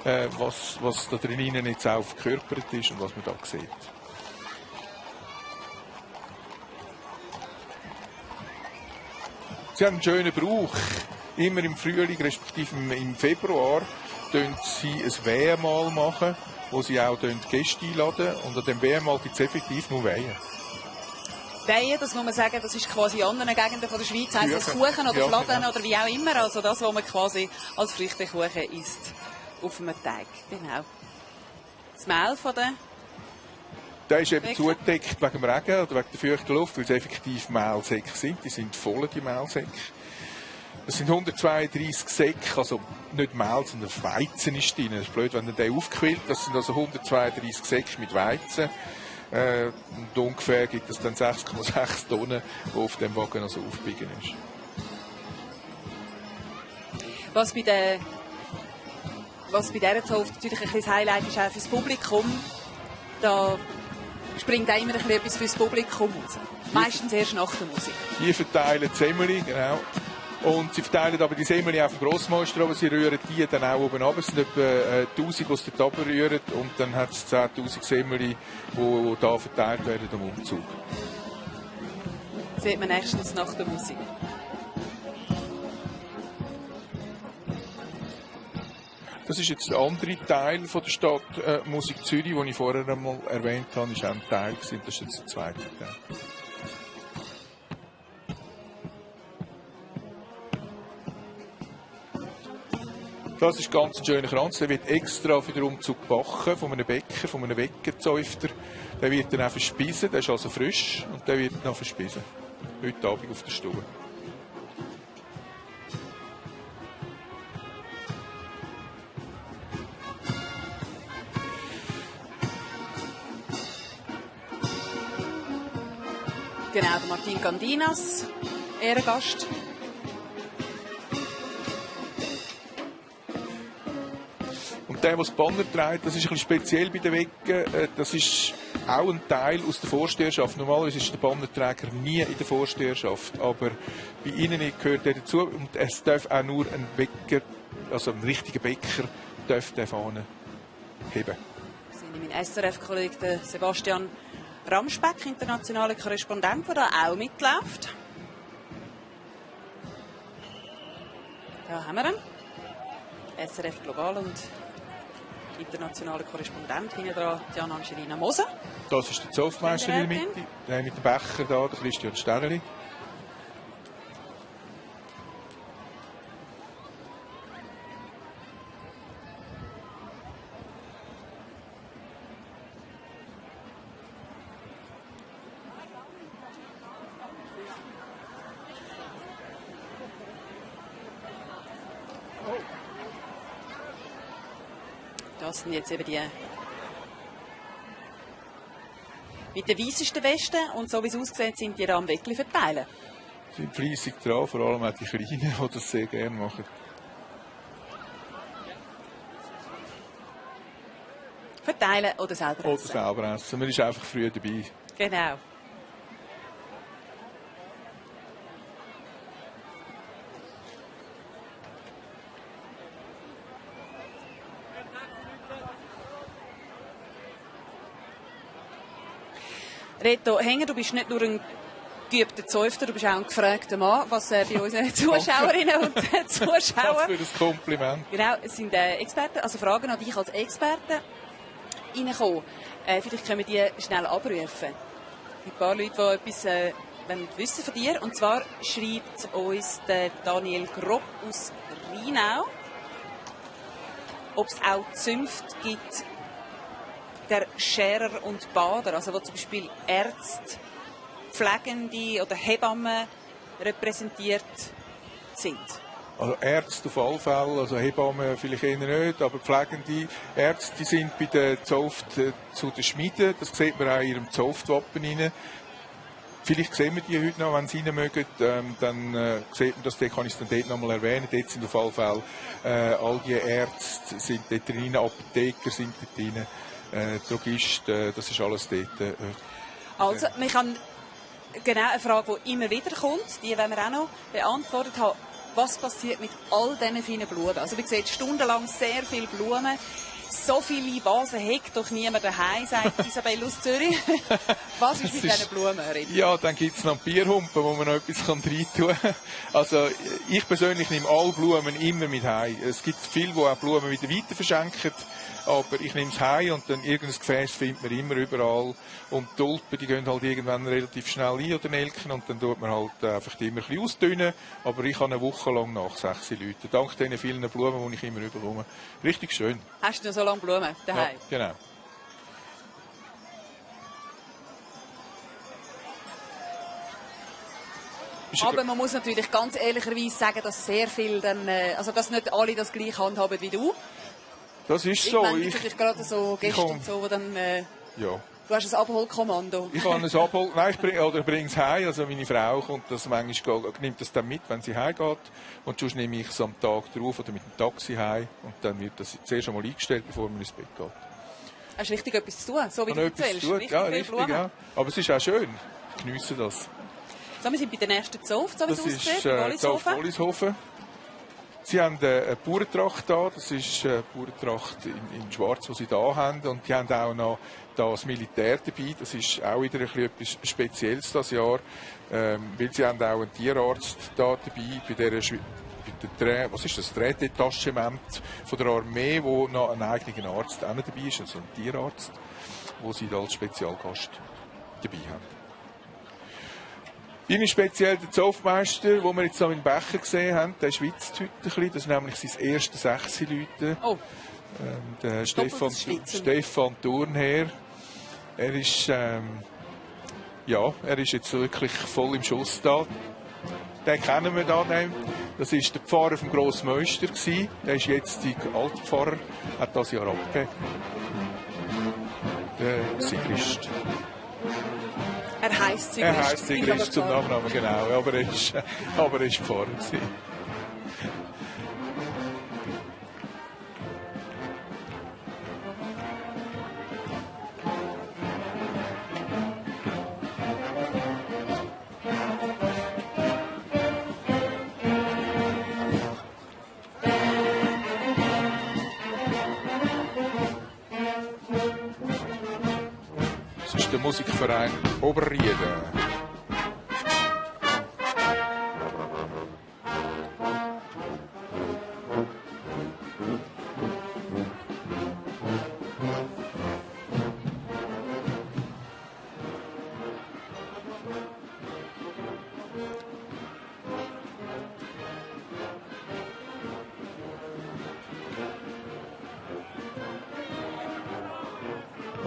was da drinnen jetzt auch verkörpert ist und was man da sieht. Sie haben einen schönen Brauch. Immer im Frühling, respektive im Februar, machen sie ein Wehemal machen, wo sie auch Gäste einladen. Und an dem Wehemal gibt es effektiv nur Wehen. Wehen, das muss man sagen, das ist quasi in anderen Gegenden von der Schweiz, heisst das Kuchen oder Fladen oder wie auch immer. Also das, was man quasi als Früchtekuchen isst auf einem Teig. Genau. Das Mehl von der... Der ist eben zugedeckt wegen dem Regen oder wegen der feuchten Luft, weil es effektiv Mehlsäcke sind. Die sind voll, die Mehlsäcke. Es sind 132 Säcke, also nicht Mehl, sondern Weizen ist drin. Das ist blöd, wenn der aufquillt. Das sind also 132 Säcke mit Weizen. Und ungefähr gibt es dann 6,6 Tonnen, die auf dem Wagen also aufgebiegen ist. Was bei dieser Zoft natürlich ein bisschen Highlight ist, auch fürs Publikum. Da springt auch immer ein bisschen etwas fürs Publikum raus. Meistens erst nach der Musik. Die verteilen Semmeli, genau. Und sie verteilen aber die Semmeli auf dem Grossmeister, aber sie rühren die dann auch oben runter. Es sind etwa 1000, die es dort runter rühren. Und dann hat es 10'000 Semmeli, die hier verteilt werden am Umzug. Das sieht man nächstens nach der Musik. Das ist jetzt der andere Teil von der Stadt Musik Zürich, den ich vorher einmal erwähnt habe. Das war auch ein Teil, das ist jetzt der zweite Teil. Das ist ganz ein schöner Kranz. Der wird extra für den Umzug gebacken von einem Bäcker, von einem Weggezäufter. Der wird dann auch verspeisen. Der ist also frisch und der wird noch verspeisen. Heute Abend auf der Stube. Genau, der Martin Gandinas, Ehrengast. Und der das Banner trägt, das ist ein bisschen speziell bei den Weggen. Das ist auch ein Teil aus der Vorsteherschaft. Normalerweise ist der Bannerträger nie in der Vorsteherschaft, aber bei Ihnen gehört er dazu. Und es darf auch nur ein Wegger, also ein richtiger Bäcker, darf den Fahne heben. Ich sehe meinen SRF-Kollegen Sebastian Ramsbeck, internationaler Korrespondent, der da auch mitläuft. Da haben wir ihn. SRF Global und internationaler Korrespondent. Hinten dran Diana Angelina Moser. Das ist der Zoffmeister in der Mitte. Der mit dem Becher da, der Christian Sterli. Das sind jetzt eben die mit den weissesten Westen und so wie es aussieht, sind die da am Weckli verteilen. Sie sind fleissig dran, vor allem auch die Kleinen, die das sehr gerne machen. Verteilen oder selber essen. Oder selber essen. Man ist einfach früh dabei. Genau. Reto Henger, du bist nicht nur ein geübter Zäufter, du bist auch ein gefragter Mann, was bei unseren Zuschauerinnen und Zuschauern... Was für ein Kompliment. Genau, es sind Experten, also Fragen an dich als Experten reinkommen. Vielleicht können wir die schnell abrufen. Ein paar Leute, die etwas wissen von dir. Und zwar schreibt uns der Daniel Grob aus Rheinau, ob es auch Zünfte gibt, der Scherer und Bader, also wo zum Beispiel Ärzte, Pflegende oder Hebammen repräsentiert sind. Also Ärzte auf alle Fälle, also Hebammen vielleicht eher nicht, aber pflegende Ärzte sind bei der Zoft zu den Schmieden. Das sieht man auch in ihrem Zoftwappen rein. Vielleicht sehen wir die heute noch, wenn Sie rein mögen, dann sieht man das, kann ich es dann dort noch mal erwähnen. Dort sind auf alle Fälle all die Ärzte sind dort drin, Apotheker sind dort drin. Drogisten, das ist alles dort. Also, man kann genau eine Frage, die immer wieder kommt, die wollen wir auch noch beantwortet haben. Was passiert mit all diesen feinen Blumen? Also, wie gesagt, stundenlang sehr viele Blumen. So viele Vasen hegt doch niemand daheim, sagt Isabelle aus Zürich. Was ist mit diesen Blumen, Reto? Ja, dann gibt es noch Bierhumpen, wo man noch etwas reintun kann. Also, ich persönlich nehme alle Blumen immer mit heim. Es gibt viele, die auch Blumen wieder weiter verschenken. Aber ich nehme es heim und dann irgendein Gefäß findet man immer überall. Und die Tulpen, die gehen halt irgendwann relativ schnell ein oder nelken und dann tut man halt einfach die immer ein bisschen ausdünnen. Aber ich habe eine Woche lang nach 6 Leuten. Dank diesen vielen Blumen, die ich immer überkomme. Richtig schön. Hast du noch so lange Blumen daheim? Ja, genau. Aber man muss natürlich ganz ehrlicherweise sagen, dass sehr viel dann, also dass nicht alle das gleich handhaben wie du. Das ist so. Ich vielleicht gerade so Gäste und so, wo dann, ja. Du hast ein Abholkommando. Ich habe ein Abhol... Nein, ich bringe es heim. Also meine Frau kommt das manchmal, nimmt das dann mit, wenn sie heimgeht. Und sonst nehme ich es am Tag drauf oder mit dem Taxi heim. Und dann wird das zuerst einmal eingestellt, bevor man ins Bett geht. Hast du richtig etwas zu tun, so wie du erzählst? Ja, richtig, ja. Aber es ist auch schön. Ich geniesse das. So, wir sind bei der nächsten Zoft, so wie es aussieht, Das ist Zoft Wollishofen. Sie haben eine Bauerntracht da, das ist eine Bauerntracht in Schwarz, die sie da haben. Und die haben auch noch das Militär dabei. Das ist auch wieder etwas Spezielles dieses Jahr. Weil sie haben auch einen Tierarzt da dabei, bei der was ist das? Drehdetachement von der Armee, wo noch ein eigener Arzt auch dabei ist, also ein Tierarzt, wo sie da als Spezialgast dabei haben. Ihnen speziell der Zoffmeister, den wir jetzt noch in Becher gesehen haben, der schwitzt heute ein bisschen. Das ist nämlich sein erstes Sechsi-Läuten. Oh. Der Stefan Thurnherr. Er ist jetzt wirklich voll im Schuss da. Den kennen wir da. Das war der Pfarrer vom Grossmeister. Der ist jetzt der Altpfarrer, hat das Jahr abgegeben. Der Sigrist. Er heisst Sigrist. Er heisst Sigrist zum Nachnamen, genau. Aber er ist Pfarrer gewesen. Der Musikverein Oberrieden.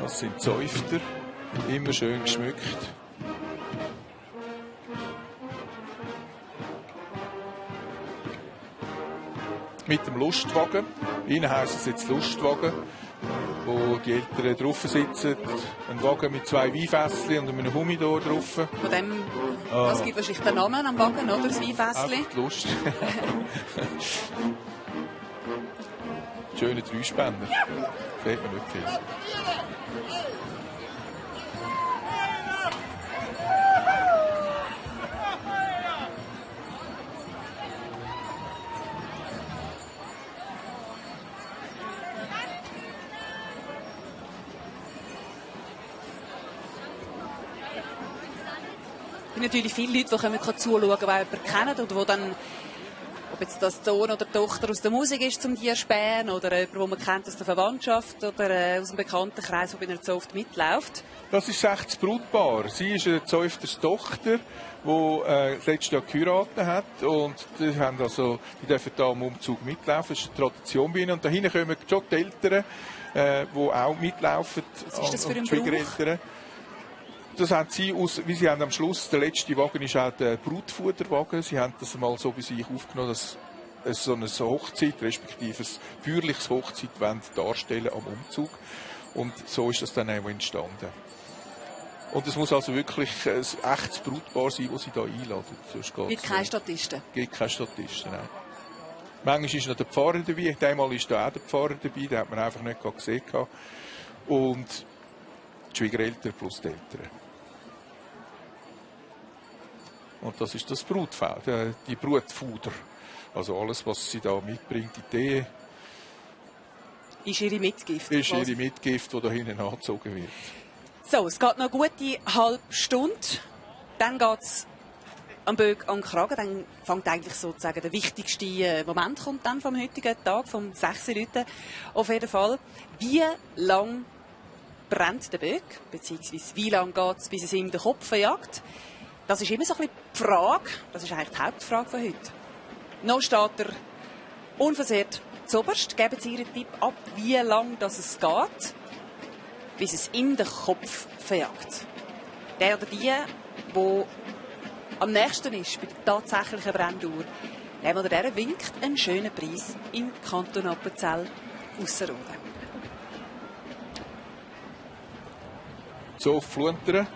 Das sind Zäufter. Immer schön geschmückt. Mit dem Lustwagen. Ihnen heisst es jetzt Lustwagen, wo die Eltern drauf sitzen. Ein Wagen mit 2 Weinfässchen und einem Humidor drauf. Von dem, das gibt wahrscheinlich den Namen am Wagen, oder? Das Weinfässchen. Einfach die Lust. Schöne Dreispänner. Fehlt mir nicht viel. Es gibt natürlich viele Leute, die zuschauen können, die jemanden kennen oder die dann, ob jetzt das Sohn oder die Tochter aus der Musik ist, zum Tier spähen oder jemand, den man kennt aus der Verwandtschaft oder aus dem Bekanntenkreis, der bei einer Zunft mitläuft. Das ist das Brautpaar. Sie ist eine Zäufters Tochter, die letztes Jahr geheiratet hat. Und die dürfen da am Umzug mitlaufen. Das ist eine Tradition bei ihnen. Und da hinten kommen schon die Eltern, die auch mitlaufen. Was ist das für ein Brauch? Das haben sie wie sie haben am Schluss, der letzte Wagen ist auch der Brutfuderwagen. Sie haben das mal so bei sich aufgenommen, dass es so eine Hochzeit, respektive ein bäuerliches Hochzeit darstellen am Umzug. Und so ist das dann auch entstanden. Und es muss also wirklich ein echtes Brautpaar sein, das sie hier einladen. Sonst Gibt keine Statisten? Gibt keine Statisten, nein. Manchmal ist noch der Pfarrer dabei. Einmal ist da auch der Pfarrer dabei, den hat man einfach nicht gesehen. Und die Schwiegereltern plus die Eltern. Und das ist das Brutfeld, die Brutfuder. Also alles, was sie da mitbringt, die Tee. Ist ihre Mitgift? Ist ihre Mitgift, die da hinten angezogen wird. So, es geht noch eine gute halbe Stunde. Dann geht es am Böck an den Kragen. Dann fängt eigentlich sozusagen der wichtigste Moment kommt dann vom heutigen Tag, vom 6 Leuten auf jeden Fall. Wie lang brennt der Böck? Beziehungsweise wie lange geht es, bis es ihm den Kopf verjagt? Das ist immer so ein bisschen die Frage. Das ist eigentlich die Hauptfrage von heute. Noch steht er unversehrt zuoberst. Geben Sie Ihren Tipp ab, wie lange es geht, bis es ihm den Kopf verjagt. Der oder die am nächsten ist bei der tatsächlichen Brenndauer, dem oder der winkt einen schönen Preis im Kanton Appenzell Ausserrhoden. So, Fluntern,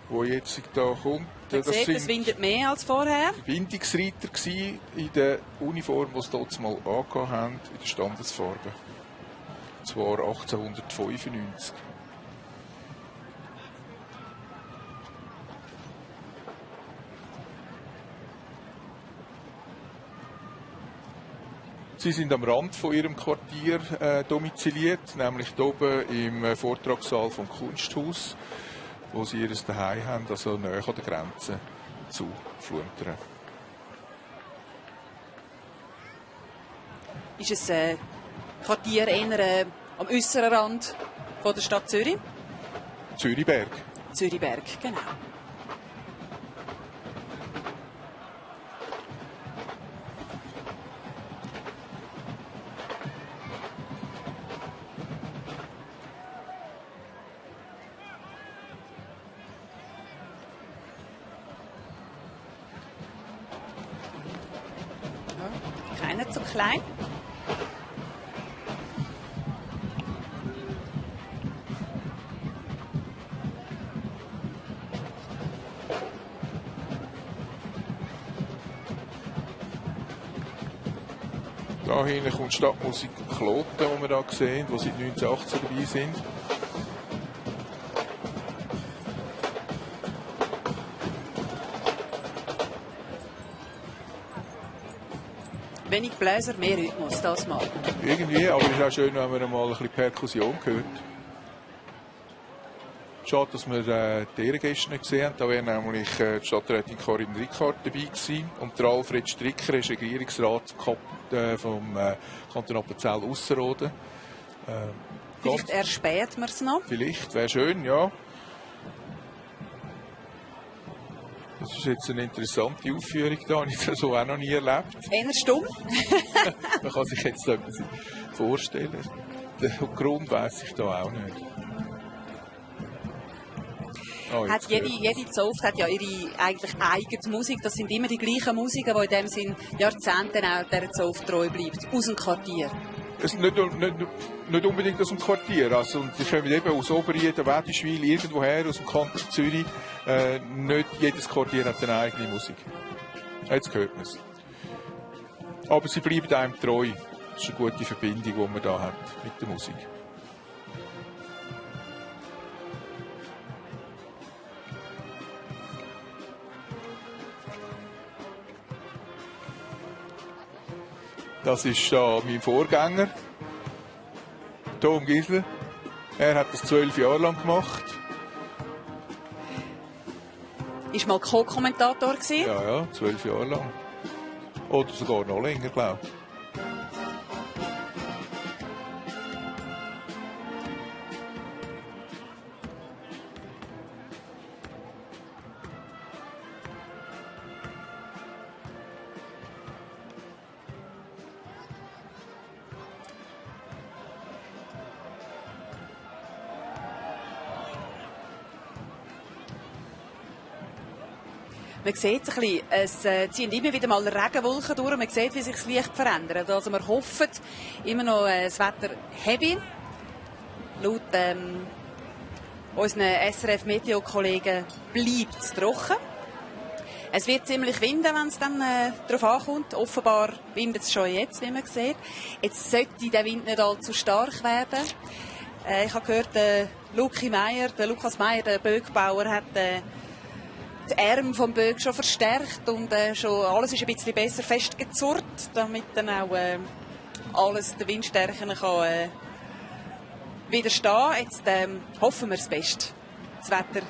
wo jetzt hier kommt. Das windet mehr als vorher. Windungsreiter in der Uniform, die sie dort mal angehabt haben, in der Standesfarbe. Und zwar 1895. Sie sind am Rand von ihrem Quartier domiziliert, nämlich hier oben im Vortragssaal vom Kunsthaus, wo sie ihr Zuhause haben, also nahe an der Grenze zu Fluntern. Ist es ein Quartier eher am äußeren Rand von der Stadt Zürich? Zürichberg. Zürichberg, genau. Keiner zu klein. Da hinten kommt Stadtmusik Kloten, die wir hier sehen, die seit 1918 dabei sind. Wenig Bläser, mehr Rhythmus, das mal. Irgendwie, aber es ist auch schön, wenn man mal ein bisschen Perkussion hört. Schade, dass wir die Ehrengäste nicht gesehen haben. Da wäre nämlich die Stadträtin Karin Rickard dabei gewesen. Und der Alfred Stricker ist Regierungsrat vom Kanton Appenzell-Ausserrhoden. Vielleicht erspähen wir es noch. Vielleicht, wäre schön, ja. Das ist jetzt eine interessante Aufführung da, habe ich das so auch noch nie erlebt. Eher stumm. Man kann sich jetzt etwas vorstellen. Den Grund weiss ich da auch nicht. Oh, Hat jede Zunft hat ja ihre eigentlich eigene Musik. Das sind immer die gleichen Musiker, die in dem Sinn Jahrzehnte auch dieser Zunft treu bleibt. Aus dem Quartier. Es ist nicht unbedingt aus dem Quartier. Also, die kommen eben aus Oberrieden, Wädischwil, irgendwoher aus dem Kanton Zürich. Nicht jedes Quartier hat eine eigene Musik. Jetzt hört man es. Aber sie bleiben einem treu. Das ist eine gute Verbindung, die man da hat mit der Musik. Das ist da mein Vorgänger, Tom Gisler. Er hat das 12 Jahre lang gemacht. Ist mal Co-Kommentator gewesen? Ja, 12 Jahre lang. Oder sogar noch länger, glaube ich. Man sieht es ein bisschen, es ziehen immer wieder mal Regenwolken durch. Man sieht, wie sich das Licht verändert. Also wir hoffen immer noch, das Wetter heavy. Laut unseren SRF-Meteo-Kollegen bleibt es trocken. Es wird ziemlich winden, wenn es dann darauf ankommt. Offenbar windet es schon jetzt, wie man sieht. Jetzt sollte der Wind nicht allzu stark werden. Ich habe gehört, der Lukas Meier, der Böckbauer, hat die Arme vom Böck schon verstärkt und schon alles ist ein bisschen besser festgezurrt, damit dann auch alles der Windstärken kann widerstehen. Jetzt hoffen wir das Beste. Das Wetter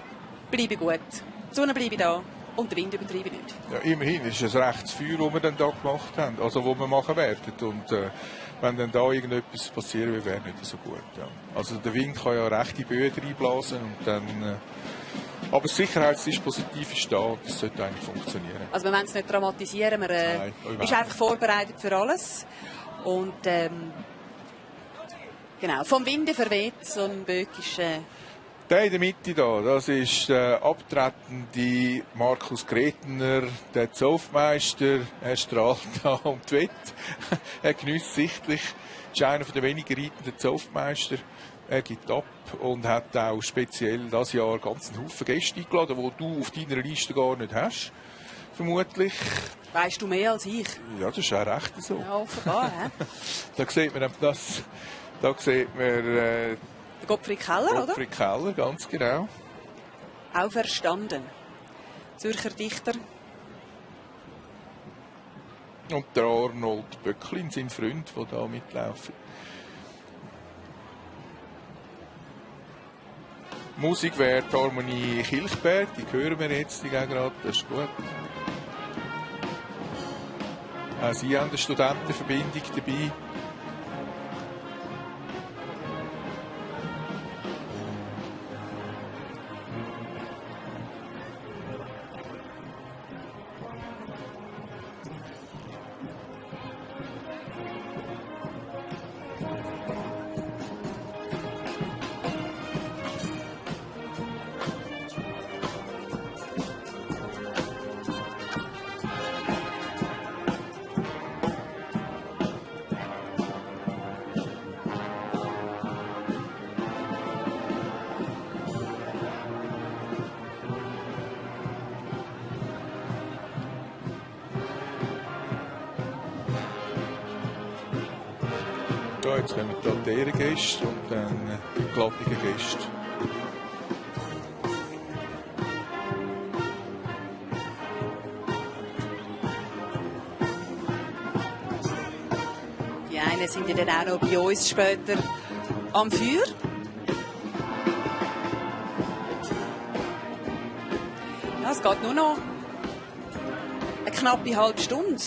bleibe gut, die Sonne bleibe da und der Wind übertreibe nicht. Ja, immerhin ist es ein rechtes Feuer, das wir dann da gemacht haben, also wo wir machen werden. Und wenn dann da irgendetwas passieren würde, wäre nicht so gut. Ja. Also der Wind kann ja rechte Böen reinblasen und dann... aber das Sicherheitsdispositiv ist da und das sollte eigentlich funktionieren. Also wir wollen es nicht dramatisieren, man ist einfach vorbereitet für alles. Und genau, vom Winde verweht, so ein Böck ist... Der in der Mitte da, das ist der abtretende Markus Gretner, der Zofmeister. Er strahlt da um die Wette. Er genießt sichtlich. Er ist einer der wenigen reitenden Zofmeister. Er gibt ab und hat auch speziell dieses Jahr ganz einen Haufen Gäste eingeladen, die du auf deiner Liste gar nicht hast, vermutlich. Weißt du mehr als ich? Ja, das ist auch recht so. Ja, offenbar. Da sieht man das. Da sieht man der Gottfried Keller, Gottfried Keller, ganz genau. Auferstanden. Zürcher Dichter. Und der Arnold Böcklin, sein Freund, der da mitlaufen. Musik wäre die Harmonie Kilchberg, die hören wir jetzt gerade, das ist gut. Auch Sie haben eine Studentenverbindung dabei. jetzt kommen die Gäste und dann die glattigen Gäste. Die einen sind ja dann auch noch bei uns später am Feuer. Ja, es geht nur noch eine knappe halbe Stunde.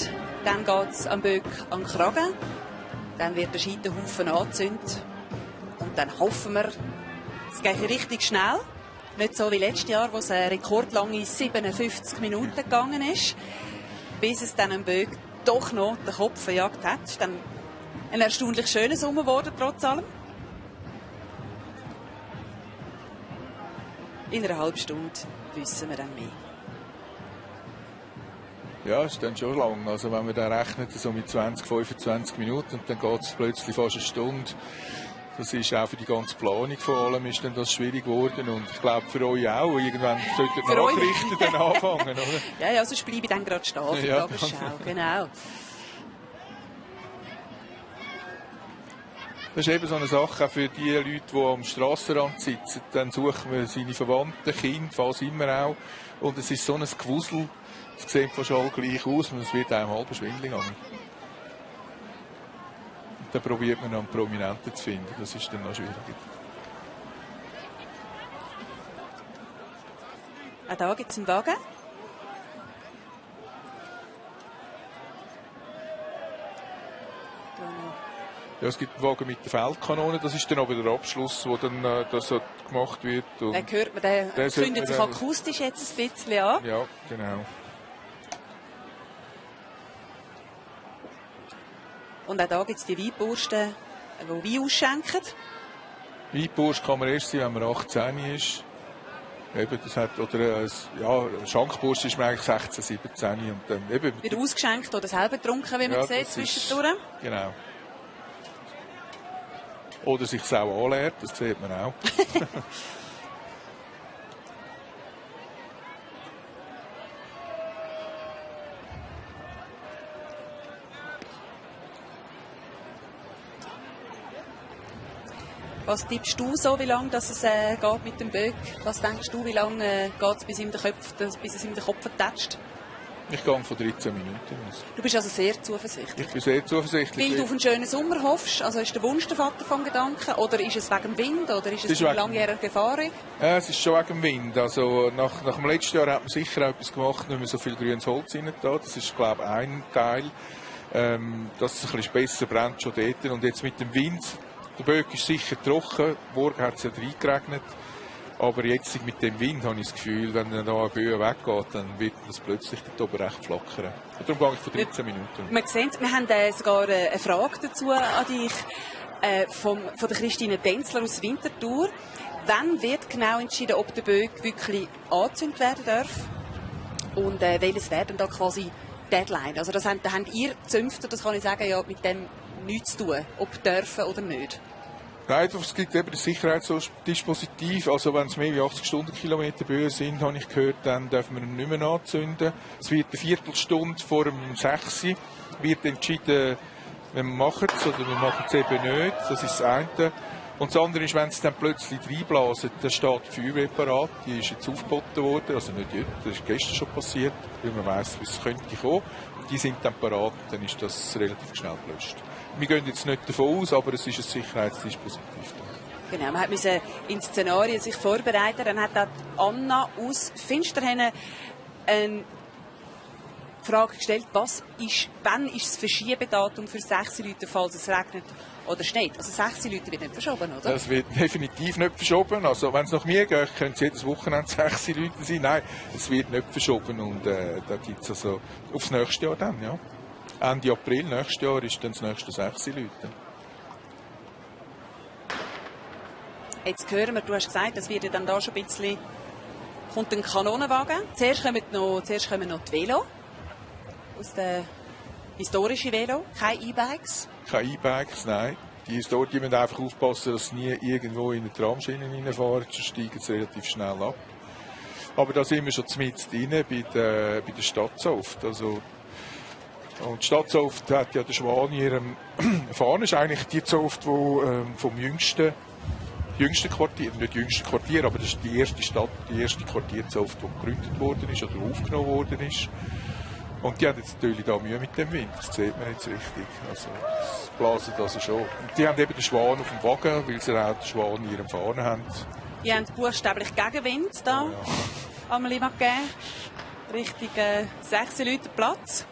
Dann geht es am Böck an den Kragen. Dann wird der Scheiterhaufen angezündet. Und dann hoffen wir, es geht richtig schnell. Nicht so wie letztes Jahr, wo es eine rekordlange 57 Minuten gegangen ist. Bis es dann am Böck doch noch den Kopf verjagt hat. Es ist dann ein erstaunlich schöner Sommer geworden, trotz allem. In einer halben Stunde wissen wir dann mehr. Ja, das ist dann schon lang. Also wenn man da rechnet, so mit 20, 25 Minuten und dann geht es plötzlich fast eine Stunde. Das ist auch für die ganze Planung vor allem ist dann das schwierig geworden. Und ich glaube für euch auch. Irgendwann sollten die Nachrichten dann anfangen, oder? Ja, sonst bleibe ich dann gerade stehen für die Ja. Tagesschau. Genau. Das ist eben so eine Sache auch für die Leute, die am Strassenrand sitzen. Dann suchen wir seine Verwandten, Kinder, was immer auch. Und es ist so ein Gewusel. Es sieht fast alle gleich aus und es wird einem halb schwindelig. Und dann probiert man, einen Prominenten zu finden. Das ist dann noch schwieriger. Auch da gibt es einen Wagen. Ja, es gibt einen Wagen mit der Feldkanone. Das ist dann aber der Abschluss, wo dann das gemacht wird. Und Den hört man, der kündet sich akustisch jetzt ein bisschen an. Ja, genau. Und auch da gibt es die Weinbursten, die Wein ausschenken. Weinburst kann man erst sein, wenn man 18 ist. Eben, das hat, oder ja, Schankburst ist man eigentlich 16, 17. Und dann eben, Wird ausgeschenkt oder selber getrunken, wie man sieht, zwischendurch. Genau. Oder sich es auch anleert, das sieht man auch. Was tippst du so, wie lange es geht mit dem Böck? Was denkst du, wie lange geht es, bis es ihm den Kopf vertätscht? Ich gehe von 13 Minuten aus. Du bist also sehr zuversichtlich. Ich bin sehr zuversichtlich. Weil du auf einen schönen Sommer hoffst? Also ist der Wunsch der Vater vom Gedanken? Oder ist es wegen dem Wind? Oder ist es eine langjährige Erfahrung? Ja, es ist schon wegen dem Wind. Also nach dem letzten Jahr hat man sicher auch etwas gemacht, nicht mehr so viel grünes Holz rein da. Das ist, glaube ich, ein Teil. Dass es ein bisschen besser brennt schon dort. Und jetzt mit dem Wind, der Böck ist sicher trocken. Morgen hat es ja reingeregnet. Aber jetzt mit dem Wind habe ich das Gefühl, wenn dann da eine Böe weggeht, dann wird das plötzlich dort oben recht flackern. Und darum gehe ich von 13 Minuten. Wir sehen, wir haben sogar eine Frage dazu an dich von der Christine Denzler aus Winterthur. Wann wird genau entschieden, ob der Böck wirklich angezündet werden darf? Und welches wäre denn da quasi Deadline? Also da habt ihr Zünfter, das kann ich sagen, ja, mit dem nichts zu tun, ob dürfen oder nicht. Nein, es gibt eben das Sicherheitsdispositiv. Also wenn es mehr wie 80 Stundenkilometer Böen sind, habe ich gehört, dann dürfen wir ihn nicht mehr anzünden. Es wird eine Viertelstunde vor dem 6 Uhr wird entschieden, wenn wir machen es oder wir machen es eben nicht. Das ist das eine. Und das andere ist, wenn es dann plötzlich reinblasen, dann steht die Feuerwehr parat. Die ist jetzt aufgeboten worden, also nicht heute, das ist gestern schon passiert, weil man weiss, wie es könnte kommen. Und die sind dann parat, dann ist das relativ schnell gelöscht. Wir gehen jetzt nicht davon aus, aber es ist ein Sicherheitsdispositiv. Genau, man musste sich in Szenarien vorbereiten. Dann hat auch Anna aus Finsterhennen eine Frage gestellt, wann ist das Verschiebedatum für 6 Leute, falls es regnet oder schneit? Also 6 Leute wird nicht verschoben, oder? Das wird definitiv nicht verschoben. Also wenn es nach mir geht, können es jedes Wochenende 6 Leute sein. Nein, es wird nicht verschoben. Und da gibt es also aufs nächste Jahr dann, ja. Ende April nächstes Jahr ist dann das nächste 6 Leute. Jetzt hören wir, du hast gesagt, es wird ja dann da schon ein bisschen, kommt ein Kanonenwagen. Zuerst kommen noch die Velo, aus den historischen Velo, keine E-Bikes. Keine E-Bikes, nein. Die müssen einfach aufpassen, dass sie nie irgendwo in eine Tramschiene reinfahren, sonst steigen sie relativ schnell ab. Aber da sind wir schon mitten drin bei der Stadt Soft. Also Und die Stadtzunft hat ja den Schwan in ihrem Fahnen. Das ist eigentlich die Zunft, die vom jüngsten Quartier, nicht jüngste Quartier, aber das ist die erste Stadt, die erste Quartierzunft, die gegründet worden ist oder aufgenommen worden ist. Und die haben jetzt natürlich da Mühe mit dem Wind, das sieht man jetzt richtig. Also, das blasen also schon. Und die haben eben den Schwan auf dem Wagen, weil sie auch den Schwan in ihrem Fahnen haben. Die haben buchstäblich Gegenwind da. Ja. Amelie Maquin. Richtig 16 Leute Platz.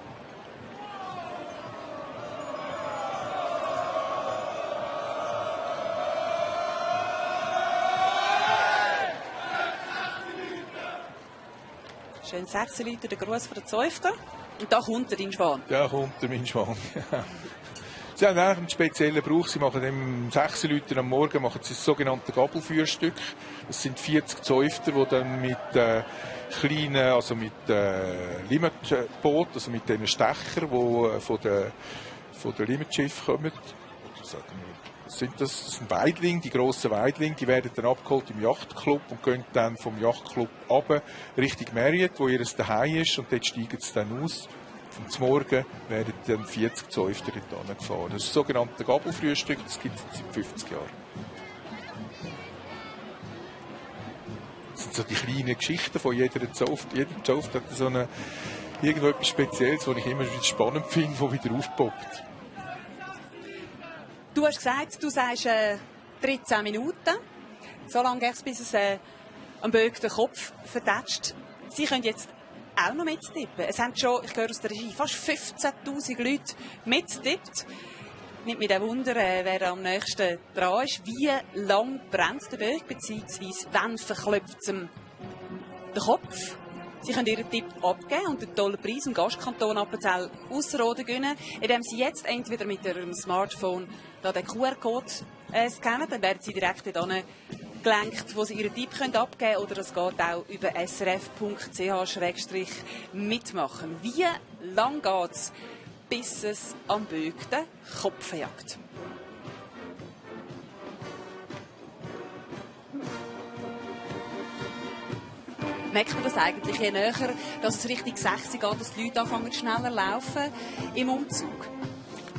Schön 16 Leute, der Gruß von der Zäufter. Und da kommt dein Schwan. Da kommt mein Schwan. Sie haben eigentlich einen speziellen Brauch. Sie machen dem 6 Leuten am Morgen machen sie das sogenannte Gabelführstück. Das sind 40 Zäufter, die dann mit kleinen, also mit Limmatbooten, also mit diesen Stechern, die von den Limmatschiffen kommen. Das sind Weidlinge, die grossen Weidlinge, die werden dann abgeholt im Yachtclub und gehen dann vom Yachtclub runter Richtung Marriott, wo ihr Zuhause ist, und dort steigen sie dann aus. Und zum Morgen werden dann 40 Zäufter dort gefahren. Das ist das sogenannte Gabelfrühstück, das gibt es seit 50 Jahren. Das sind so die kleinen Geschichten von jeder Zunft. Jede Zunft hat so irgendwo etwas Spezielles, was ich immer wieder spannend finde, das wieder aufpoppt. Du hast gesagt, du sagst 13 Minuten. So lange geht es, bis es am Böck den Kopf vertätscht. Sie können jetzt auch noch mittippen. Es haben schon, ich höre aus der Regie, fast 15'000 Leute mitgetippt. Nicht mit dem Wunder, wer am nächsten dran ist. Wie lang brennt der Böck, beziehungsweise wann verklopft es ihm den Kopf? Sie können Ihren Tipp abgeben und den tollen Preis im Gastkanton Appenzell Ausserrhoden gewinnen, indem Sie jetzt entweder mit Ihrem Smartphone da den QR-Code scannen, dann werden Sie direkt dort gelenkt, wo Sie Ihren Tipp abgeben können, oder es geht auch über srf.ch/mitmachen. Wie lang geht es, bis es am Böck den Kopf jagt? Merkt man das eigentlich je näher, dass es richtig 6 geht, dass die Leute anfangen schneller laufen im Umzug?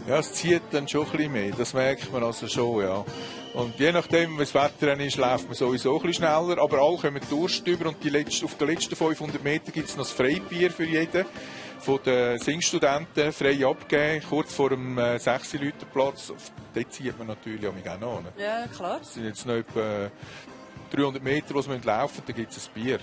Ja, es zieht dann schon ein bisschen mehr, das merkt man also schon, ja. Und je nachdem, wie das Wetter dann ist, läuft man sowieso ein bisschen schneller, aber alle kommen Durst über, und auf den letzten 500 Metern gibt es noch das Freibier für jeden von den Singstudenten, frei abgeben, kurz vor dem 6-Leute-Platz. Dort zieht man natürlich auch noch. Ja, klar. Es sind jetzt noch etwa 300 Meter, die laufen müssen, da gibt es ein Bier.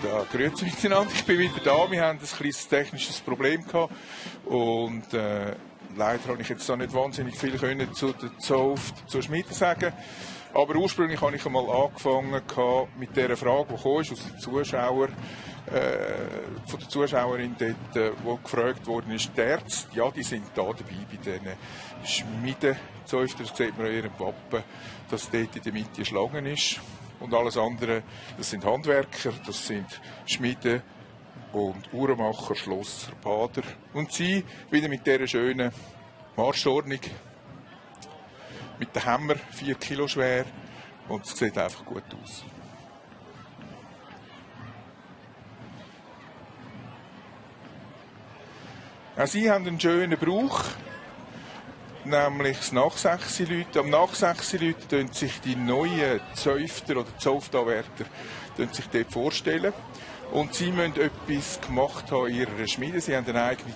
Ja, grüezi miteinander, ich bin wieder da. Wir haben ein kleines technisches Problem gehabt und leider habe ich jetzt da nicht wahnsinnig viel können zur Schmiede sagen. Aber ursprünglich habe ich einmal angefangen mit der Frage, die kam, aus den Zuschauern, von der Zuschauerin dort, wo gefragt worden ist, die Ärzte, ja, die sind da dabei bei diesen Schmiedezäuften. Das sieht man an ihrem Wappen, dass dort in der Mitte Schlangen ist. Und alles andere, das sind Handwerker, das sind Schmiede und Uhrmacher, Schlosser, Bader. Und sie wieder mit dieser schönen Marschordnung, mit dem Hammer, 4 Kilo schwer, und es sieht einfach gut aus. Auch sie haben einen schönen Brauch, nämlich das Nachsechsi-Läuten. Am Nachsechsi-Läuten tun sich die neuen Zäufter oder Zauftawärter sich dort vorstellen. Und sie müssen etwas gemacht haben in ihrer Schmiede. Sie haben eine eigene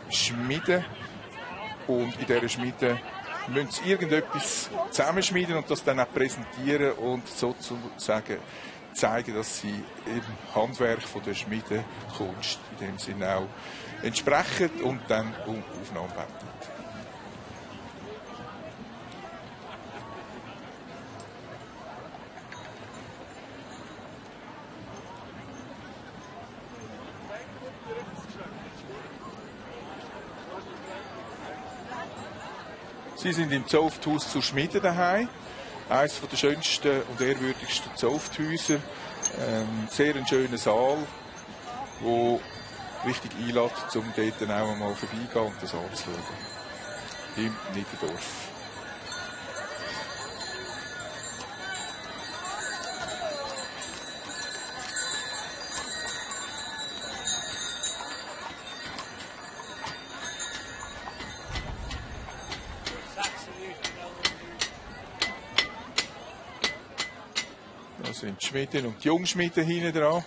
Schmiede. Und in dieser Schmiede müssen sie irgendetwas zusammenschmieden und das dann auch präsentieren und sozusagen zeigen, dass sie im Handwerk von der Schmiedekunst in dem Sinne auch entsprechen und dann um Aufnahme beten. Sie sind im Zaufthaus zur Schmiede daheim. Eines der schönsten und ehrwürdigsten Zaufthäuser. Sehr ein schöner Saal, der richtig einlädt, um dort auch einmal vorbeigehen und das anzuschauen. Im Niederdorf. Da sind die Schmiede und die Jungschmiede hinten dran.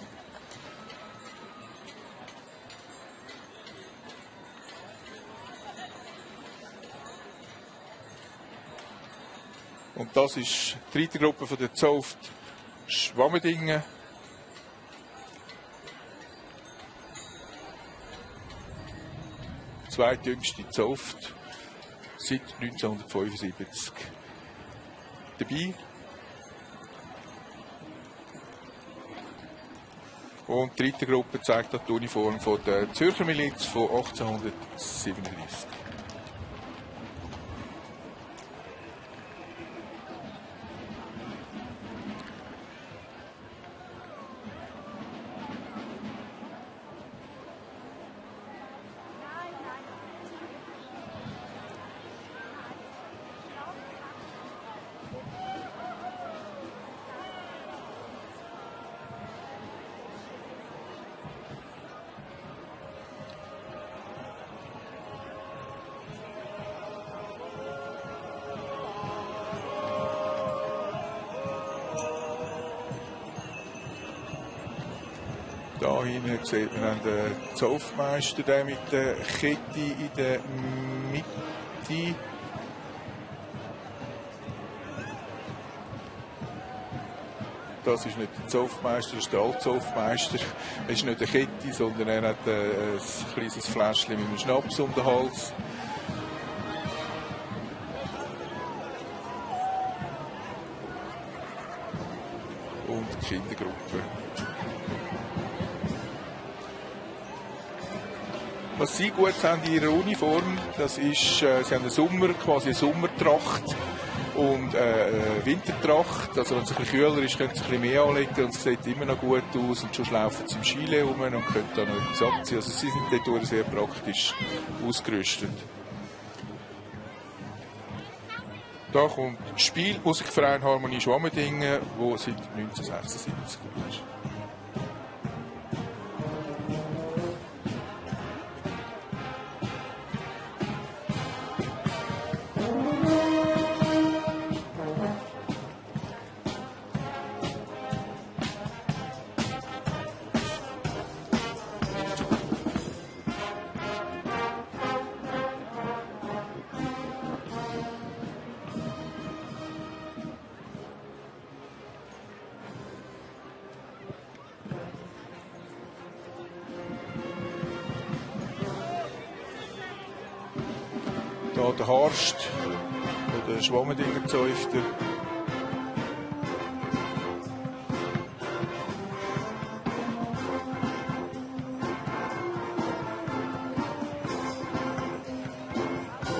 Und das ist die dritte Gruppe von der Zauft Schwammendingen. Die zweitjüngste Zauft seit 1975 dabei. Und die dritte Gruppe zeigt die Uniform von der Zürcher Miliz von 1837. Da hinten sieht man den Zaufmeister, der mit der Kette in der Mitte. Das ist nicht der Zaufmeister, das ist der Altzaufmeister. Es ist nicht eine Kette, sondern er hat ein kleines Fläschchen mit einem Schnaps um den Hals. Und die Kindergruppe. Was sie gut haben in ihrer Uniform, das ist, sie haben quasi eine Sommertracht und eine Wintertracht. Also wenn es ein bisschen kühler ist, können sie ein bisschen mehr anlegen und es sieht immer noch gut aus. Und schon laufen sie im Skile rum und können dann noch etwas abziehen. Also sie sind dort sehr praktisch ausgerüstet. Da kommt Spielmusikverein Harmonie Schwammendingen, der seit 1976 ist. noch der Harst, der Schwammendinger Zäufter.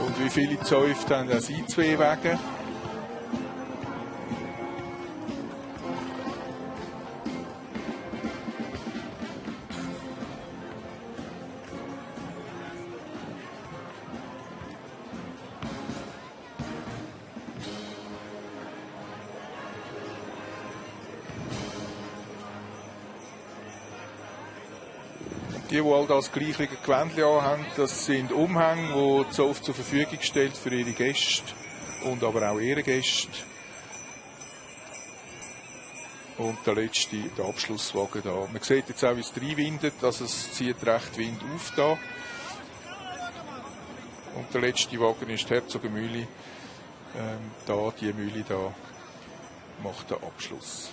Und wie viele Zäufte haben das in 2 Wegen? Die all das gleiche Gewändchen anhaben, das sind Umhänge, die die Zunft zur Verfügung stellt für ihre Gäste und aber auch ihre Gäste. Und der letzte, der Abschlusswagen da. Man sieht jetzt auch, wie es reinwindet, also es zieht recht Wind auf da. Und der letzte Wagen ist die Herzogenmühle. Die Mühle da macht den Abschluss.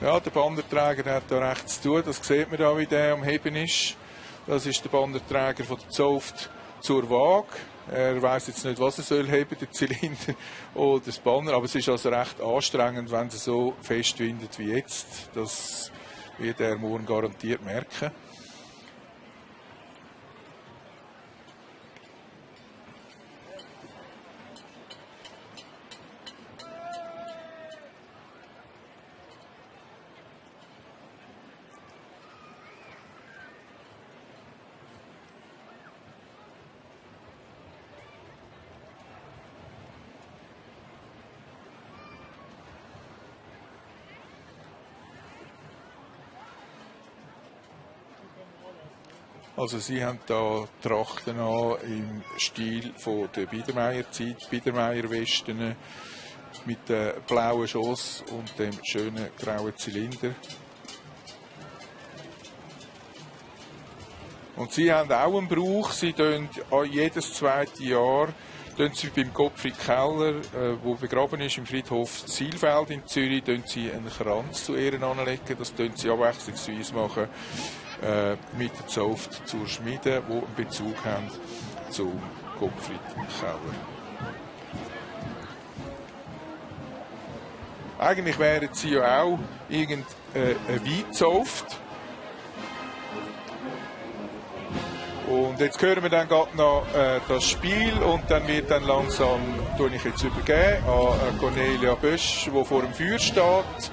Ja, der Banderträger hat da recht zu tun. Das sieht man da, wie der am Heben ist. Das ist der Banderträger von der Zunft zur Waage. Er weiss jetzt nicht, was er soll heben, der Zylinder oder das Banner. Aber es ist also recht anstrengend, wenn es so fest windet wie jetzt. Das wird er morgen garantiert merken. Also sie haben da Trachten an im Stil von der Biedermeier-Zeit, Biedermeier-Westen mit dem blauen Schoss und dem schönen grauen Zylinder. Und sie haben auch einen Brauch, sie tun jedes 2. Jahr sie beim Gottfried Keller, wo begraben ist im Friedhof Zielfeld in Zürich, sie einen Kranz zu Ehren anlegen. Das tun sie abwechslungsweise machen mit der Zunft zur Schmiede, die einen Bezug haben zu Gottfried Keller. Eigentlich wären sie ja auch irgendeine Weinzunft. Und jetzt hören wir dann gerade noch das Spiel und dann wird dann langsam, tue ich jetzt übergeben an Cornelia Bösch, die vor dem Feuer steht.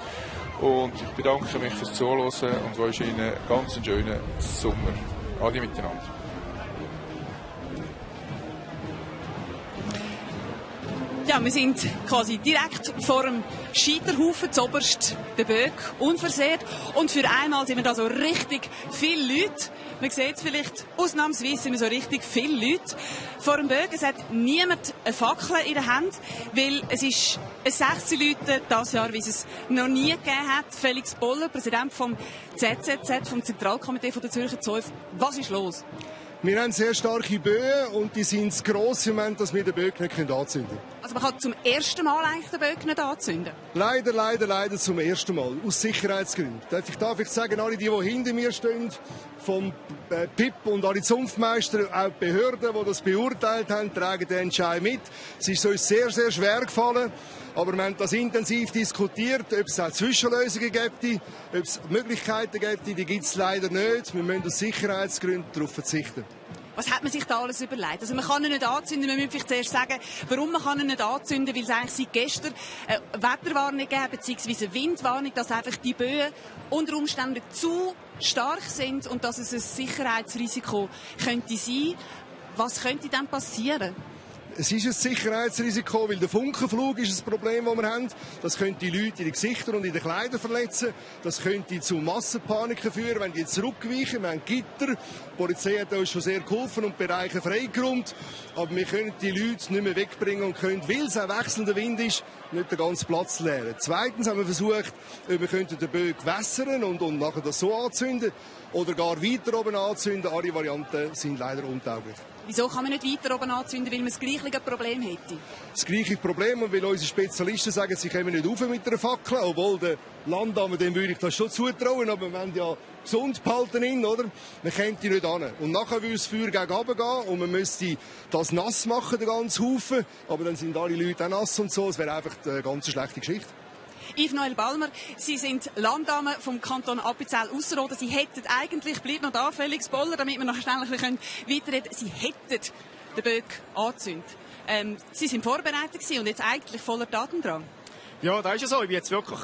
Und ich bedanke mich fürs Zuhören und wünsche Ihnen einen ganz schönen Sommer. Alle miteinander. Ja, wir sind quasi direkt vor dem Scheiterhaufen, zuoberst der Böck, unversehrt. Und für einmal sind wir da so richtig viele Leute. Man sieht es vielleicht, ausnahmsweise sind wir so richtig viele Leute. Vor dem Böck, es hat niemand eine Fackel in der Hand, weil es ist ein 16 Leute dieses Jahr, wie es noch nie gegeben hat. Felix Boller, Präsident vom ZZZ, vom Zentralkomitee der Zürcher Zunft. Was ist los? Wir haben sehr starke Böen und die sind zu gross im Moment, dass wir den Böck nicht anzünden können. Also man kann zum ersten Mal eigentlich den Böck nicht anzünden? Leider zum ersten Mal. Aus Sicherheitsgründen. Ich darf sagen, alle, die hinter mir stehen, vom PIP und alle Zunftmeister, auch die Behörden, die das beurteilt haben, tragen den Entscheid mit. Es ist uns sehr, sehr schwer gefallen. Aber wir haben das intensiv diskutiert, ob es auch Zwischenlösungen gibt, ob es Möglichkeiten gibt, die gibt es leider nicht. Wir müssen aus Sicherheitsgründen darauf verzichten. Was hat man sich da alles überlegt? Also man kann ihn nicht anzünden, wir müssen vielleicht zuerst sagen, warum man ihn nicht anzünden, weil es eigentlich seit gestern eine Wetterwarnung gegeben bzw. eine Windwarnung, dass einfach die Böen unter Umständen zu stark sind und dass es ein Sicherheitsrisiko könnte sein. Was könnte dann passieren? Es ist ein Sicherheitsrisiko, weil der Funkenflug ist ein Problem, das wir haben. Das könnte die Leute in den Gesichtern und in den Kleidern verletzen. Das könnte zu Massenpaniken führen, wenn die zurückweichen. Wir haben Gitter. Die Polizei hat uns schon sehr geholfen und Bereiche freigeräumt. Aber wir können die Leute nicht mehr wegbringen und können, weil es ein wechselnder Wind ist, nicht den ganzen Platz leeren. Zweitens haben wir versucht, wir könnten den Böck wässern und nachher das so anzünden oder gar weiter oben anzünden. Alle Varianten sind leider untauglich. Wieso kann man nicht weiter oben anzünden, weil man das gleiche Problem hätte? Das gleiche Problem, und weil unsere Spezialisten sagen, sie kommen nicht rauf mit einer Fackel, obwohl der Landdame, dem würde ich das schon zutrauen, aber wir wollen ja gesund behalten ihn, oder? Man kennt die nicht an. Und nachher würde das Feuer gegen runter gehen und man müsste das nass machen, den ganzen Haufen, aber dann sind alle Leute auch nass und so, es wäre einfach eine ganz schlechte Geschichte. Yves Noel Balmer, Sie sind Landdame vom Kanton Appenzell-Ausserrhoden. Sie hätten eigentlich, bleibt noch da, Felix Boller, damit wir noch schnell ein bisschen weiterreden können, Sie hätten den Böck angezündet. Sie sind vorbereitet gewesen und jetzt eigentlich voller Tatendrang. Ja, das ist ja so. Ich bin jetzt wirklich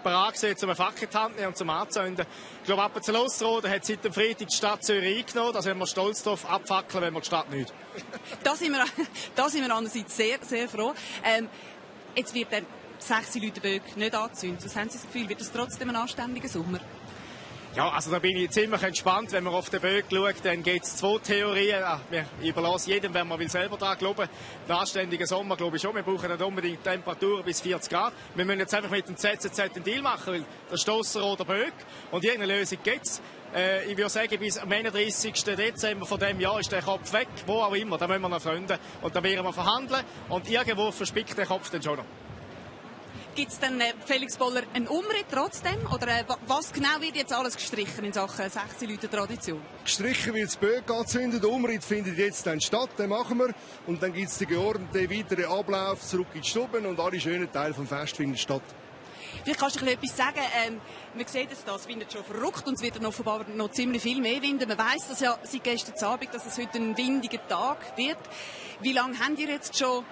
bereit gewesen, um eine Fackel in die Hand zu nehmen und zum Anzünden. Ich glaube, Appenzell-Ausserrhoden hat seit dem Freitag die Stadt Zürich eingenommen. Da sind wir stolz drauf, abfackeln, wenn wir die Stadt nicht. Da sind wir andererseits sehr, sehr froh. Jetzt wird dann 6 Leute Böck nicht anzünden. Was haben Sie das Gefühl? Wird es trotzdem ein anständiger Sommer? Ja, also da bin ich ziemlich entspannt. Wenn man auf den Böck schaut, dann gibt es 2 Theorien. Ich überlasse jedem, wenn man will, selber daran glauben. Den anständigen Sommer glaube ich schon. Wir brauchen nicht unbedingt Temperaturen bis 40 Grad. Wir müssen jetzt einfach mit dem ZZZ einen Deal machen, weil das ist Ausserrhoder Böck. Und irgendeine Lösung gibt es. Ich würde sagen, bis am 31. Dezember von diesem Jahr ist der Kopf weg, wo auch immer. Da müssen wir noch freunden. Und dann werden wir verhandeln. Und irgendwo verspickt der Kopf dann schon noch. Gibt es denn, Felix Boller, einen Umritt trotzdem? Oder was genau wird jetzt alles gestrichen in Sachen 16 Leute Tradition? Gestrichen wird das Böck angezündet. Der Umritt findet jetzt dann statt, den machen wir. Und dann gibt es den geordneten weiteren Ablauf zurück in die Stuben und alle schönen Teile des Festes finden statt. Vielleicht kannst du etwas sagen. Man sieht jetzt, das windet schon verrückt und es wird dann offenbar noch ziemlich viel mehr winden. Man weiss das ja seit gestern Abend, dass es heute ein windiger Tag wird. Wie lange habt ihr jetzt schon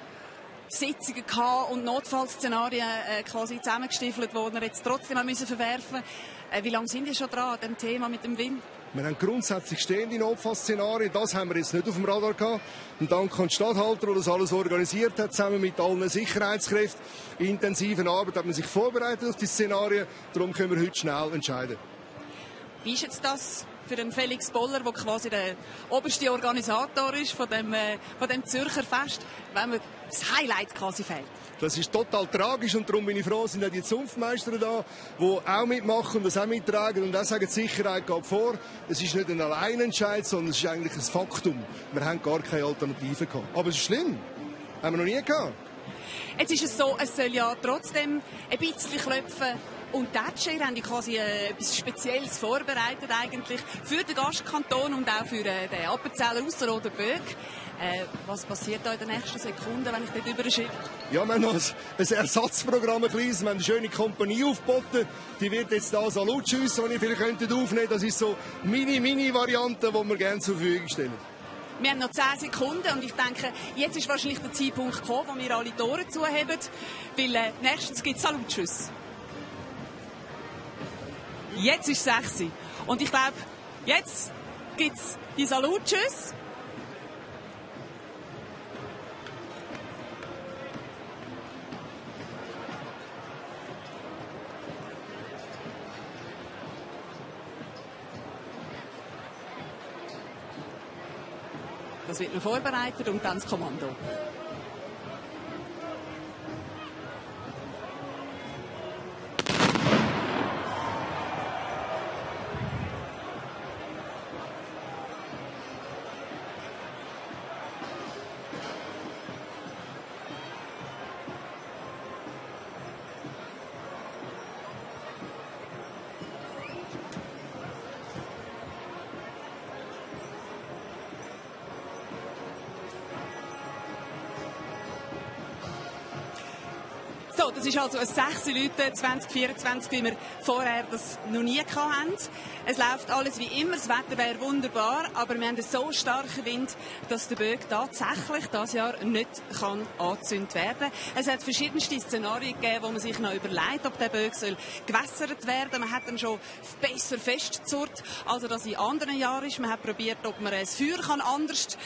Sitzungen gehabt und Notfallszenarien quasi zusammengestiefelt, die wir jetzt trotzdem auch verwerfen müssen? Wie lange sind ihr schon dran an dem Thema mit dem Wind? Wir haben grundsätzlich stehende Notfallszenarien. Das haben wir jetzt nicht auf dem Radar gehabt. Und dank an den Stadthalter, der das alles organisiert hat, zusammen mit allen Sicherheitskräften, intensiven Arbeit, hat man sich vorbereitet auf die Szenarien. Darum können wir heute schnell entscheiden. Wie ist jetzt das für den Felix Boller, der quasi der oberste Organisator ist von dem Zürcher Fest, wenn man das Highlight quasi fehlt? Das ist total tragisch und darum bin ich froh, sind auch die Zunftmeister da, die auch mitmachen und das auch mittragen und auch sagen, die Sicherheit geht vor. Es ist nicht ein Alleinentscheid, sondern es ist eigentlich ein Faktum. Wir haben gar keine Alternative gehabt. Aber es ist schlimm. Haben wir noch nie gehabt. Jetzt ist es so, es soll ja trotzdem ein bisschen klopfen und tätschen. Ihr habt quasi etwas Spezielles vorbereitet eigentlich für den Gastkanton und auch für den Appenzeller Ausserrhoder Böck. Was passiert da in den nächsten Sekunden, wenn ich dort überschiebe? Ja, wir haben noch ein Ersatzprogramm, ein kleines. Wir haben eine schöne Kompanie aufgeboten. Die wird jetzt da Salut schiessen, die ihr vielleicht aufnehmen könnt. Das ist so Mini-Variante, die wir gerne zur Verfügung stellen. Wir haben noch 10 Sekunden und ich denke, jetzt ist wahrscheinlich der Zeitpunkt gekommen, wo wir alle die Tore zuheben, weil nächstens gibt es Salutschüsse. Jetzt ist es 6 Uhr. Und ich glaube, jetzt gibt es die Salutschüsse. Das wird noch vorbereitet und dann das Kommando. So, das ist also ein 6 Leute 2024, wie wir vorher das noch nie hatten. Es läuft alles wie immer, das Wetter wäre wunderbar, aber wir haben einen so starken Wind, dass der Böck tatsächlich dieses Jahr nicht angezündet werden kann. Es hat verschiedenste Szenarien gegeben, wo man sich noch überlegt, ob der Böck gewässert werden soll. Man hat dann schon besser festzurrt, als das in anderen Jahren ist. Man hat probiert, ob man das Feuer anders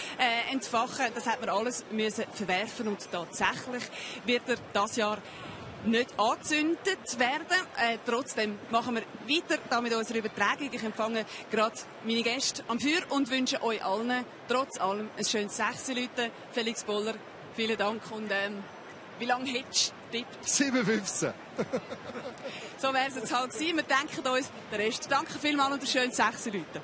entfachen kann. Das hat man alles müssen verwerfen und tatsächlich wird er dieses Jahr nicht angezündet werden. Trotzdem machen wir weiter da mit unserer Übertragung. Ich empfange gerade meine Gäste am Feuer und wünsche euch allen trotz allem ein schönes 6 Leute. Felix Boller, vielen Dank. Und wie lange hättest du getippt? 7:15. So wäre es jetzt halt gewesen. Wir denken uns den Rest. Danke vielmals und ein schönes 6 Leute.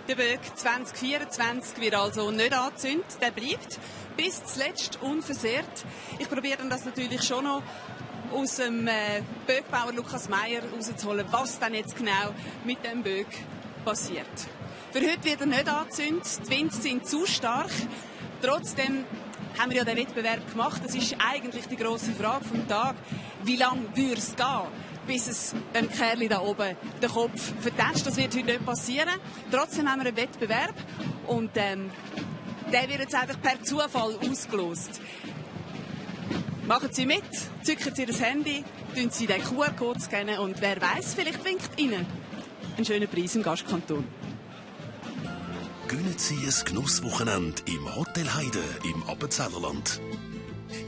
Der Böck 2024 wird also nicht angezündet, der bleibt bis zuletzt unversehrt. Ich probiere dann das natürlich schon noch aus dem Böckbauer Lukas Meyer rauszuholen, was dann jetzt genau mit dem Böck passiert. Für heute wird er nicht angezündet, die Winde sind zu stark. Trotzdem haben wir ja den Wettbewerb gemacht. Das ist eigentlich die grosse Frage vom Tag. Wie lange würde es gehen, bis es dem Kerl da oben den Kopf vertätscht? Das wird heute nicht passieren. Trotzdem haben wir einen Wettbewerb und der wird jetzt einfach per Zufall ausgelost. Machen Sie mit, zücken Sie das Handy, tun Sie den QR-Code scannen und wer weiß, vielleicht winkt Ihnen ein schöner Preis im Gastkanton. Gönnen Sie ein Genusswochenende im Hotel Heide im Appenzellerland.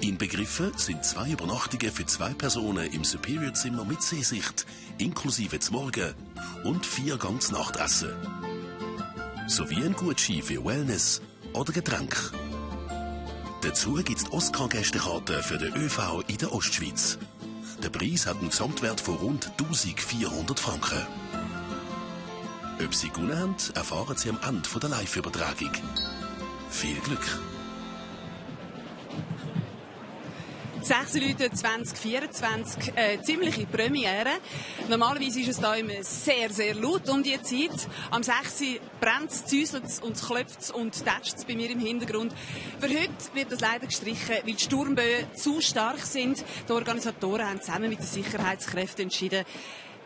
Inbegriffen sind 2 Übernachtungen für 2 Personen im Superior-Zimmer mit Seesicht, inklusive zum Morgen und 4 Ganznachtessen. Sowie ein Gutschein für Wellness oder Getränk. Dazu gibt es die Oscar-Gästekarte für den ÖV in der Ostschweiz. Der Preis hat einen Gesamtwert von rund 1400 Franken. Ob Sie gewonnen haben, erfahren Sie am Ende der Live-Übertragung. Viel Glück! 6 Leute 2024, ziemliche Premiere. Normalerweise ist es da immer sehr, sehr laut um die Zeit. Am 6 brennt es, zäuselt es und klopft es und tätscht es bei mir im Hintergrund. Für heute wird das leider gestrichen, weil die Sturmböen zu stark sind. Die Organisatoren haben zusammen mit den Sicherheitskräften entschieden,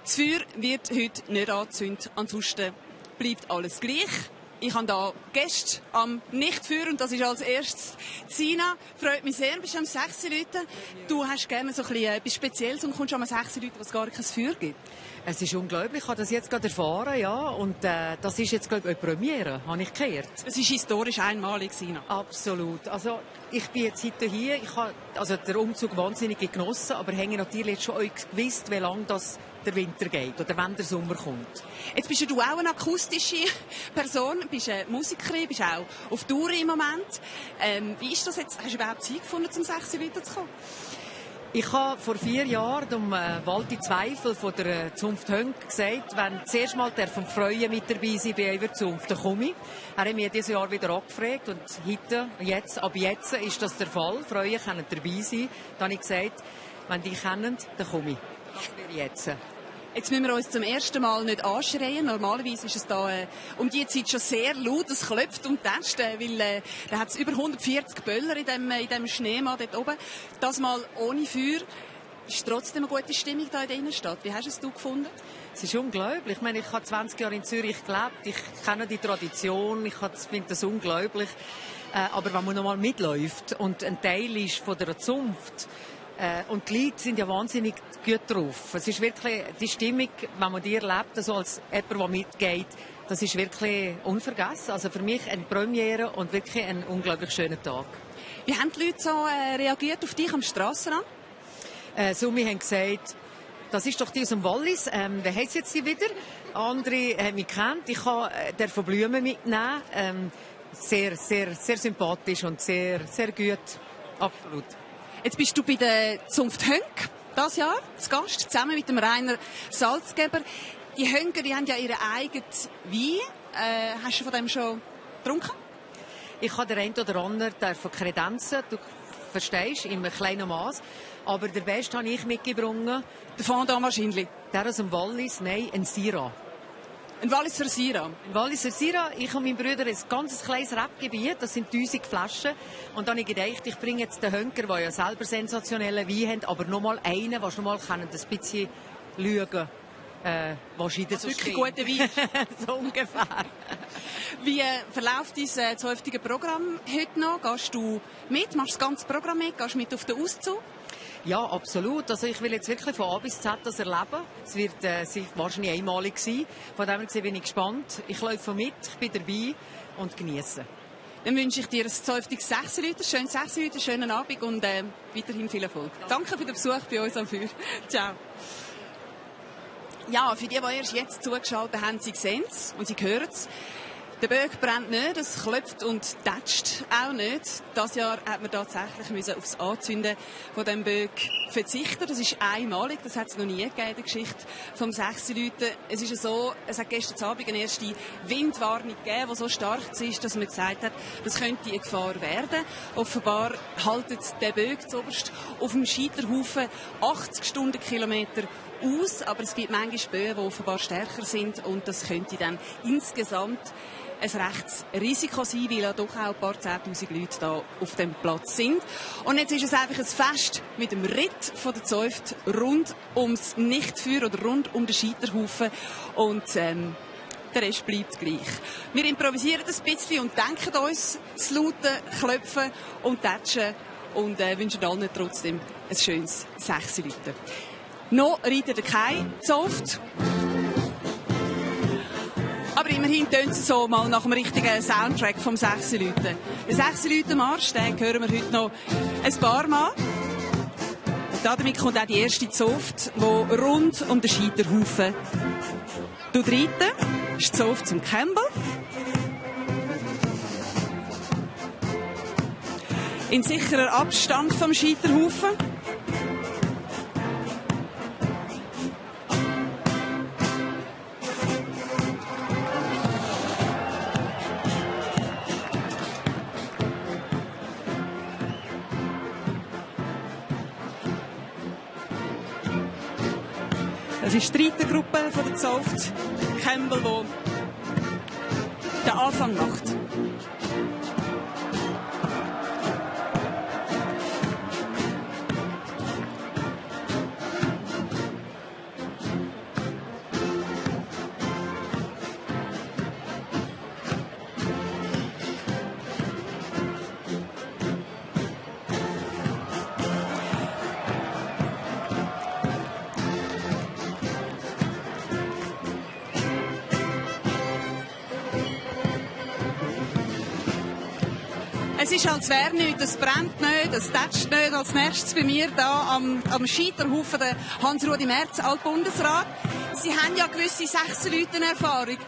das Feuer wird heute nicht angezündet. Ansonsten bleibt alles gleich. Ich habe hier Gäste am Nichtfeuer und das ist als erstes Sina. Freut mich sehr, du bist am 6 Leute. Du hast gerne so etwas Spezielles und kommst am 6 Leute, wo es gar kein Feuer gibt. Es ist unglaublich, ich habe das jetzt gerade erfahren, ja. Und das ist jetzt, glaube ich, eine Premiere, habe ich gehört. Es ist historisch einmalig, Sina. Absolut. Also, ich bin jetzt heute hier, ich habe den Umzug wahnsinnig genossen, aber habe natürlich schon gewusst, wie lange das der Winter geht oder wann der Sommer kommt. Jetzt bist du auch eine akustische Person, bist eine Musikerin, bist auch auf Tour im Moment. Wie ist das jetzt? Hast du überhaupt Zeit gefunden, zum 6 Leute zu kommen? Ich habe vor 4 Jahren dem Walti Zweifel von der Zunft Hönk gesagt, wenn zuerst mal der vom Freuen mit dabei sein bei einer Zunft, dann komme ich. Er hat mich dieses Jahr wieder angefragt und heute, ab jetzt ist das der Fall. Freuen können dabei sein. Dann habe ich gesagt, wenn die kennen, dann komme ich. Das wäre jetzt. Jetzt müssen wir uns zum ersten Mal nicht anschreien. Normalerweise ist es da um die Zeit schon sehr laut. Es klopft und tätscht, weil da hat es über 140 Böller in dem Schneemann dort oben. Das mal ohne Feuer. Ist trotzdem eine gute Stimmung da in der Innenstadt. Wie hast du es gefunden? Es ist unglaublich. Ich meine, ich habe 20 Jahre in Zürich gelebt. Ich kenne die Tradition. Ich finde das unglaublich. Aber wenn man noch mal mitläuft und ein Teil ist von der Zunft, und die Leute sind ja wahnsinnig gut drauf. Es ist wirklich die Stimmung, wenn man die erlebt, also als jemand, der mitgeht, das ist wirklich unvergessen. Also für mich eine Premiere und wirklich ein unglaublich schöner Tag. Wie haben die Leute so reagiert auf dich am Strassenrand? So, wir haben gesagt, das ist doch die aus dem Wallis. Wer heisst jetzt sie wieder? Andere haben mich gekannt. Ich kann der von Blumen mitnehmen. sehr, sehr, sehr sympathisch und sehr, sehr gut. Absolut. Jetzt bist du bei der Zunft Hönk dieses Jahr zu Gast, zusammen mit dem Rainer Salzgeber. Die Hönker, die haben ja ihren eigenen Wein. Hast du von dem schon getrunken? Ich habe den einen oder anderen von kredenzen, du verstehst, in einem kleinen Maß. Aber der Beste habe ich mitgebracht. Der Fondant wahrscheinlich. Der aus dem Wallis, nein, ein Syrah. Ein Walliser Syrah? Ein Walliser Syrah. Ich und mein Bruder ein ganz kleines Rebgebiet, das sind 1000 Flaschen. Und dann habe ich gedacht, ich bringe jetzt den Hönker, der ja selber sensationellen Wein hat, aber noch mal einen, den noch mal ein bisschen schauen. Was in der wirklich guter Wein. So ungefähr. Wie verläuft dein zukünftiges Programm heute noch? Gehst du mit? Machst du das ganze Programm mit? Gehst du mit auf den Auszug? Ja, absolut. Also ich will jetzt wirklich von A bis Z das erleben. Es wird wahrscheinlich einmalig sein. Von dem her bin ich gespannt. Ich laufe mit, ich bin dabei und genieße. Dann wünsche ich dir ein zukünftiges 6 Leute, schönen 6 Leute, schönen Abend und weiterhin viel Erfolg. Danke für den Besuch bei uns am Feuer. Ciao. Ja, für die erst jetzt zugeschaltet haben, sie sehen es und sie hören es. Der Böck brennt nicht, es klopft und tätscht auch nicht. Dieses Jahr hat man tatsächlich auf das Anzünden von dem Böck verzichten. Das ist einmalig, das hat es noch nie gegeben in der Geschichte vom 6 Leuten. Es ist so, es hat gestern Abend eine erste Windwarnung gegeben, die so stark ist, dass man gesagt hat, das könnte eine Gefahr werden. Offenbar haltet der Böck zuoberst auf dem Scheiterhaufen 80 Stundenkilometer aus, aber es gibt manchmal Böen, die offenbar stärker sind und das könnte dann insgesamt ein rechtes Risiko sein, weil ja doch auch ein paar 10'000 Leute da auf dem Platz sind. Und jetzt ist es einfach ein Fest mit dem Ritt von der Zunft rund ums Nichtfeuer oder rund um den Scheiterhaufen und der Rest bleibt gleich. Wir improvisieren ein bisschen und denken uns das laute Klopfen und Tätschen und wünschen allen trotzdem ein schönes 6 Leute. Noch reitet kein Zunft. Aber immerhin tönt es so mal nach dem richtigen Soundtrack vom 6 Leute. Der 6 Leute Marsch, den hören wir heute noch ein paar Mal. Und damit kommt auch die erste Zunft, die rund um den Scheiterhaufen reiten. Das ist die Zunft zum Campbell. In sicherer Abstand vom Scheiterhaufen. Das ist die Reitergruppe von der Zunft Campbell, die den Anfang macht. Es ist, als wäre nichts, es brennt nicht, es tätscht nicht. Als nächstes bei mir da am Scheiterhaufen der Hans-Rudi Merz, Altbundesrat. Sie haben ja gewisse 6 Leute Erfahrung.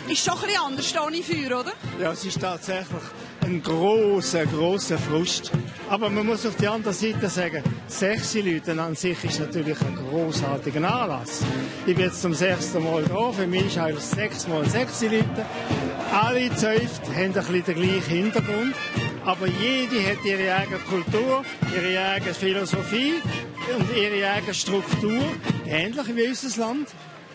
Ist schon ein bisschen anders ohne Feuer, oder? Ja, es ist tatsächlich ein grosser Frust. Aber man muss auf die andere Seite sagen, 6 Leute an sich ist natürlich ein grossartiger Anlass. Ich bin jetzt zum 6. Mal da, für mich ist eigentlich 6 mal 6 Leute. Alle Zünfte haben ein bisschen den gleichen Hintergrund, aber jede hat ihre eigene Kultur, ihre eigene Philosophie und ihre eigene Struktur, ähnlich wie unser Land.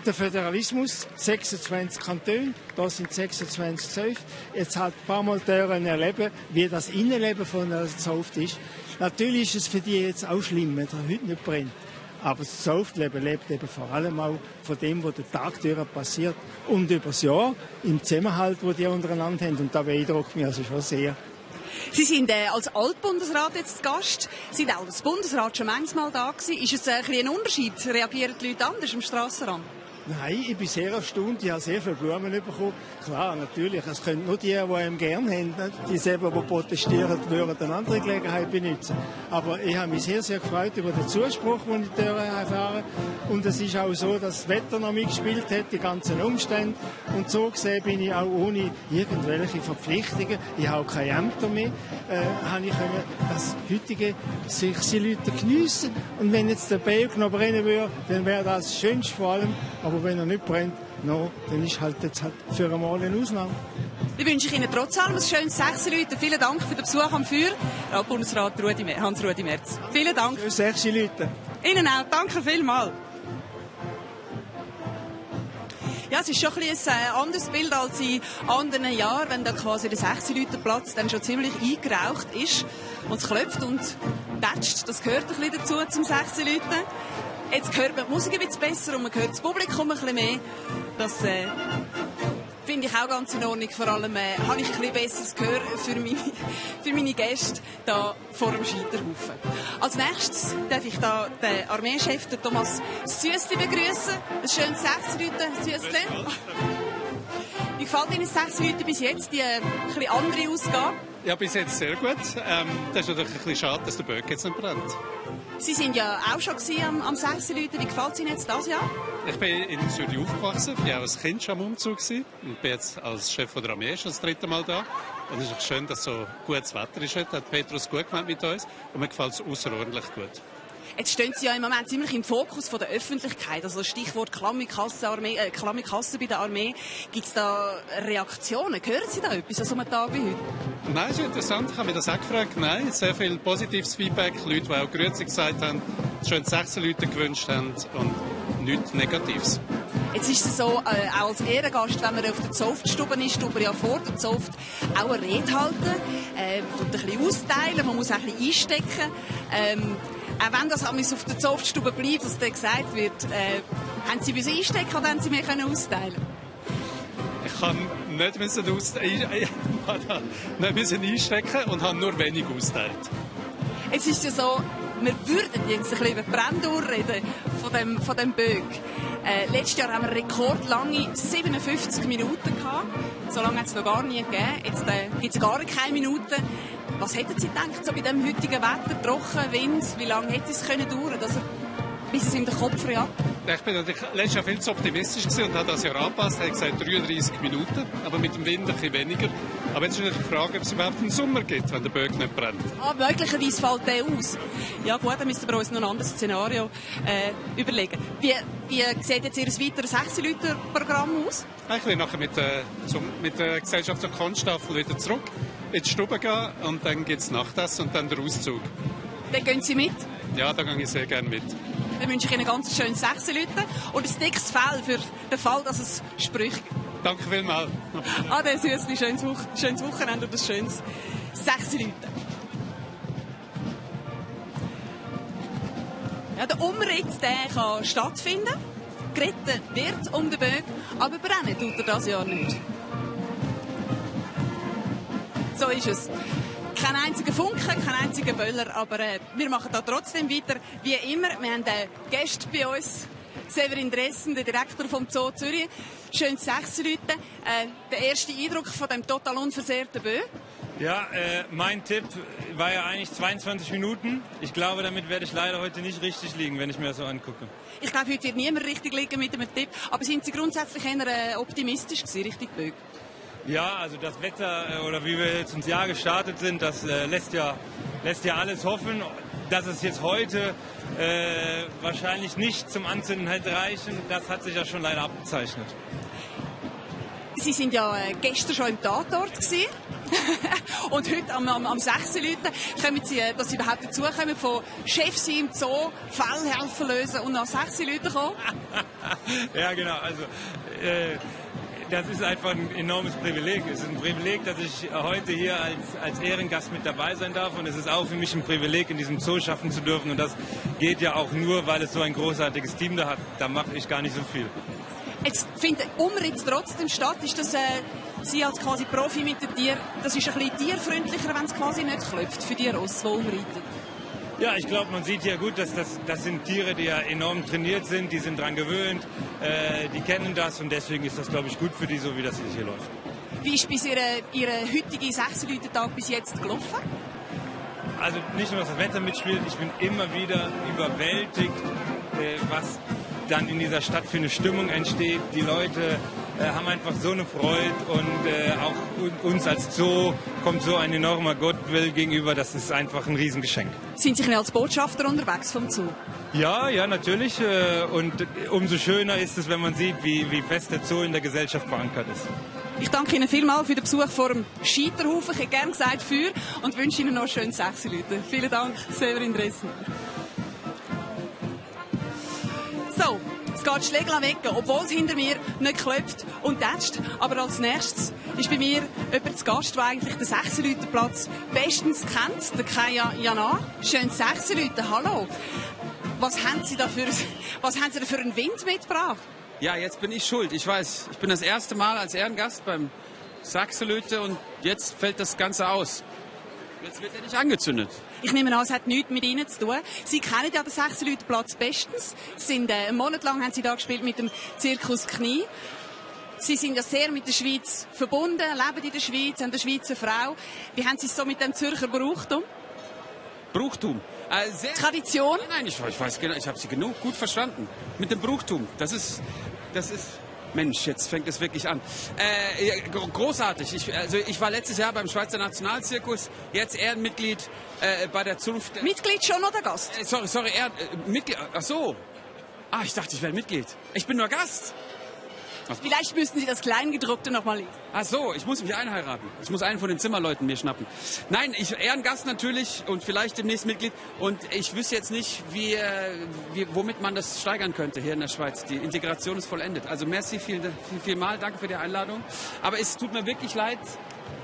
Der Föderalismus, 26 Kantone, da sind 26 Zünfte. Jetzt halt ein paar Mal erleben, wie das Innenleben von einer Zunft ist. Natürlich ist es für die jetzt auch schlimm, wenn es heute nicht brennt. Aber das Zunftleben lebt eben vor allem auch von dem, was der Tag durch passiert. Und über das Jahr, im Zusammenhalt, den die untereinander haben. Und da beeindruckt mich also schon sehr. Sie sind als Altbundesrat jetzt zu Gast. Sie sind auch als Bundesrat schon manchmal da gewesen. Ist es ein Unterschied? Reagieren die Leute anders am Strassenrand? Nein, ich bin sehr erstaunt. Ich habe sehr viele Blumen bekommen. Klar, natürlich. Es können nur die ihn gerne haben. Die selber, die protestieren, würden eine andere Gelegenheit benutzen. Aber ich habe mich sehr, sehr gefreut über den Zuspruch, den ich erfahren habe. Und es ist auch so, dass das Wetter noch mitgespielt hat, die ganzen Umstände. Und so gesehen bin ich auch ohne irgendwelche Verpflichtungen, ich habe auch keine Ämter mehr, habe ich das heutige 6 Leute geniessen. Und wenn jetzt der Berg noch brennen würde, dann wäre das das Schönste vor allem. Aber wenn er nicht brennt, no, dann ist halt jetzt halt für einmal eine Ausnahme. Ich wünsche Ihnen trotz allem ein schönes 6 Leute. Vielen Dank für den Besuch am Feuer. Bundesrat Hans-Rudi Merz. Vielen Dank. Für 6 Leute. Ihnen auch. Danke vielmals. Ja, es ist schon ein bisschen ein anderes Bild als in anderen Jahren, wenn da quasi der 6-Leute-Platz dann schon ziemlich eingeraucht ist und es klopft und tätscht. Das gehört ein bisschen dazu zum 6-Leuten. Jetzt hört man die Musik ein bisschen besser und man hört das Publikum ein bisschen mehr. Das finde ich auch ganz in Ordnung. Vor allem habe ich ein bisschen besseres Gehör für meine Gäste da vor dem Scheiterhaufen. Als nächstes darf ich da den Armeechef, den Thomas Süssli, begrüßen. Ein schönes 6-Leute, Süssli. Wie gefällt Ihnen 6 Leute bis jetzt, die ein bisschen andere Ausgabe? Ja, bis jetzt sehr gut. Das ist natürlich ein bisschen schade, dass der Böck jetzt nicht brennt. Sie sind ja auch schon am 6 Leute. Wie gefällt es Ihnen jetzt das Jahr? Ich bin in Zürich aufgewachsen, war auch als Kind schon am Umzug und bin jetzt als Chef der Armee schon das 3. Mal da. Und es ist schön, dass so gutes Wetter ist heute. Hat Petrus gut gemeint mit uns und mir gefällt es außerordentlich gut. Jetzt stehen Sie ja im Moment ziemlich im Fokus von der Öffentlichkeit. Also Stichwort klamme Kasse bei der Armee. Gibt es da Reaktionen? Hören Sie da etwas an so einem Tag wie heute? Nein, ist interessant. Ich habe mich das auch gefragt. Nein, sehr viel positives Feedback. Leute, die auch Grüezi gesagt haben, schön 6 Leute gewünscht haben und nichts Negatives. Jetzt ist es so, auch als Ehrengast, wenn man auf der Zoftstube ist, tut man ja vor der Zoft auch eine Rede halten, und ein bisschen austeilen, man muss auch ein bisschen einstecken. Auch wenn das auf der Zoftstube bleibt, was dann gesagt wird, haben Sie einstecken oder haben Sie mehr austeilen? Ich kann nicht einstecken und habe nur wenig austeilt. Jetzt ist es ja so, wir würden jetzt ein bisschen über die Brenndauer reden von dem Böck. Letztes Jahr haben wir rekordlange 57 Minuten gehabt. So lange hat es noch gar nie gegeben. Jetzt gibt es gar keine Minuten. Was hätten Sie gedacht, so bei dem heutigen Wetter, trocken, Wind, wie lange hätte es dauern können, bis es in den Kopf reagiert? Ich bin natürlich letztes Jahr viel zu optimistisch und habe das Jahr angepasst. Ich habe gesagt 33 Minuten, aber mit dem Wind ein bisschen weniger. Aber jetzt ist natürlich die Frage, ob es überhaupt einen Sommer gibt, wenn der Böck nicht brennt. Möglicherweise fällt der aus. Ja gut, dann müssen wir uns noch ein anderes Szenario überlegen. Wie sieht jetzt Ihr weiteres 6-Leute-Programm aus? Ich will nachher mit der Gesellschaft zur Kunststaffel wieder zurück in die Stube gehen und dann gibt es Nachtessen und dann der Auszug. Dann gehen Sie mit? Ja, da gehe ich sehr gerne mit. Dann wünsche ich Ihnen ganz schönes 6 Leute und ein dickes Fell für den Fall, dass es Sprüche gibt. Danke vielmals. Ade, Süssli, schönes Wochenende und ein schönes 6 Leute. Ja, der Umritt der kann stattfinden. Geritten wird um den Böck, aber brennen tut er das Jahr nicht. So ist es. Kein einziger Funken, kein einziger Böller, aber wir machen da trotzdem weiter, wie immer. Wir haben Gäste bei uns, Severin Dressen, der Direktor vom Zoo Zürich. Schön 6 Leute. Der erste Eindruck von dem total unversehrten Bö? Ja, mein Tipp war ja eigentlich 22 Minuten. Ich glaube, damit werde ich leider heute nicht richtig liegen, wenn ich mir das so angucke. Ich glaube, heute wird niemand richtig liegen mit einem Tipp. Aber sind Sie grundsätzlich eher optimistisch gewesen, richtig Bö? Ja, also das Wetter oder wie wir jetzt ins Jahr gestartet sind, das lässt ja alles hoffen. Dass es jetzt heute wahrscheinlich nicht zum Anzünden hätte reichen, das hat sich ja schon leider abgezeichnet. Sie sind ja gestern schon im Tatort gewesen. Und heute am 6 Leuten kommen Sie, dass Sie überhaupt dazukommen, von Chef sein im Zoo, Fälle helfen lösen und nach 6 Leuten kommen? Ja, genau. Also das ist einfach ein enormes Privileg. Es ist ein Privileg, dass ich heute hier als Ehrengast mit dabei sein darf. Und es ist auch für mich ein Privileg, in diesem Zoo schaffen zu dürfen. Und das geht ja auch nur, weil es so ein großartiges Team da hat. Da mache ich gar nicht so viel. Jetzt findet Umritt trotzdem statt. Ist das Sie als quasi Profi mit den Tieren, das ist ein bisschen tierfreundlicher, wenn es quasi nicht klopft für die Rosse, die umreiten? Ja, ich glaube, man sieht ja gut, dass das sind Tiere, die ja enorm trainiert sind, die sind dran gewöhnt, die kennen das und deswegen ist das, glaube ich, gut für die, so wie das hier läuft. Wie ist bis Ihre heutige 6-Leute-Tag bis jetzt gelaufen? Also nicht nur, dass das Wetter mitspielt, ich bin immer wieder überwältigt, was dann in dieser Stadt für eine Stimmung entsteht. Die Leute haben einfach so eine Freude und auch uns als Zoo kommt so ein enormer Goodwill gegenüber. Das ist einfach ein Riesengeschenk. Sind Sie als Botschafter unterwegs vom Zoo? Ja, natürlich. Und umso schöner ist es, wenn man sieht, wie fest der Zoo in der Gesellschaft verankert ist. Ich danke Ihnen vielmals für den Besuch vor dem Scheiterhaufen. Ich hätte gerne gesagt für und wünsche Ihnen noch einen schönen 6 Leute. Vielen Dank, Severin Dressner. So, es geht Schlägel am Ecken, obwohl es hinter mir nicht klopft und tätscht. Aber als nächstes ist bei mir jemand zu Gast, der eigentlich den 6-Leute-Platz bestens kennt, der Kaya Jana. Schön 6 Leute, hallo. Was haben Sie da für einen Wind mitgebracht? Ja, jetzt bin ich schuld. Ich weiß, ich bin das erste Mal als Ehrengast beim Sachselöte und jetzt fällt das Ganze aus. Jetzt wird er nicht angezündet. Ich nehme an, es hat nichts mit Ihnen zu tun. Sie kennen ja den 6-Leute-Platz bestens. Einen Monat lang haben Sie da gespielt mit dem Zirkus Knie. Sie sind ja sehr mit der Schweiz verbunden, leben in der Schweiz, haben eine Schweizer Frau. Wie haben Sie es so mit dem Zürcher Brauchtum? Brauchtum? Tradition? Nein, ich weiß genau, ich habe Sie gut verstanden. Mit dem Brauchtum. Das ist... Mensch, jetzt fängt es wirklich an. Großartig. Ich war letztes Jahr beim Schweizer Nationalzirkus, jetzt Ehrenmitglied bei der Zunft. Mitglied schon oder Gast? Sorry, Mitglied. Ach so. Ich dachte, ich wäre Mitglied. Ich bin nur Gast. Vielleicht müssten Sie das Kleingedruckte noch mal lesen. Ach so, ich muss mich einheiraten. Ich muss einen von den Zimmerleuten mir schnappen. Nein, Ehrengast natürlich und vielleicht demnächst Mitglied. Und ich wüsste jetzt nicht, womit man das steigern könnte hier in der Schweiz. Die Integration ist vollendet. Also merci, viel mal. Danke für die Einladung. Aber es tut mir wirklich leid,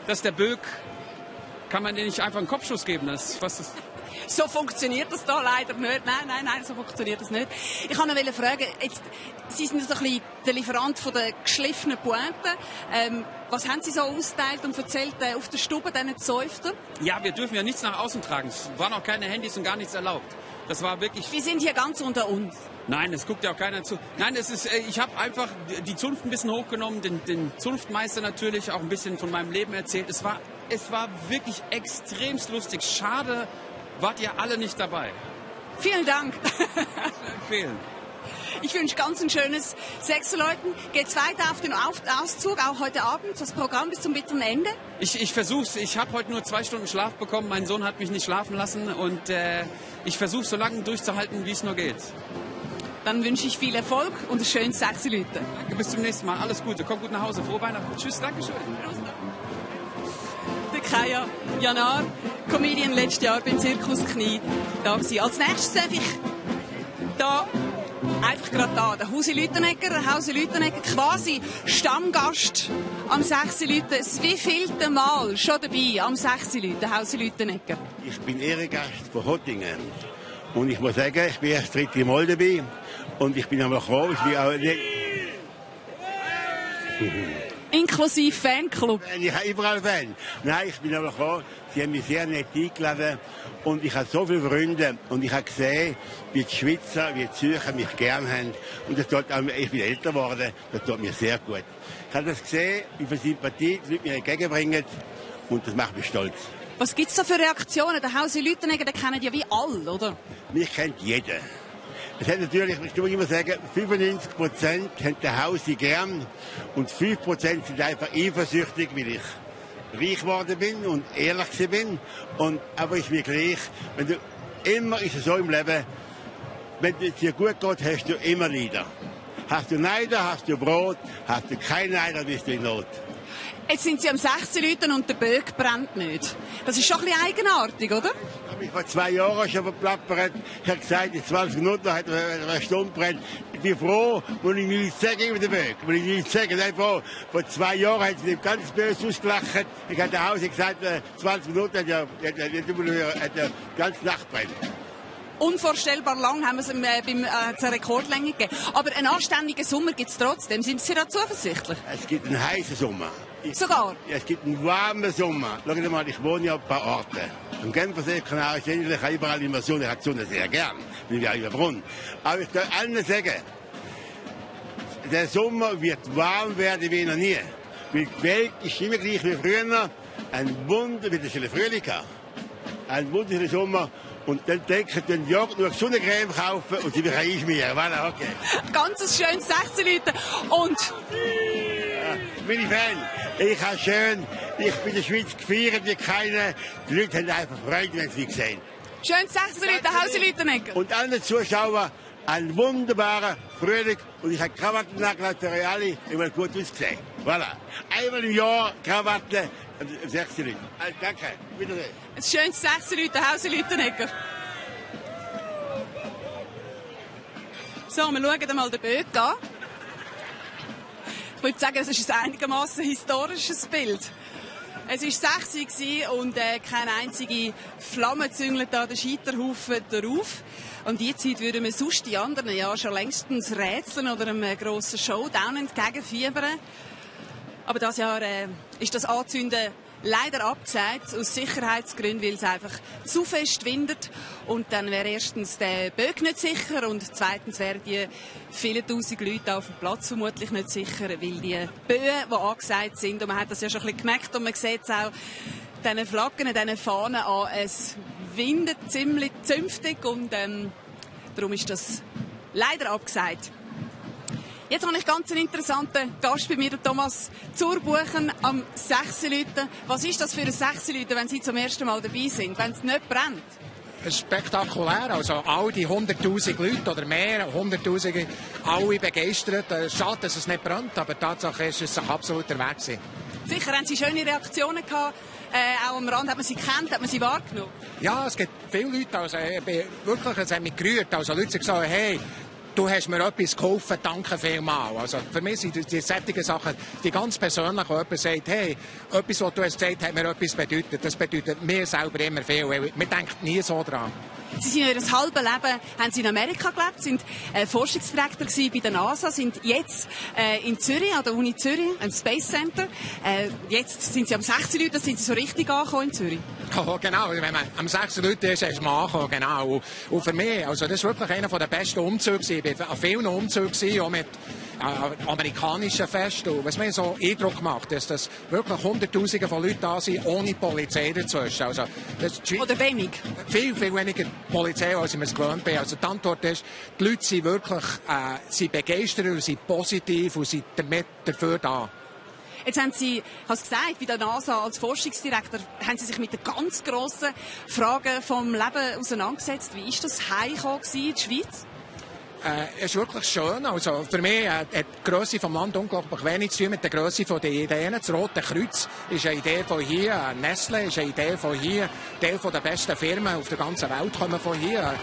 dass der Böck, kann man den nicht einfach einen Kopfschuss geben? So funktioniert das da leider nicht. Nein, so funktioniert das nicht. Ich wollte noch fragen, Sie sind so ein bisschen der Lieferant von der geschliffenen Pointe. Was haben Sie so ausgeteilt und erzählt auf der Stube diesen Zäuften? Ja, wir dürfen ja nichts nach außen tragen. Es waren auch keine Handys und gar nichts erlaubt. Das war wirklich... Wir sind hier ganz unter uns. Nein, es guckt ja auch keiner zu. Nein, ich habe einfach die Zunft ein bisschen hochgenommen, den Zunftmeister natürlich auch ein bisschen von meinem Leben erzählt. Es war wirklich extremst lustig. Schade, wart ihr alle nicht dabei. Vielen Dank. Zu empfehlen. Ich wünsche ganz ein schönes 6 Leuten. Geht's weiter auf den Auszug, auch heute Abend, das Programm bis zum bitteren Ende? Ich versuch's. Ich habe heute nur 2 Stunden Schlaf bekommen. Mein Sohn hat mich nicht schlafen lassen und ich versuche so lange durchzuhalten, wie es nur geht. Dann wünsche ich viel Erfolg und ein schönes 6 Leute. Danke, bis zum nächsten Mal. Alles Gute. Komm gut nach Hause. Frohe Weihnachten. Tschüss, Dankeschön. Der Kaya Janar, Comedian, letztes Jahr beim Zirkus Knie da gewesen. Als nächstes darf ich da, einfach gerade da, der Hausi Lüthenegger, quasi Stammgast am 6 Leute. Das wievielte Mal schon dabei am 6 Leute, Hausi Lüthenegger? Ich bin Ehrengast von Hottingen und ich muss sagen, ich bin erst das 3. Mal dabei und ich bin aber froh, ich bin auch nicht... Inklusive Fanclub. Ich habe überall Fan. Nein, ich bin aber froh, sie haben mich sehr nett eingeladen und ich habe so viele Freunde und ich habe gesehen, wie die Schweizer, wie die Zürcher mich gern haben und das tut auch, ich bin älter geworden, das tut mir sehr gut. Ich habe das gesehen, wie viel Sympathie die Leute mir entgegenbringen und das macht mich stolz. Was gibt es da für Reaktionen? Der Hausi Lüthenegger, den kennen ja wie alle, oder? Mich kennt jeder. Es hat natürlich, ich muss immer sagen, 95% haben den Hausi gern und 5% sind einfach eifersüchtig, weil ich reich geworden bin und ehrlich bin. Aber ist mir gleich, immer ist es so im Leben, wenn es dir gut geht, hast du immer Neider. Hast du Neider, hast du Brot, hast du kein Neider, bist du in Not. Jetzt sind Sie am 16 Leuten und der Böck brennt nicht. Das ist schon ein bisschen eigenartig, oder? Ich habe mich vor 2 Jahren schon verplappert. Ich habe gesagt, in 20 Minuten hat eine Stunde brennt. Ich bin froh, wenn ich nichts sage über den Böck. Wenn ich nichts sage, dann froh. Vor 2 Jahren hat sie dem ganz böse ausgelacht. Ich habe nach Hause gesagt, 20 Minuten hat er ganz Nacht brennt. Unvorstellbar lang haben wir es zur Rekordlänge gegeben. Aber einen anständigen Sommer gibt es trotzdem. Sind Sie da zuversichtlich? Es gibt einen heißen Sommer. Sogar? Es gibt einen warmen Sommer. Schauen Sie mal, ich wohne ja auf ein paar Orten. Am Genfersee-Kanal ist ähnlich überall immer Sonne. Ich habe die Sonne sehr gern, wie wir über Brunnen. Aber ich kann allen sagen, der Sommer wird warm werden wie noch nie. Weil die Welt ist immer gleich wie früher. Ein wunderschöner Frühling. Ein wunderschöner Sommer. Und dann denken die Jörg nur Sonnencreme kaufen und sie mich einschmieren. Voilà, okay. Ganz schönes 16 Leute. Und... Ja, meine Fans, ich habe schön, ich bin in der Schweiz gefeiert wie keiner. Die Leute haben einfach Freude, wenn sie mich sehen. Schönes 16 Leute, Hausi-Leutenegger. Und allen Zuschauern einen wunderbaren Frühling. Und ich habe Krawatten angelegt für euch alle. Ich will gut aussehen. Voilà. Einmal im Jahr Krawatten, 16 Leute. Danke, wiedersehen. Ein schönes 16 Leute, Hausi-Leutenegger. So, wir schauen mal den Böck an. Ich würde sagen, es ist ein einigermaßen historisches Bild. Es war 6 Uhr und keine einzige Flamme züngelt da den Scheiterhaufen drauf. Und die Zeit würden wir sonst die anderen ja schon längstens rätseln oder einem grossen Showdown entgegenfiebern. Aber dieses Jahr ist das Anzünden leider abgesagt, aus Sicherheitsgründen, weil es einfach zu fest windet. Und dann wäre erstens der Böck nicht sicher und zweitens wären die vielen tausend Leute auf dem Platz vermutlich nicht sicher, weil die Böen, die angesagt sind, und man hat das ja schon ein bisschen gemerkt und man sieht es auch diesen Flaggen, diesen Fahnen an, es windet ziemlich zünftig und darum ist das leider abgesagt. Jetzt habe ich ganz einen interessanten Gast bei mir, der Thomas Zurbuchen am 6 Leuten. Was ist das für ein 6 Leuten, wenn Sie zum ersten Mal dabei sind, wenn es nicht brennt? Spektakulär, also all die 100'000 Leute oder mehr, 100'000, alle begeistert. Schade, dass es nicht brennt, aber Tatsache ist, es absolut der Weg gewesen. Sicher, haben Sie schöne Reaktionen gehabt? Auch am Rand hat man sie gekannt, hat man sie wahrgenommen? Ja, es gibt viele Leute, also wirklich, es hat mich gerührt. Also Leute haben gesagt, hey, du hast mir etwas geholfen, danke vielmals. Also für mich sind die solchen Sachen, die ganz persönlich, wo jemand sagt, hey, etwas, was du hast gesagt, hat mir etwas bedeutet. Das bedeutet mir selber immer viel, weil man denkt nie so dran. Sie sind ihr halbes Leben haben Sie in Amerika gelebt, sind Forschungsdirektor bei der NASA, sind jetzt in Zürich, an der Uni Zürich, am Space Center. Jetzt sind Sie am 16 Leuten, sind Sie so richtig angekommen in Zürich? Oh, genau, wenn man am 16 Leuten ist, ist man angekommen, genau. Und für mich, also das war wirklich einer der besten Umzüge. Ich war an vielen Umzügen, auch mit amerikanischen Festen. Und was mir so Eindruck macht, ist, dass wirklich Hunderttausende von Leuten da sind, ohne Polizei dazwischen. Also, oder wenig? Viel weniger Polizei, als ich mir es gewöhnt bin. Also die Antwort ist, die Leute sind wirklich sind begeistert und sind positiv und sind damit dafür da. Jetzt haben Sie, hast gesagt, bei der NASA als Forschungsdirektor haben Sie sich mit den ganz grossen Fragen vom Leben auseinandergesetzt. Wie war das heimgekommen in die Schweiz? Es ist wirklich schön. Also für mich hat die Grösse des Landes unglaublich wenig zu tun mit der Grösse der Ideen. Das Rote Kreuz ist eine Idee von hier. Nestle ist eine Idee von hier. Teil der besten Firmen auf der ganzen Welt kommen von hier.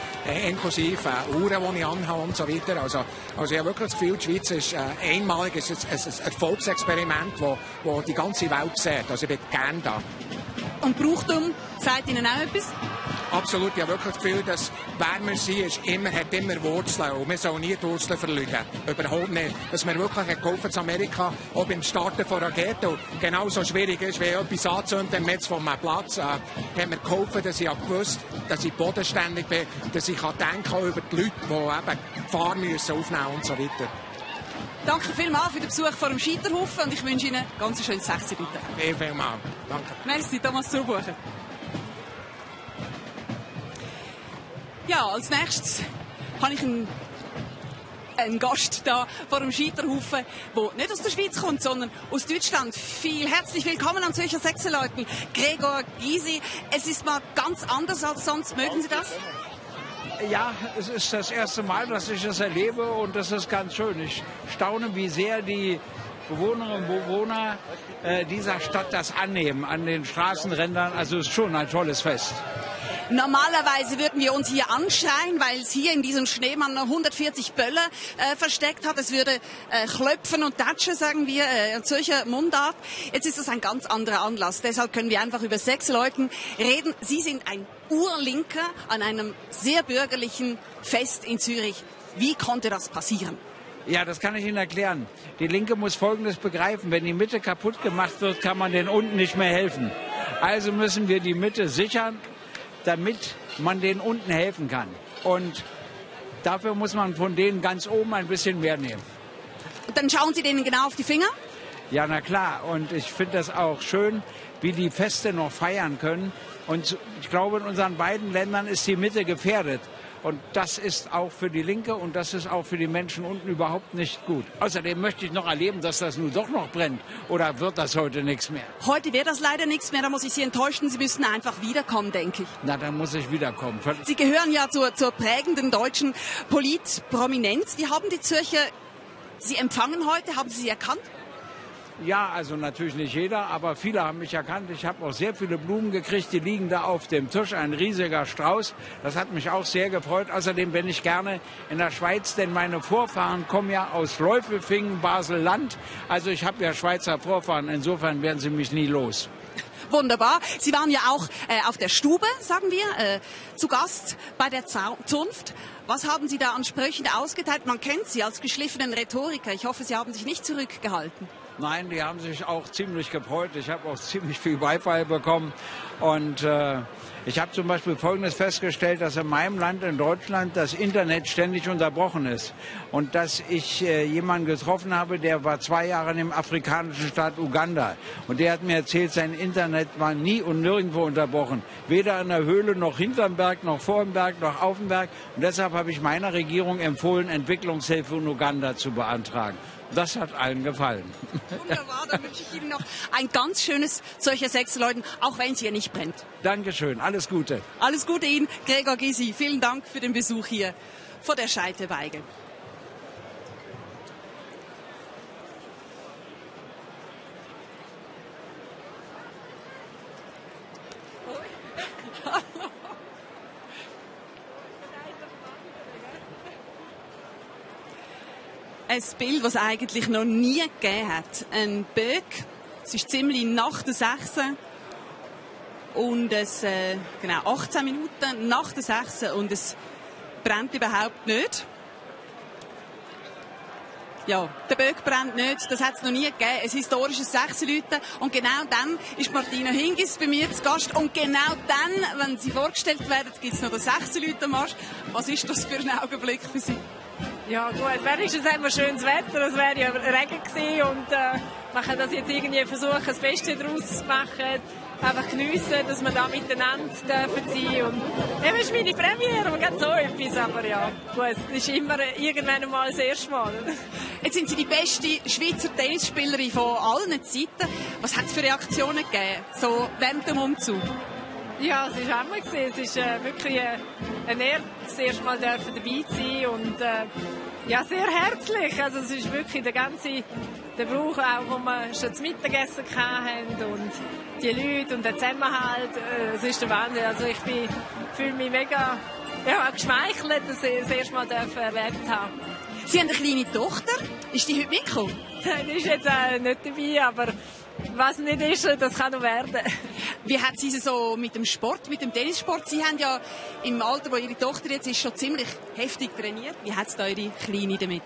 Inklusive Uhren, die ich anhabe und so weiter. Also ich habe wirklich das Gefühl, die Schweiz ist einmalig. Es ist ein Erfolgsexperiment, das die ganze Welt sieht. Also ich bin gerne da. Und Brauchtum sagt Ihnen auch etwas? Absolut, ich habe wirklich das Gefühl, dass wer wir sind, hat immer Wurzeln. Und wir sollen nie die Wurzeln verlieren. Überhaupt nicht. Dass wir wirklich geholfen in Amerika, auch beim Starten von Raketen. Und genauso schwierig ist, wie etwas anzünden, jetzt von einem Platz, haben wir geholfen, dass ich gewusst, dass ich bodenständig bin, dass ich denken über die Leute, die eben Gefahr müssen aufnehmen und so weiter. Danke vielmals für den Besuch vor dem Scheiterhaufen und ich wünsche Ihnen ganz ein schönes 16 Minuten. Vielmals. Danke. Merci, Thomas Zurbuchen. Ja, als nächstes habe ich einen Gast da vor dem Scheiterhaufen, der nicht aus der Schweiz kommt, sondern aus Deutschland. Herzlich willkommen an solchen 6 Leuten. Gregor Gysi, es ist mal ganz anders als sonst. Mögen Sie das? Ja, es ist das erste Mal, dass ich das erlebe und das ist ganz schön. Ich staune, wie sehr die Bewohnerinnen und Bewohner dieser Stadt das annehmen an den Straßenrändern. Also es ist schon ein tolles Fest. Normalerweise würden wir uns hier anschreien, weil es hier in diesem Schneemann 140 Böller versteckt hat. Es würde klopfen und tatschen, sagen wir, in solcher Mundart. Jetzt ist es ein ganz anderer Anlass. Deshalb können wir einfach über 6 Leute reden. Sie sind ein Urlinker an einem sehr bürgerlichen Fest in Zürich. Wie konnte das passieren? Ja, das kann ich Ihnen erklären. Die Linke muss Folgendes begreifen. Wenn die Mitte kaputt gemacht wird, kann man den unten nicht mehr helfen. Also müssen wir die Mitte sichern, damit man den unten helfen kann. Und dafür muss man von denen ganz oben ein bisschen mehr nehmen. Und dann schauen Sie denen genau auf die Finger? Ja, na klar. Und ich finde das auch schön, wie die Feste noch feiern können. Und ich glaube, in unseren beiden Ländern ist die Mitte gefährdet. Und das ist auch für die Linke und das ist auch für die Menschen unten überhaupt nicht gut. Außerdem möchte ich noch erleben, dass das nun doch noch brennt. Oder wird das heute nichts mehr? Heute wird das leider nichts mehr, da muss ich Sie enttäuschen. Sie müssen einfach wiederkommen, denke ich. Na, dann muss ich wiederkommen. Sie gehören ja zur prägenden deutschen Politprominenz. Wie haben die Zürcher Sie empfangen heute? Haben Sie erkannt? Ja, also natürlich nicht jeder, aber viele haben mich erkannt. Ich habe auch sehr viele Blumen gekriegt, die liegen da auf dem Tisch, ein riesiger Strauß. Das hat mich auch sehr gefreut. Außerdem bin ich gerne in der Schweiz, denn meine Vorfahren kommen ja aus Läufelfingen, Basel-Land. Also ich habe ja Schweizer Vorfahren, insofern werden sie mich nie los. Wunderbar. Sie waren ja auch auf der Stube, sagen wir, zu Gast bei der Zunft. Was haben Sie da an Sprüchen ausgeteilt? Man kennt Sie als geschliffenen Rhetoriker. Ich hoffe, Sie haben sich nicht zurückgehalten. Nein, die haben sich auch ziemlich gefreut. Ich habe auch ziemlich viel Beifall bekommen. Und ich habe zum Beispiel Folgendes festgestellt, dass in meinem Land, in Deutschland, das Internet ständig unterbrochen ist. Und dass ich jemanden getroffen habe, der war 2 Jahre im afrikanischen Staat Uganda. Und der hat mir erzählt, sein Internet war nie und nirgendwo unterbrochen. Weder in der Höhle, noch hinterm Berg, noch vor dem Berg, noch auf dem Berg. Und deshalb habe ich meiner Regierung empfohlen, Entwicklungshilfe in Uganda zu beantragen. Das hat allen gefallen. Wunderbar, dann wünsche ich Ihnen noch ein ganz schönes solcher Sechsleuten, auch wenn es hier nicht brennt. Dankeschön, alles Gute. Alles Gute Ihnen, Gregor Gysi. Vielen Dank für den Besuch hier vor der Scheiteweigel. Ein Bild, das es eigentlich noch nie gegeben hat. Ein Böck, es ist ziemlich nach der 6. Und es, genau, 18 Minuten nach der 6. Und es brennt überhaupt nicht. Ja, der Böck brennt nicht, das hat es noch nie gegeben. Ein historisches 6 Leute. Und genau dann ist Martina Hingis bei mir zu Gast. Und genau dann, wenn sie vorgestellt werden, gibt es noch den 6 Leute Marsch. Was ist das für ein Augenblick für Sie? Ja gut, wenigstens haben wir schönes Wetter, es wäre ja Regen gewesen und man kann das jetzt irgendwie versuchen, das Beste daraus zu machen, einfach geniessen, dass wir da miteinander sein dürfen. Und eben ist meine Premiere, man so etwas, aber ja, gut, es ist immer irgendwann mal das erste Mal. Jetzt sind Sie die beste Schweizer Tennisspielerin von allen Zeiten. Was hat es für Reaktionen gegeben, so während dem Umzug? Ja, es war Hammer. Es ist wirklich eine Ehre, das erste Mal dabei sein und ja, sehr herzlich. Also es ist wirklich der Brauch, auch wo wir schon zum Mittagessen hatten und die Leute und der Zusammenhalt, es ist der Wahnsinn. Also ich fühle mich mega geschmeichelt, dass ich das erste Mal erlebt habe. Sie haben eine kleine Tochter. Ist die heute mitgekommen? Nein, die ist jetzt nicht dabei, aber was nicht ist, das kann noch werden. Wie hat sie so mit dem Sport, mit dem Tennissport? Sie haben ja im Alter, wo Ihre Tochter jetzt ist, schon ziemlich heftig trainiert. Wie hat es da Ihre Kleine damit?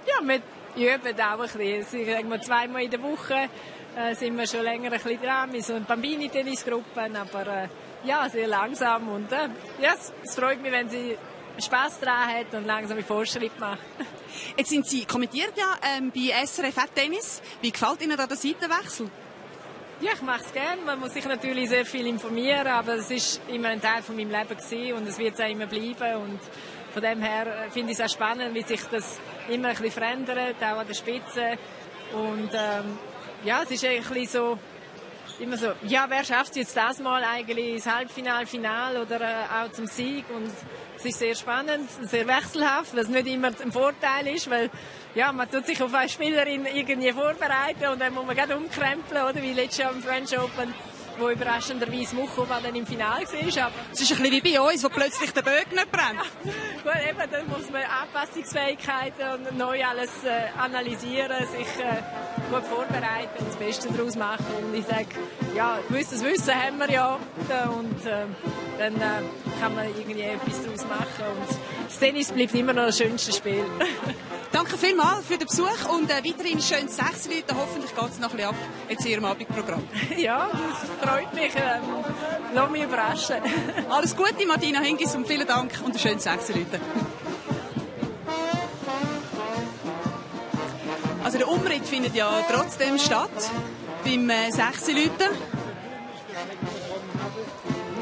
Ja, wir üben auch ein bisschen. Sagen wir 2-mal in der Woche sind wir schon länger ein bisschen dran. Wir sind Bambini-Tennisgruppen, aber ja, sehr langsam. Und ja, es freut mich, wenn sie Spass daran hat und langsam Fortschritt macht. Jetzt sind Sie kommentiert ja bei SRF Tennis. Wie gefällt Ihnen da der Seitenwechsel? Ja, ich mache es gerne. Man muss sich natürlich sehr viel informieren, aber es ist immer ein Teil von meinem Leben gewesen und es wird es auch immer bleiben. Und von dem her finde ich es auch spannend, wie sich das immer ein bisschen verändert, auch an der Spitze. Und ja, es ist eigentlich so, immer so, ja, wer schafft es jetzt das Mal eigentlich ins Halbfinale, Finale oder auch zum Sieg? Und es ist sehr spannend, sehr wechselhaft, was nicht immer ein Vorteil ist, weil ja, man tut sich auf eine Spielerin irgendwie vorbereiten und dann muss man gerade umkrempeln, oder wie letztes Jahr im French Open, wo überraschenderweise Muchova dann im Finale war. Aber es ist ein bisschen wie bei uns, wo plötzlich der Böck nicht brennt. Gut, eben, dann muss man Anpassungsfähigkeiten und neu alles analysieren, sich gut vorbereiten und das Beste daraus machen. Und ich sage, ja, gewisses Wissen haben wir ja und dann kann man irgendwie etwas daraus machen. Und das Tennis bleibt immer noch das schönste Spiel. Danke vielmals für den Besuch und weiterhin schönes 6 Leute. Hoffentlich geht es noch ein bisschen ab jetzt in Ihrem Abendprogramm. Ja, das freut mich. Lass mich überraschen. Alles Gute, Martina Hingis, und vielen Dank und ein schönes 6 Leute. Also der Umritt findet ja trotzdem statt, beim 6 Leuten. Hier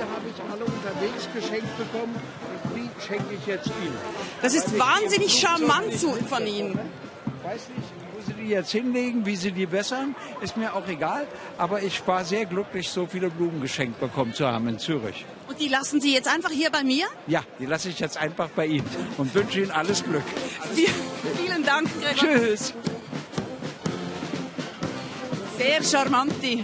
habe ich alle unterwegs geschenkt bekommen und die schenke ich jetzt Ihnen. Das ist wahnsinnig charmant von Ihnen. Ich weiß nicht, wo Sie die jetzt hinlegen, wie Sie die bessern, ist mir auch egal. Aber ich war sehr glücklich, so viele Blumen geschenkt bekommen zu haben in Zürich. Und die lassen Sie jetzt einfach hier bei mir? Ja, die lasse ich jetzt einfach bei Ihnen und wünsche Ihnen alles Glück. Vielen Dank, Gregor. Tschüss. Sehr charmante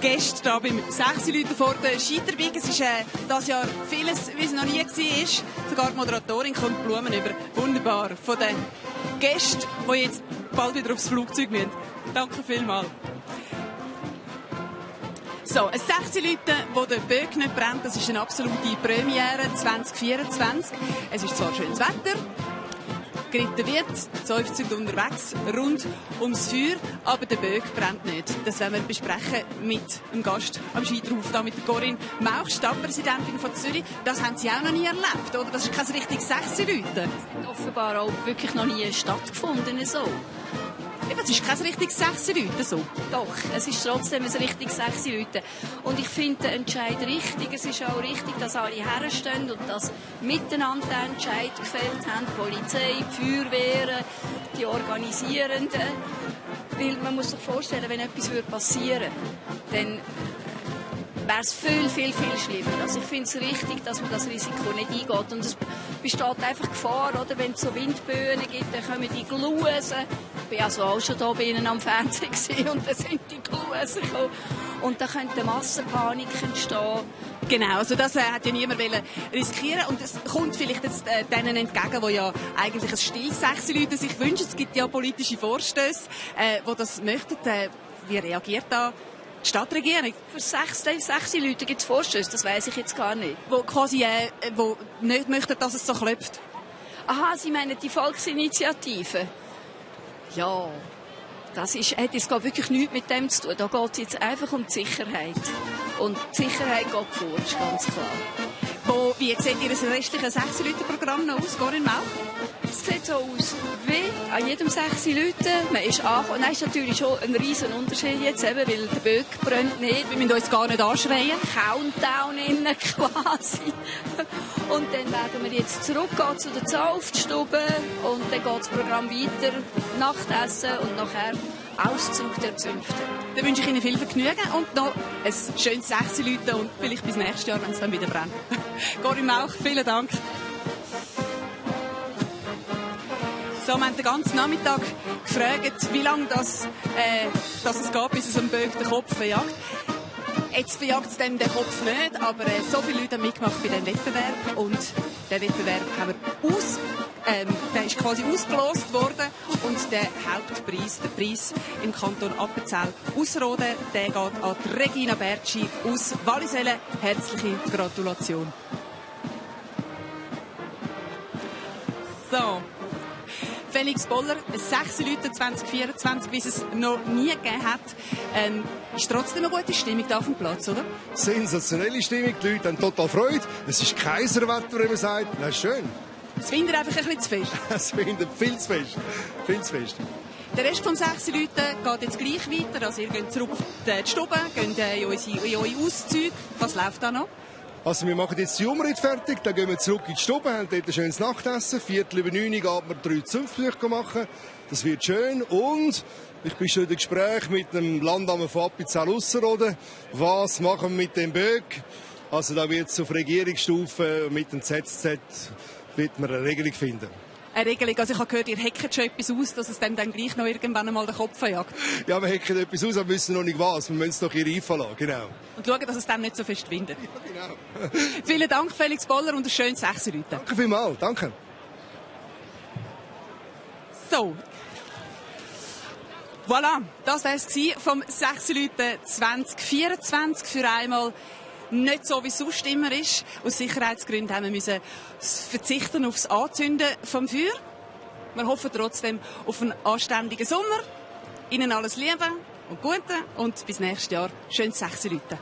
Gäste hier beim 6 Leuten vor der Scheiterweg. Es ist dieses Jahr vieles, wie es noch nie war. Sogar die Moderatorin kommt Blumen über. Wunderbar. Von den Gästen, die jetzt bald wieder aufs Flugzeug müssen. Danke vielmals. So, ein 6 Leute, wo der Böck nicht brennt, das ist eine absolute Premiere 2024. Es ist zwar schönes Wetter, geritten wird, seufzend unterwegs, rund ums Feuer, aber der Böck brennt nicht. Das werden wir besprechen mit einem Gast am Scheiterhaufen, da mit der Corinne Mauch, Stadtpräsidentin von Zürich. Das haben Sie auch noch nie erlebt, oder? Das ist kein richtiges 6 Leute. Das hat offenbar auch wirklich noch nie stattgefunden, so. Eben, es ist kein richtiges 6 Leute, so. Doch, es ist trotzdem ein richtiges 6 Leute. Und ich finde den Entscheid richtig. Es ist auch richtig, dass alle herstehen und dass miteinander den Entscheid gefällt haben. Die Polizei, die Feuerwehren, die Organisierenden. Weil man muss sich vorstellen, wenn etwas passieren würde, dann wäre es viel, viel, viel schlimmer. Also ich finde es richtig, dass man das Risiko nicht eingeht. Und es besteht einfach Gefahr, oder? Wenn es so Windböen gibt, dann kommen die Glusen. Ich war also auch schon hier bei Ihnen am Fernsehen und dann sind die Glusen gekommen. Und da könnte Massenpanik entstehen. Genau, also das hat ja niemand riskieren. Und es kommt vielleicht jetzt denen entgegen, die ja eigentlich ein stilles 6 Leute sich wünschen. Es gibt ja politische Vorstöße, die das möchten. Wie reagiert da die Stadtregierung? Für 6 Leute gibt es Vorstöße, das weiss ich jetzt gar nicht. Wo quasi wo nicht möchten, dass es so klopft. Aha, Sie meinen die Volksinitiative? Ja, das hat jetzt wirklich nichts mit dem zu tun. Da geht es jetzt einfach um die Sicherheit. Und die Sicherheit geht vor, ist ganz klar. Wie sieht Ihr restliches 6-Leute-Programm noch aus, Corinne Mauch? Es sieht so aus wie an jedem 6 Leute. Man ist angekommen. Nein, ist natürlich schon ein riesen Unterschied jetzt, eben, weil der Böck brennt nicht. Wir müssen uns gar nicht anschreien. Countdown innen quasi. Und dann werden wir jetzt zurückgehen zu der Zauftstube und dann geht das Programm weiter, Nachtessen und nachher Auszug der Zünfte. Dann wünsche ich Ihnen viel Vergnügen und noch ein schönes 6 Leute und vielleicht bis nächstes Jahr, wenn es dann wieder brennt. Corinne Mauch, vielen Dank. So, wir haben den ganzen Nachmittag gefragt, wie lange das es geht, bis es am Böck den Kopf verjagt. Jetzt verjagt es dem den Kopf nicht, aber so viele Leute haben mitgemacht bei diesem Wettbewerb und der Wettbewerb haben wir der ist quasi ausgelost worden und der Hauptpreis, der Preis im Kanton Appenzell Ausserrhoden, der geht an Regina Bertschi aus Wallisellen. Herzliche Gratulation. So. Felix Boller, 6 Leute 2024, wie es es noch nie gegeben hat. Ist trotzdem eine gute Stimmung da auf dem Platz, oder? Sensationelle Stimmung, die Leute haben total Freude. Es ist Kaiserwetter, wie man sagt. Das ist schön. Es windet einfach ein bisschen zu fest. Es windet viel zu fest. Viel zu fest. Der Rest von 6 Leuten geht jetzt gleich weiter. Also ihr geht zurück auf die Stube, geht in eure Auszüge. Was läuft da noch? Also wir machen jetzt die Umritt fertig, dann gehen wir zurück in die Stube, haben dort ein schönes Nachtessen. 8:45 geht man 3 Zunftbesuche machen. Das wird schön. Und ich bin schon in Gespräch mit dem Landamt von Appenzell Ausserrhoden. Was machen wir mit dem Böck? Also da wird es auf Regierungsstufe mit dem ZZ wird man eine Regelung finden. Eine Regelung, also ich habe gehört, ihr hackt schon etwas aus, dass es dem dann gleich noch irgendwann einmal den Kopf verjagt. Ja, wir hacken etwas aus, aber wir wissen noch nicht was. Wir müssen es noch hier reifen lassen, genau. Und schauen, dass es dem nicht so fest windet. Ja, genau. Vielen Dank, Felix Boller, und ein schönes 6 Leute. Danke vielmals, danke. So. Voilà, das war es vom 6 Leute 2024 für einmal. Nicht so, wie es sonst immer ist. Aus Sicherheitsgründen haben wir müssen verzichten auf das Anzünden vom Feuer. Wir hoffen trotzdem auf einen anständigen Sommer. Ihnen alles Liebe und Gute und bis nächstes Jahr. Schönes 6 Leute.